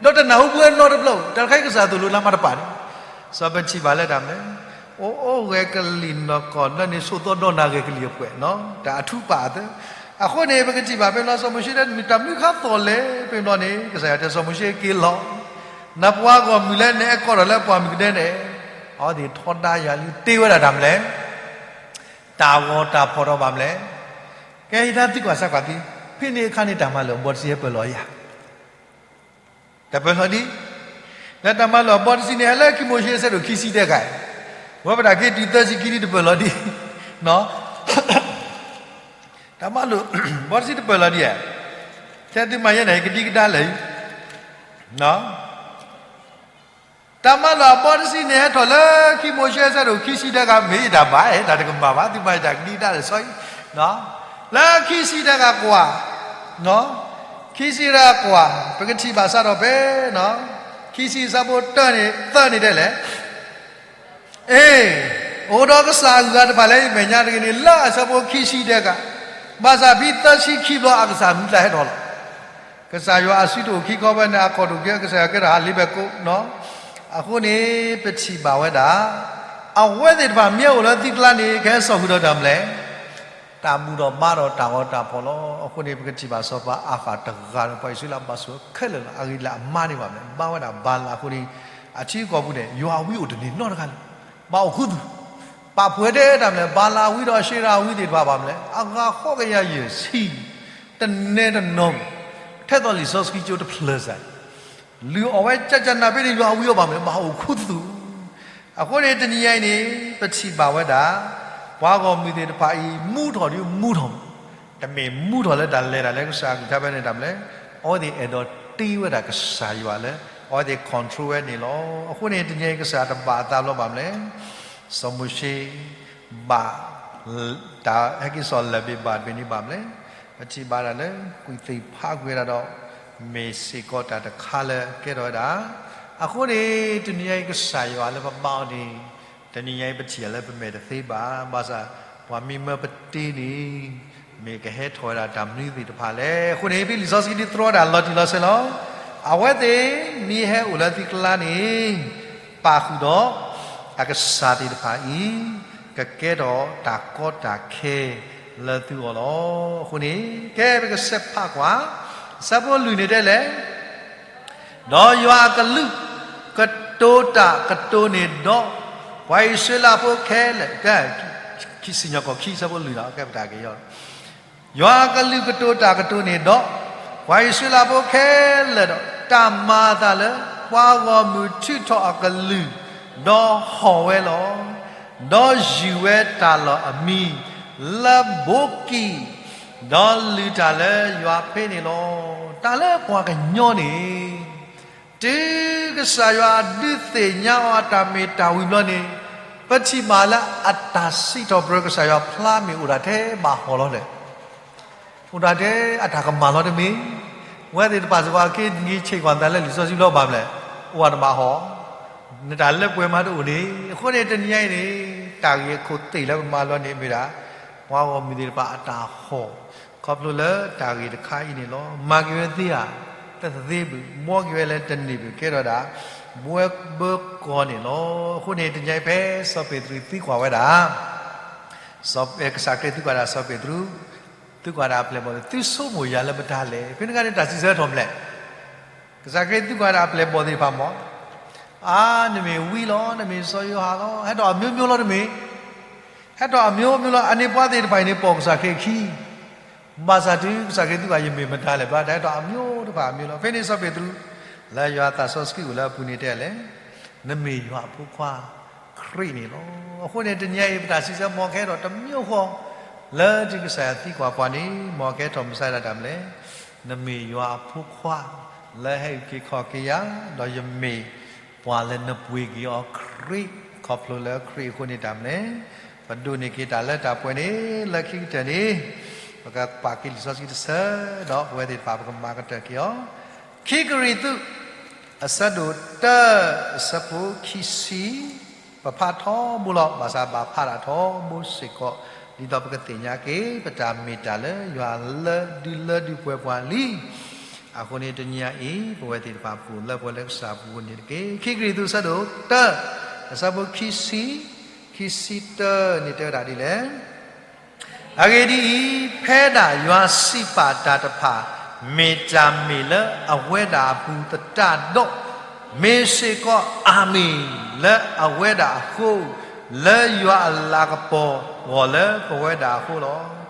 ဒီးတနၢ်ဟူပှဲၤနီတဘျီ တၢ်တခါအံၤကစၢ်သိၣ်လိလၢမၤတပာ်န့ၣ်, စီၤပထံၣ်ဘၣ်လၢတၢ်မနုၤလဲၣ်. အိၣ်အိၣ်ဂဲၤကလံၣ်နီၢ်ကီၢ်ဘျီန့ၣ် ဆိးသီဒီနၤဂဲၤကလံၣ်အပှဲၤနီၤ တၢ်အထူးပာ်အသး. အဃိန့ၣ် ပကထံၣ်ဘၣ်ဖဲဘျီစီၤမိၤၡ့တဲ တၢ်မနုၤခါသီၣ်လဲၣ် ဖဲဘျီန့ၣ် ကစၢ်ယွၤတဲစီၤမိၤၡ့က့ၤလီၤ. နပှၤဂီၢ်မုၢ်လၢနအဲၣ်ကီးထီၣ်လၢပှၢ်မုၢ်ကဒဲန့ၣ် အဝဲသ့ၣ်ထီဒါယၤလံ တ့ဝဲဒၣ်တၢ်မနုၤလဲၣ်. တၢ်ဂီၤတၢ်ဖီၣ်ထီၣ်ဘၣ်မနုၤလဲၣ်. ကဲယတၢ်သံကွၢ်စၢ်ကွၢ်သံ, ဖဲန့ၣ်အခါန့ၣ် တၢ်မၤလိာ်အဘီတဆံဟဲပၢၢ်လီၤယၤ တပၢၢ်လီၤဒံး, လၢတၢ်မၤလိာ်အဘီတဆံန့ၣ် ဟဲလၢခံမိၤၡ့အဆၢဒိၣ်ခံဆံတခါ, ဝဲပတၢ်က့ၤတုၤသၢဆံခံဒံးတပၢၢ်လီၤဒံး, တၢ်မၤလိာ်ဘီတဆံတပၢၢ်လီၤဒံးဧါ, ထဲသုမၤယဲန့ၣ် ကဒံကဒါလၢာ်, တၢ်မၤလိာ်အဘီတဆံန့ၣ် ဟဲထီၣ်လၢခံမိၤၡ့အဆၢဒိၣ်ခံဆံတခါ မ့ၢ်ယတၢ်ဘၣ် တၢ်တကမၣ်ဘၣ် သုမၤယတၢ်ကဒံကဒါလၢာ်ဆီအံၤ, လၢခံဆံတခါကွၢ် ခံဆံတခါကွၢ် ပကထံၣ်ဘၣ်စးထီၣ်ဖဲ ခံဆံအဆၢဖိတၢန့ၣ် သၢန့ၣ်ဒ်လဲၣ်, အ့ အိၣ်ဒီးကစၢ်အဂၤတဖၣ်လၢယမဲာ်ညါတဂ့ၤန့ၣ် လၢအဆၢဖိခံဆံတခါ, ဘၣ်ဆၣ်ဖဲသၢဆံခံဘျီ အကစၢ်မံၤတၢ်ဟဲထီၣ်လီၤ. ကစၢ်ယွၤအစုတအိၣ်ခံခီဖဲန့ၣ် အခီၣ်တအိၣ်ခံ ကစၢ်ယွၤကဲထီၣ်ဟးလ့ပဲၤကိးနီၤ, အဃိန့ၣ် ပထံၣ်ဘၣ်ဝဲဒၣ် အဝဲသ့ၣ်တဖၣ်မ့ၢ်အိၣ်လၢသုကျါန့ၣ် ကဟဲစိာ်ဃုာ်ဒီးတၢ်မနုၤလဲၣ်, တၢ်ဘူၣ်ထီၣ်ဘါထီၣ်တၢ်ဂီၤတၢ်ဖီၣ်လီၤ. အဃိန့ၣ် ပကထံၣ်ဘၣ်စီၤပၤအၤဃၣ်တဂၤဒီး ပှၤအံၣ်စရ့လးဘၣ်ဆိၣ်ခဲလၢာ်လီၤ. အဂ့ၢ်လၢအမါန့ၣ်ဘၣ်မနုၤလဲၣ်, ဘါဝဲဒၣ်ဘၤလးအဃိန့ၣ် အထံကီၢ်ပူၤန့ၣ် ယွၤအဝံအိၣ်တန့ၢ်နီတဂၤလၢၤ, ဘၣ်အိၣ်ခူသူၣ်, ပာ်ဖှိၣ်ထဲတၢ်မနုၤလဲၣ်, ဘၤလးအဝံဒီးအၡ့ရၤအဝံသ့ၣ်တဖၣ်ဘၣ်မနုၤလဲၣ်, အဂၤဃိးကယၤယဲၢ်ဆံ, တနဲတနီၤ, ထဲသိးလံာ်စီဆှံကၠိတဖျၢၣ်စ့ၢ် လုၢ်အီၣ်ဝဲကၠၢ်ကၠၢ်နၢ်ဖဲန့ၣ် ယွၤအဝံအီၤဘၣ်မနုၤလဲၣ်, ဘၣ်အိၣ်ခူသူၣ်. အဃိန့ၣ် တနံၤညါအံၤန့ၣ် ပထံၣ်ဘၣ်ဝဲဒၣ် ပှၤဂီၢ်မုၢ်သ့ၣ်တဖၣ်အံၤ မူထီၣ်ဒ်မူထီၣ်, တမ့ၢ်မူထီၣ်လၢတၢ်လဲၤတၢ်လၢကစၢ်အကလုၢ်ကထါဖဲန့ၣ်တၢ်မနုၤလဲၣ်, အဝဲသ့ၣ်အဲၣ်ဒိးတ့ဝဲဒၣ်ကစၢ်ယွၤလၢ အဝဲသ့ၣ် control ဝဲန့ၣ်လီၤ. အဃိန့ၣ် တနံၤအံၤကစၢ်တဘၣ်အသးဘျီဘၣ်မနုၤလဲၣ်, စီၤမိၤၡ့ ဘၣ် တၢ်ဟဲက့ၤစိာ်လၢၢ်ဘ့ၣ်ဘၣ်တဘ့ၣ်န့ၣ်ဘၣ်မနုၤလဲၣ်, ပထံၣ်ဘၣ်ဒၣ်လၢ ကွံာ်သ့ၣ်ဖးကွံာ်ဝဲဒၣ်ဒီး မ့ၢ်စ့ၢ်ကီးတၢ်တခါလၢကဲထီၣ်ဝဲဒၣ်. အဃိန့ၣ် တနံၤညါအံၤကစၢ်ယွၤလၢပဘါအီၤန့ၣ် တနံၤညါအံၤပထံၣ်လၢပမဲာ်တသ့ဘၣ်. ဘၣ်ဆၣ် ပှၤမ့ၢ်မၢပတ့န့ၣ် မ့ၢ်ကဟဲထီၣ်ဝဲဒၣ်တၢ်မနုၤသ့ၣ်တဖၣ်လဲၣ်. အဃိန့ၣ် ဖဲလံာ်စီဆှံဒုးသြီဒၣ်လီၤတံၢ်လီၤဆဲးလီၤ. အဝဲသ့ၣ်မ့ၢ်ဟဲအိၣ်လၢသုကျါန့ၣ် ပာ်ဃုာ်ဒီး အကစၢ်သ့ၣ်တဖၣ်အံၤ ကကဲထီၣ်တၢ်ကီတၢ်ခဲလၢသုဂီၢ်လီၤ. အဃိန့ၣ် ကဲပကဆဲးဖးကွၢ် ဆၢဖိလွံၢ်န့ၣ်တဲလဲၣ် ဒီးယွၤအကလုၢ်ကတိၤတၢ်ကတိၤန့ၣ်ဒီး ပှၤအံၣ်စရ့လးဖိခဲလၢာ်, စံၣ်ညီၣ်ကွီၢ်ခံ ဆၢဖိလွံၢ်ဒီး ကဲပတၢ်က့ၤယီၤ ယွၤအကလုၢ်ကတိၤတၢ်ကတိၤန့ၣ်ဒီး ပှၤအံၣ်စရ့လးဖိခဲလၢာ်ဒီး တၢ်မၤအသးလၢ ပှၤဂီၢ်မုၢ်ထုးထီၣ်အကလုၢ်, ဒီးဟီၣ်ဝဲလီၤ. ဒီးယုၢ်ဝဲတၢ်လီၢ်အမံၤလၢဘိးကံၢ်, ဒီးလုၢ်တၢ်လၢယွၤဖဲန့ၣ်လီၤ. တၢ်လၢပှၤကညီန့ၣ် တုၤကစၢ်ယွၤဒုးသ့ၣ်ညါအီၤအတၢ်မ့ၢ်တၢ်ဝံၤဘျီန့ၣ် ပထံၣ်ဘၣ်လၢအတၢ်စံးထီၣ်ပတြၢၤကစၢ်ယွၤဖျါမ့ၢ်အိၣ်ဒၣ်ထဲဘၣ်ဟီၣ်လီၤလဲၣ်. အိၣ်ဒၣ်ထဲအတၢ်ကမၣ်လီၤတမ့ၢ်. ပဝဲသ့ၣ်တဖၣ်စ့ၢ်ကီး အက့ၤနက့ၤဆ့ၣ်ကွီၢ်သးလၢလံာ်စီဆှံဘျီဘၣ်မလဲၣ်, အိၣ်ဝဲတဘၣ်ဟီၣ်, နတၢ်လၢပှဲၤမးတအိၣ်န့ၣ်. အဃိန့ၣ် တနံၤညါအံၤန့ၣ် တၢ်ဂ့ၢ်အခိၣ်သ့ၣ်လၢပမၤလီၤန့ၣ်မ့ၢ်ဒၣ် ပှၤဂီၢ်မုၢ်သ့ၣ်တဖၣ်အတၢ်ဟီၣ် ခီဖျိလၢတၢ်ဂ့ၢ်တခါအံၤန့ၣ်လီၤ. မၤက့ၤဝဲသ့ဧါ, တသ့ဘၣ်, ဘှီက့ၤဝဲလၢတန့ၢ်ဘၣ်, ကဲထီၣ်ဒၣ် ဘှဲဘၢကီၢ်န့ၣ်လီၤ. အဃိန့ၣ် တနံၤအံၤဖဲစီၤပ့းတရူးသံကွၢ်ဝဲဒၣ် စီၤ ကစၢ်ခရံာ်သံကွၢ်ဒၣ်စီၤပ့းတရူး, သံကွၢ်ဒၣ်အပျဲၢ်အဘီၣ်သ့ၣ်, သုဆိကမိၣ်ယၤလၢမတၤလဲၣ်. ဖဲန့ၣ်အခါန့ၣ် တၢ်စံးဆၢထီၣ်မလဲၣ်. ကစၢ်ခရံာ်သံကွၢ်ဒၣ်အပျဲၢ်အဘီၣ်သ့ၣ်တဖၣ်မ့ၢ်, အါ, နမ့ၢ်ဝံလီၤ, နမ့ၢ်စီၤယိၤဟၣ်လီၤ, ဟဲထီၣ်အမျိုးမျိုးလီၤတမ့ၢ်. ဟဲထီၣ်အမျိုးမျိုးလီၤ. အန့ၣ်ပှၤသ့ၣ်တဖၣ်အံၤန့ၣ် ပိာ်ကစၢ်ခရံာ်အခံ ဘၣ်ဆၣ်တုၤကစၢ်ခရံာ်သံကွၢ် ယမ့ၢ်မတၤလဲၣ်, ဘၣ်တၢ်ဟဲထီၣ်အမျိုးတဖၣ်အမျိုးလီၤ. ဖဲန့ၣ်စီၤပ့းတရူး လၢယွၤသးစီဆှံအိၣ်လၢအပူၤန့ၣ်တဲလဲၣ်, နမ့ၢ်ယွၤအဖိခွါခရံာ်န့ၣ်လီၤ. အဃိန့ၣ် တနံၤအံၤပတၢ်စံးဆၢ မ်ကဟဲထီၣ်တမျိုးဃီ လၢတုၤကစၢ်ယွၤသံကွၢ်ပှၤန့ၣ် မ်ကဟဲထီၣ်မုၢ်ဆါတၢ်မလဲၣ်, နမ့ၢ်ယွၤအဖိခွါ လၢဟဲအုၣ်က့ၤခီၣ်က့ၤယၤ, ဒီးယမ့ၢ်ပှၤလၢနပှ့ၤက့ၤအီၤခရံာ်, ခီဖျိလၢခရံာ်အဃိန့ၣ်တၢ်မလဲၣ်. ပဒိးန့ၢ်က့ၤတၢ်လၢတၢ်ပှဲၤန့ၣ် လၢခံကတၢၢ်န့ၣ် ပကပာ်က့ၤလံာ်စီဆှံတဆၢ, ဒီးပဝဲသ့ၣ်တဖၣ်ပကမၤကတၢၢ်က့ၤအီၤ. ခံကရံၣ်သူး အဆၢဒိၣ်တၢ အဆၢဖိခံဆံ, ပဖးထီဘိလီၤ, ဘၣ်ဆၣ်ဘၣ်ဖးဒၣ်ထီဘိစ့ၢ်ကီး, ဒ်သိးပကသ့ၣ်ညါက့ၤ ပတၢ်မ့ၢ်တၢ်လၢယွၤလၢဒုးလၢဒုးပှဲၤပှၤလံ. အဃိန့ၣ် တနံၤအံၤ ပဝဲသ့ၣ်တဖၣ်ပအိၣ်လၢပှဲၤလၢကစၢ်အပူၤန့ၣ်တက့ၢ်. ခံကရံၣ်သူး အဆၢဒိၣ်တၢ အဆၢဖိခံဆံ, ခံဆံတၢန့ၣ်တဲဝဲဒၣ်ဒ်လဲၣ်. အဂ့ၢ်ဒ်အံၤ, ဖဲဒၣ်ယွၤစံးပာ်တၢ်တဖၣ် မ့ၢ်တၢ်မ့ၢ်လၢအဝဲဒၣ်အပူၤသတးဒီး, မ့ၢ်စ့ၢ်ကီးအၤမ့ၣ်လၢအဝဲဒၣ်အဃိ, လၢယွၤအလၤကပီၤဂီၢ်လၢပဝဲဒၣ်အဃိလီၤ.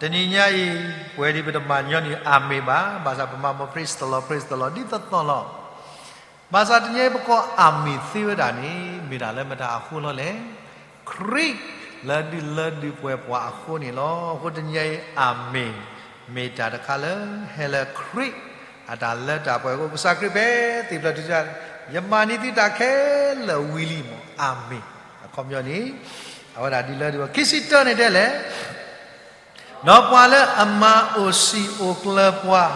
တနံၤညါအံၤ ပဝဲဒၣ်ပတမၤညီနုၢ်အၤမ့ၣ်ဘၣ်, ဘၣ်ဆၣ်ပမၤမ့ၢ် praise the Lord, praise the Lord ဒ်သိးသိးလီၤ. ဘၣ်ဆၣ်တနံၤအံၤပကိးအၤမ့ၣ်သ့ဝဲဒၣ်န့ၣ် မ့ၢ်ဒၣ်လၢမတၤအဃိလီၤလဲၣ်. ခရံာ်လၢဒုးလၢဒုးပှဲၤပှၤအဃိန့ၣ်လီၤ. အဃိတနံၤအံၤ အၤမ့ၣ် မ့ၢ်တၢ်တခါလၢဟဲလၢခရံာ်အတၢ်လၢတၢ်ပှဲၤအဃိ, ကစၢ်ခရံာ်ဖဲသ့ၣ်ဖျၢၣ်ထူၣ်စုညါ, ယမၤန့ၢ်သုတၢ်ခဲလၢာ်ဝံၤလံမး, အၤမ့ၣ်. အခီပညီန့ၣ် အဝဲဒၣ်ဒုးလၢဒုးပှဲၤ, ခံဆံတၢန့ၣ်တဲလဲၣ်. ဒီးပှၤလၢအမၤအိၣ်စံာ်အိၣ်ကျၢၤပှၤ,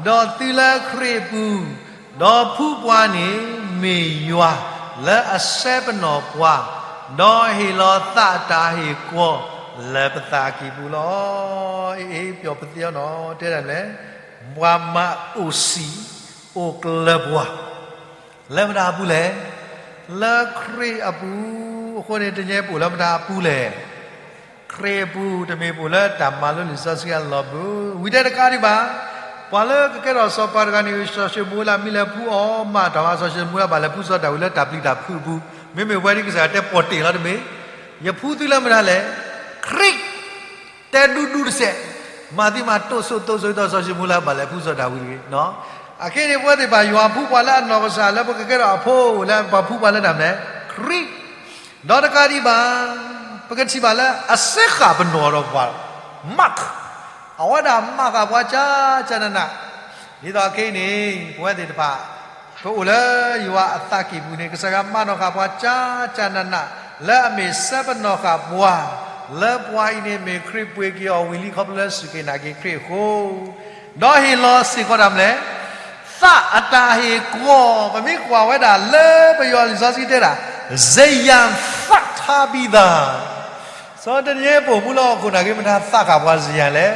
ဒီးသုလၢခရံာ်အပူၤ, ဒီးဖှူပှၤန့ၣ်မ့ၢ်ယွၤလၢအစဲပနီၣ်ပှၤ, ဒီးဟ့ၣ်လီၤသးအတၢ်ဟ့ၣ်ကွီၢ်လၢပသးကံၢ်ပူၤလီၤ. အ့ ပျီပသ့အီၤနီၤ တဲဒၣ်လဲၣ်, ပှၤမၤအိၣ်စံာ်အိၣ်ကျၢၤပှၤ လၢမတၤအပူၤလဲၣ်. လၢခရံာ်အပူၤ. အဃိန့ၣ် တနံၤအံၤပအိၣ်လၢမတၤအပူၤလဲၣ်. ခရံာ်အပူၤ, တမ့ၢ်ပအိၣ်လၢတၢ်မၤလိလံာ်စီဆှံအလီၢ်ပူၤ. ဝံၤတဲတကးဒံးဘၣ်, ပှၤလၢကကဲထီၣ်စီၤပၤတဂၤန့ၣ် စီၤၡမူၤအ့လးမံလၢဖှူအီၤမး, တၢ်မၤစီၤၡမူၤအ့လးဘၣ်လဲၤဖှူစီၤဒၤဝံးလၢတၢ်ပျံၤတၢ်ဖုးအပူၤ, မ့မ့ၢ်ဝဲဒ်ကစၢ်ယွၤတဲပီၣ်တ့ၢ်လီၤတမ့ၢ်, ယဖှူသုလၢမတၤလဲၣ်. ခရံာ် တဲဒူဒူတစဲး, မၤသံမၤတိၢ်ဆိးတိၢ်ဆိးဒ်သိးစီၤၡမူၤအ့လးဘၣ်လဲၤဖှူစီၤဒၤဝံးတဂ့ၤ. အခဲအံၤန့ၣ် ပဝဲသ့ၣ်တဖၣ် ယွၤဖှူပှၤလၢအနီၢ်ကစၢ်လၢပကကဲထီၣ်အဖိလၢပှၤဖှူပှၤလၢတၢ်မနုၤလဲၣ်, ခရံာ်. ဒီးတကးဒံးဘၣ်, ပကထံၣ်ဘၣ်လၢအစဲဃာ်ပနီၣ်ဒီးပှၤ, mark, အဝဲဒၣ် mark ဃာ်ပှၤကၢ်ကၢ်နးနး, ဒ်သိးအခဲအံၤန့ၣ် ပဝဲသ့ၣ်တဖၣ် ပအိၣ်လၢယွၤအသးကံၢ်ပူၤန့ၣ် ကစၢ်ယွၤမၤနီၣ်ဃာ်ပှၤကၢ်ကၢ်နးနး လၢအမ့ၢ်စဲပနီၣ်ဃာ်ပှၤ လၢပှၤအံၤန့ၣ်မ့ၢ်ခရံာ်ပှ့ၤက့ၤအီၤဝံၤလံ ခီဖျိလၢစူၢ်က့ၤနာ်က့ၤခရံာ်အဃိ, ဒီးဟ့ၣ်လီၤစ့ၢ်ကီးတၢ်မနုၤလဲၣ်, သးအတၢ်ဟ့ၣ်ကီၤ, ပမ့ၢ်ကွၢ်ဝဲဒၣ်လၢပယီၤလံာ်စီဆှံတဲဒၣ်, စယၤသးထါဘံသး, စီၤတနံၤပိာ်မူလၢဟီၣ်ခိၣ်နာ်က့ၤ မတၤသးဃာ်ပှၤစယၤလဲၣ်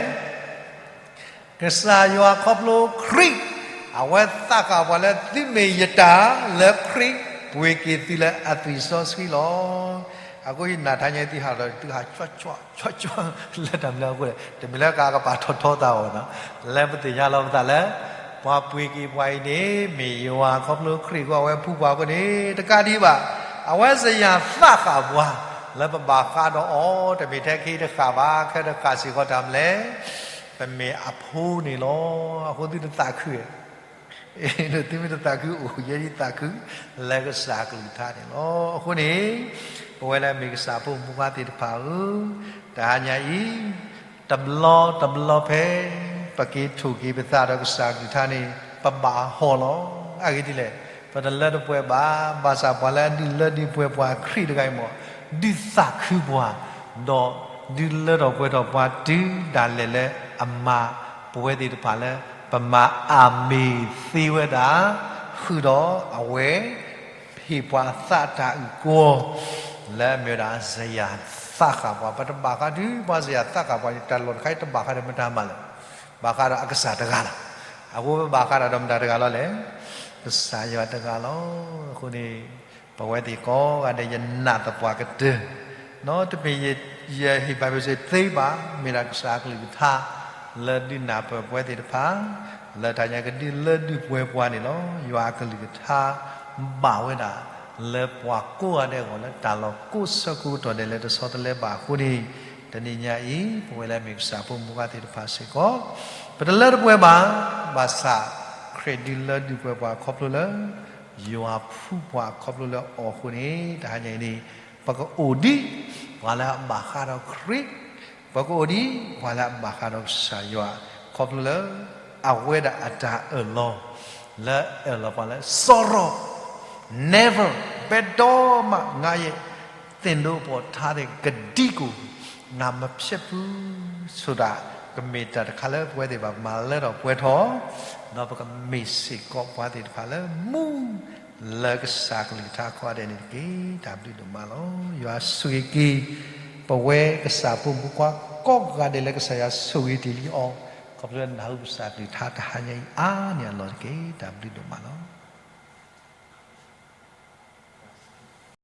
ကစၢ်ယွၤခီဖျိခရံာ်, အဝဲသးဃာ်ပှၤလၢသုမ့ၢ်ယတၢ်လၢခရံာ်ပှ့ၤက့ၤသုလၢအသွံၣ်စီဆှံလီၤ. အဃိယနာ်တဟါညါအံၤ သုဟးဒီး သုဟးကွၢ်ကွၢ်ကွၢ်ကွၢ်လၢတၢ်မနုၤအဃိလဲၣ်, တမ့ၢ်လၢကကပာ်ထီၣ်ထီသးအီၤနီၤ, လၢပသ့ၣ်ညါလီၤပသးလၢ ပှၤပှ့ၤက့ၤပှၤအံၤန့ၣ် မ့ၢ်ယွၤခီဖျိခရံာ်အဃိအဝဲဖှူပှၤအဃိန့ၣ် တကးဒံးဘၣ်, အဝဲစယၤသးဃာ်ပှၤ လၢပဘၣ်ဃးဒီးအီၤ တမ့ၢ်ထဲခံတဃာ်ဘၣ်, ခဲတဃာ်စ့ၢ်ကီးတၢ်မနုၤလဲၣ် ပမ့ၢ်အဖိန့ၣ်လီၤ. အဃိသုတသးခု, သုမ့ၢ်တသးခုအိၣ် ယဲဒၣ်သးခု လၢကစၢ်အကလုၢ်ကထါန့ၣ်လီၤ. အဃိန့ၣ် ပဝဲလၢမ့ၢ်ကစၢ်ဖိမူပှၤသ့ၣ်တဖၣ်ဧၢ, တဟါညါအံၤ တဘျီတဘျီဖဲ ပက့ၤထိၣ်က့ၤပသးဒီးကစၢ်အကလုၢ်ကထါန့ၣ် ပဘၣ်ဟီၣ်လီၤ. အဂ့ၢ်ဒ်လဲၣ်, ပတလၢတပှဲၤဘၣ်, ဘၣ်ဆၣ်ပှၤလၢအဒုးလၢဒုးပှဲၤပှၤခရံာ်တဂၤအံၤမ့ၢ် ဒုးသးခုပှၤ, ဒီးဒုးလၢထီၣ်ပှဲၤထီၣ်ပှၤတုၤဒၣ်လဲာ်လၢအမၤ ပဝဲသ့ၣ်တဖၣ်လၢ ပမၤအမ့ၢ်သ့ဝဲဒၣ်, ဃုာ်ဒီးအဝဲ ဟ့ၣ်ပှၤသးတၢ်အုၣ်ကီၤ လၢအမ့ၢ်ဝဲဒၣ်စယၤသးဃာ်ပှၤ, ပတဘၣ်ဃးဒီးပှၤစယၤသးဃာ်ပှၤန့ၣ် တၢ်လီၢ်တခါအံၤတဘၣ်ဃးဒီးမတၤမးလၢၤ, ဘၣ်ဃးဒီးအကစၢ်တဂၤလီၤ. အဃိပဘၣ်ဃးဒီးမတၤတဂၤလီၤလဲၣ်, ကစၢ်ယွၤတဂၤလီၤ. အဃိန့ၣ် ပဝဲသ့ၣ်ကိးဂၤဒဲး ယနာ်သပှၢ်ကတၢၢ်, တမ့ၢ်ယဟ့ၣ်ဘၣ်ပစ့ၢ်သ့ဘၣ်, မ့ၢ်ဒၣ်ကစၢ်အကလုၢ်ကထါ လၢဒုးနၢ်ပၢၢ်ပဝဲသ့ၣ်တဖၣ် လၢတၢ်ညါကဒုးလၢဒုးပှဲၤပှၤန့ၣ်လီၤ. ယွၤအကလုၢ်ကထါ ဘၣ်ဝဲဒၣ် လၢပှၤကိးဂၤဒဲးအဂီၢ် လၢတၢ်လီၤကိးဆၢကိးကတီၢ်ဒဲးလၢတဆီတလဲဘၣ်အဃိန့ၣ်, တနံၤညါအံၤ ပဝဲလၢမ့ၢ်ကစၢ်ဖိမူပှၤသ့ၣ်တဖၣ်စ့ၢ်ကီး ပတလၢတပှဲၤဘၣ်, ဘၣ်ဆၣ် ခရံာ်ဒုးလၢဒုးပှဲၤပှၤခီဖျိလၢ ယွၤဖှူပှၤခီဖျိလၢအီၤအဃိန့ၣ်, တဟါညါအံၤန့ၣ် ပကအိၣ်ဒ် ပှၤလၢအဘၣ်ဃးဒီးခရံာ်, ပကအိၣ်ဒ် ပှၤလၢအဘၣ်ဃးဒီးကစၢ်ယွၤ ခီဖျိလၢ အဝဲဒၣ်အတၢ်အၢၣ်လီၤ လၢအၢၣ်လီၤပှၤလၢ စီရီ never ဘဲဒိမး ငါရဲ့ သင်တို့ပေါ်ထားတဲ့ ကတိကို ငါမဖျက်ဘူး ဆိုတာ ကမ့ၢ်တၢ်တခါလၢပဝဲသ့ၣ်ဘၣ်မၤလၢထီၣ်ပှဲၤထီၣ်, ဒီးပကမ့ၢ်စ့ၢ်ကီးပှၤသ့ၣ်တဖၣ်လၢမူ လၢကစၢ်ကလုၢ်ကထါကိးဂၤဒဲးန့ၣ်တက့ၢ်. တၢ်ဘျုးဒိၣ်မးလီၤ. ယွၤဆိၣ်ဂ့ၤက့ၤ ပဝဲကစၢ်ဖိမူပှၤကိးဂၤဒဲးလၢကစၢ်ယွၤဆိၣ်ဂ့ၤတ့ၢ်လံအီၤ, ခီဖျိလၢနၢ်ဟူကစၢ်ကလုၢ်ကထါတဟါညါအံၤအါန့ၢ်အလီၢ်တက့ၢ်. တၢ်ဘျုးဒိၣ်မးလီၤ.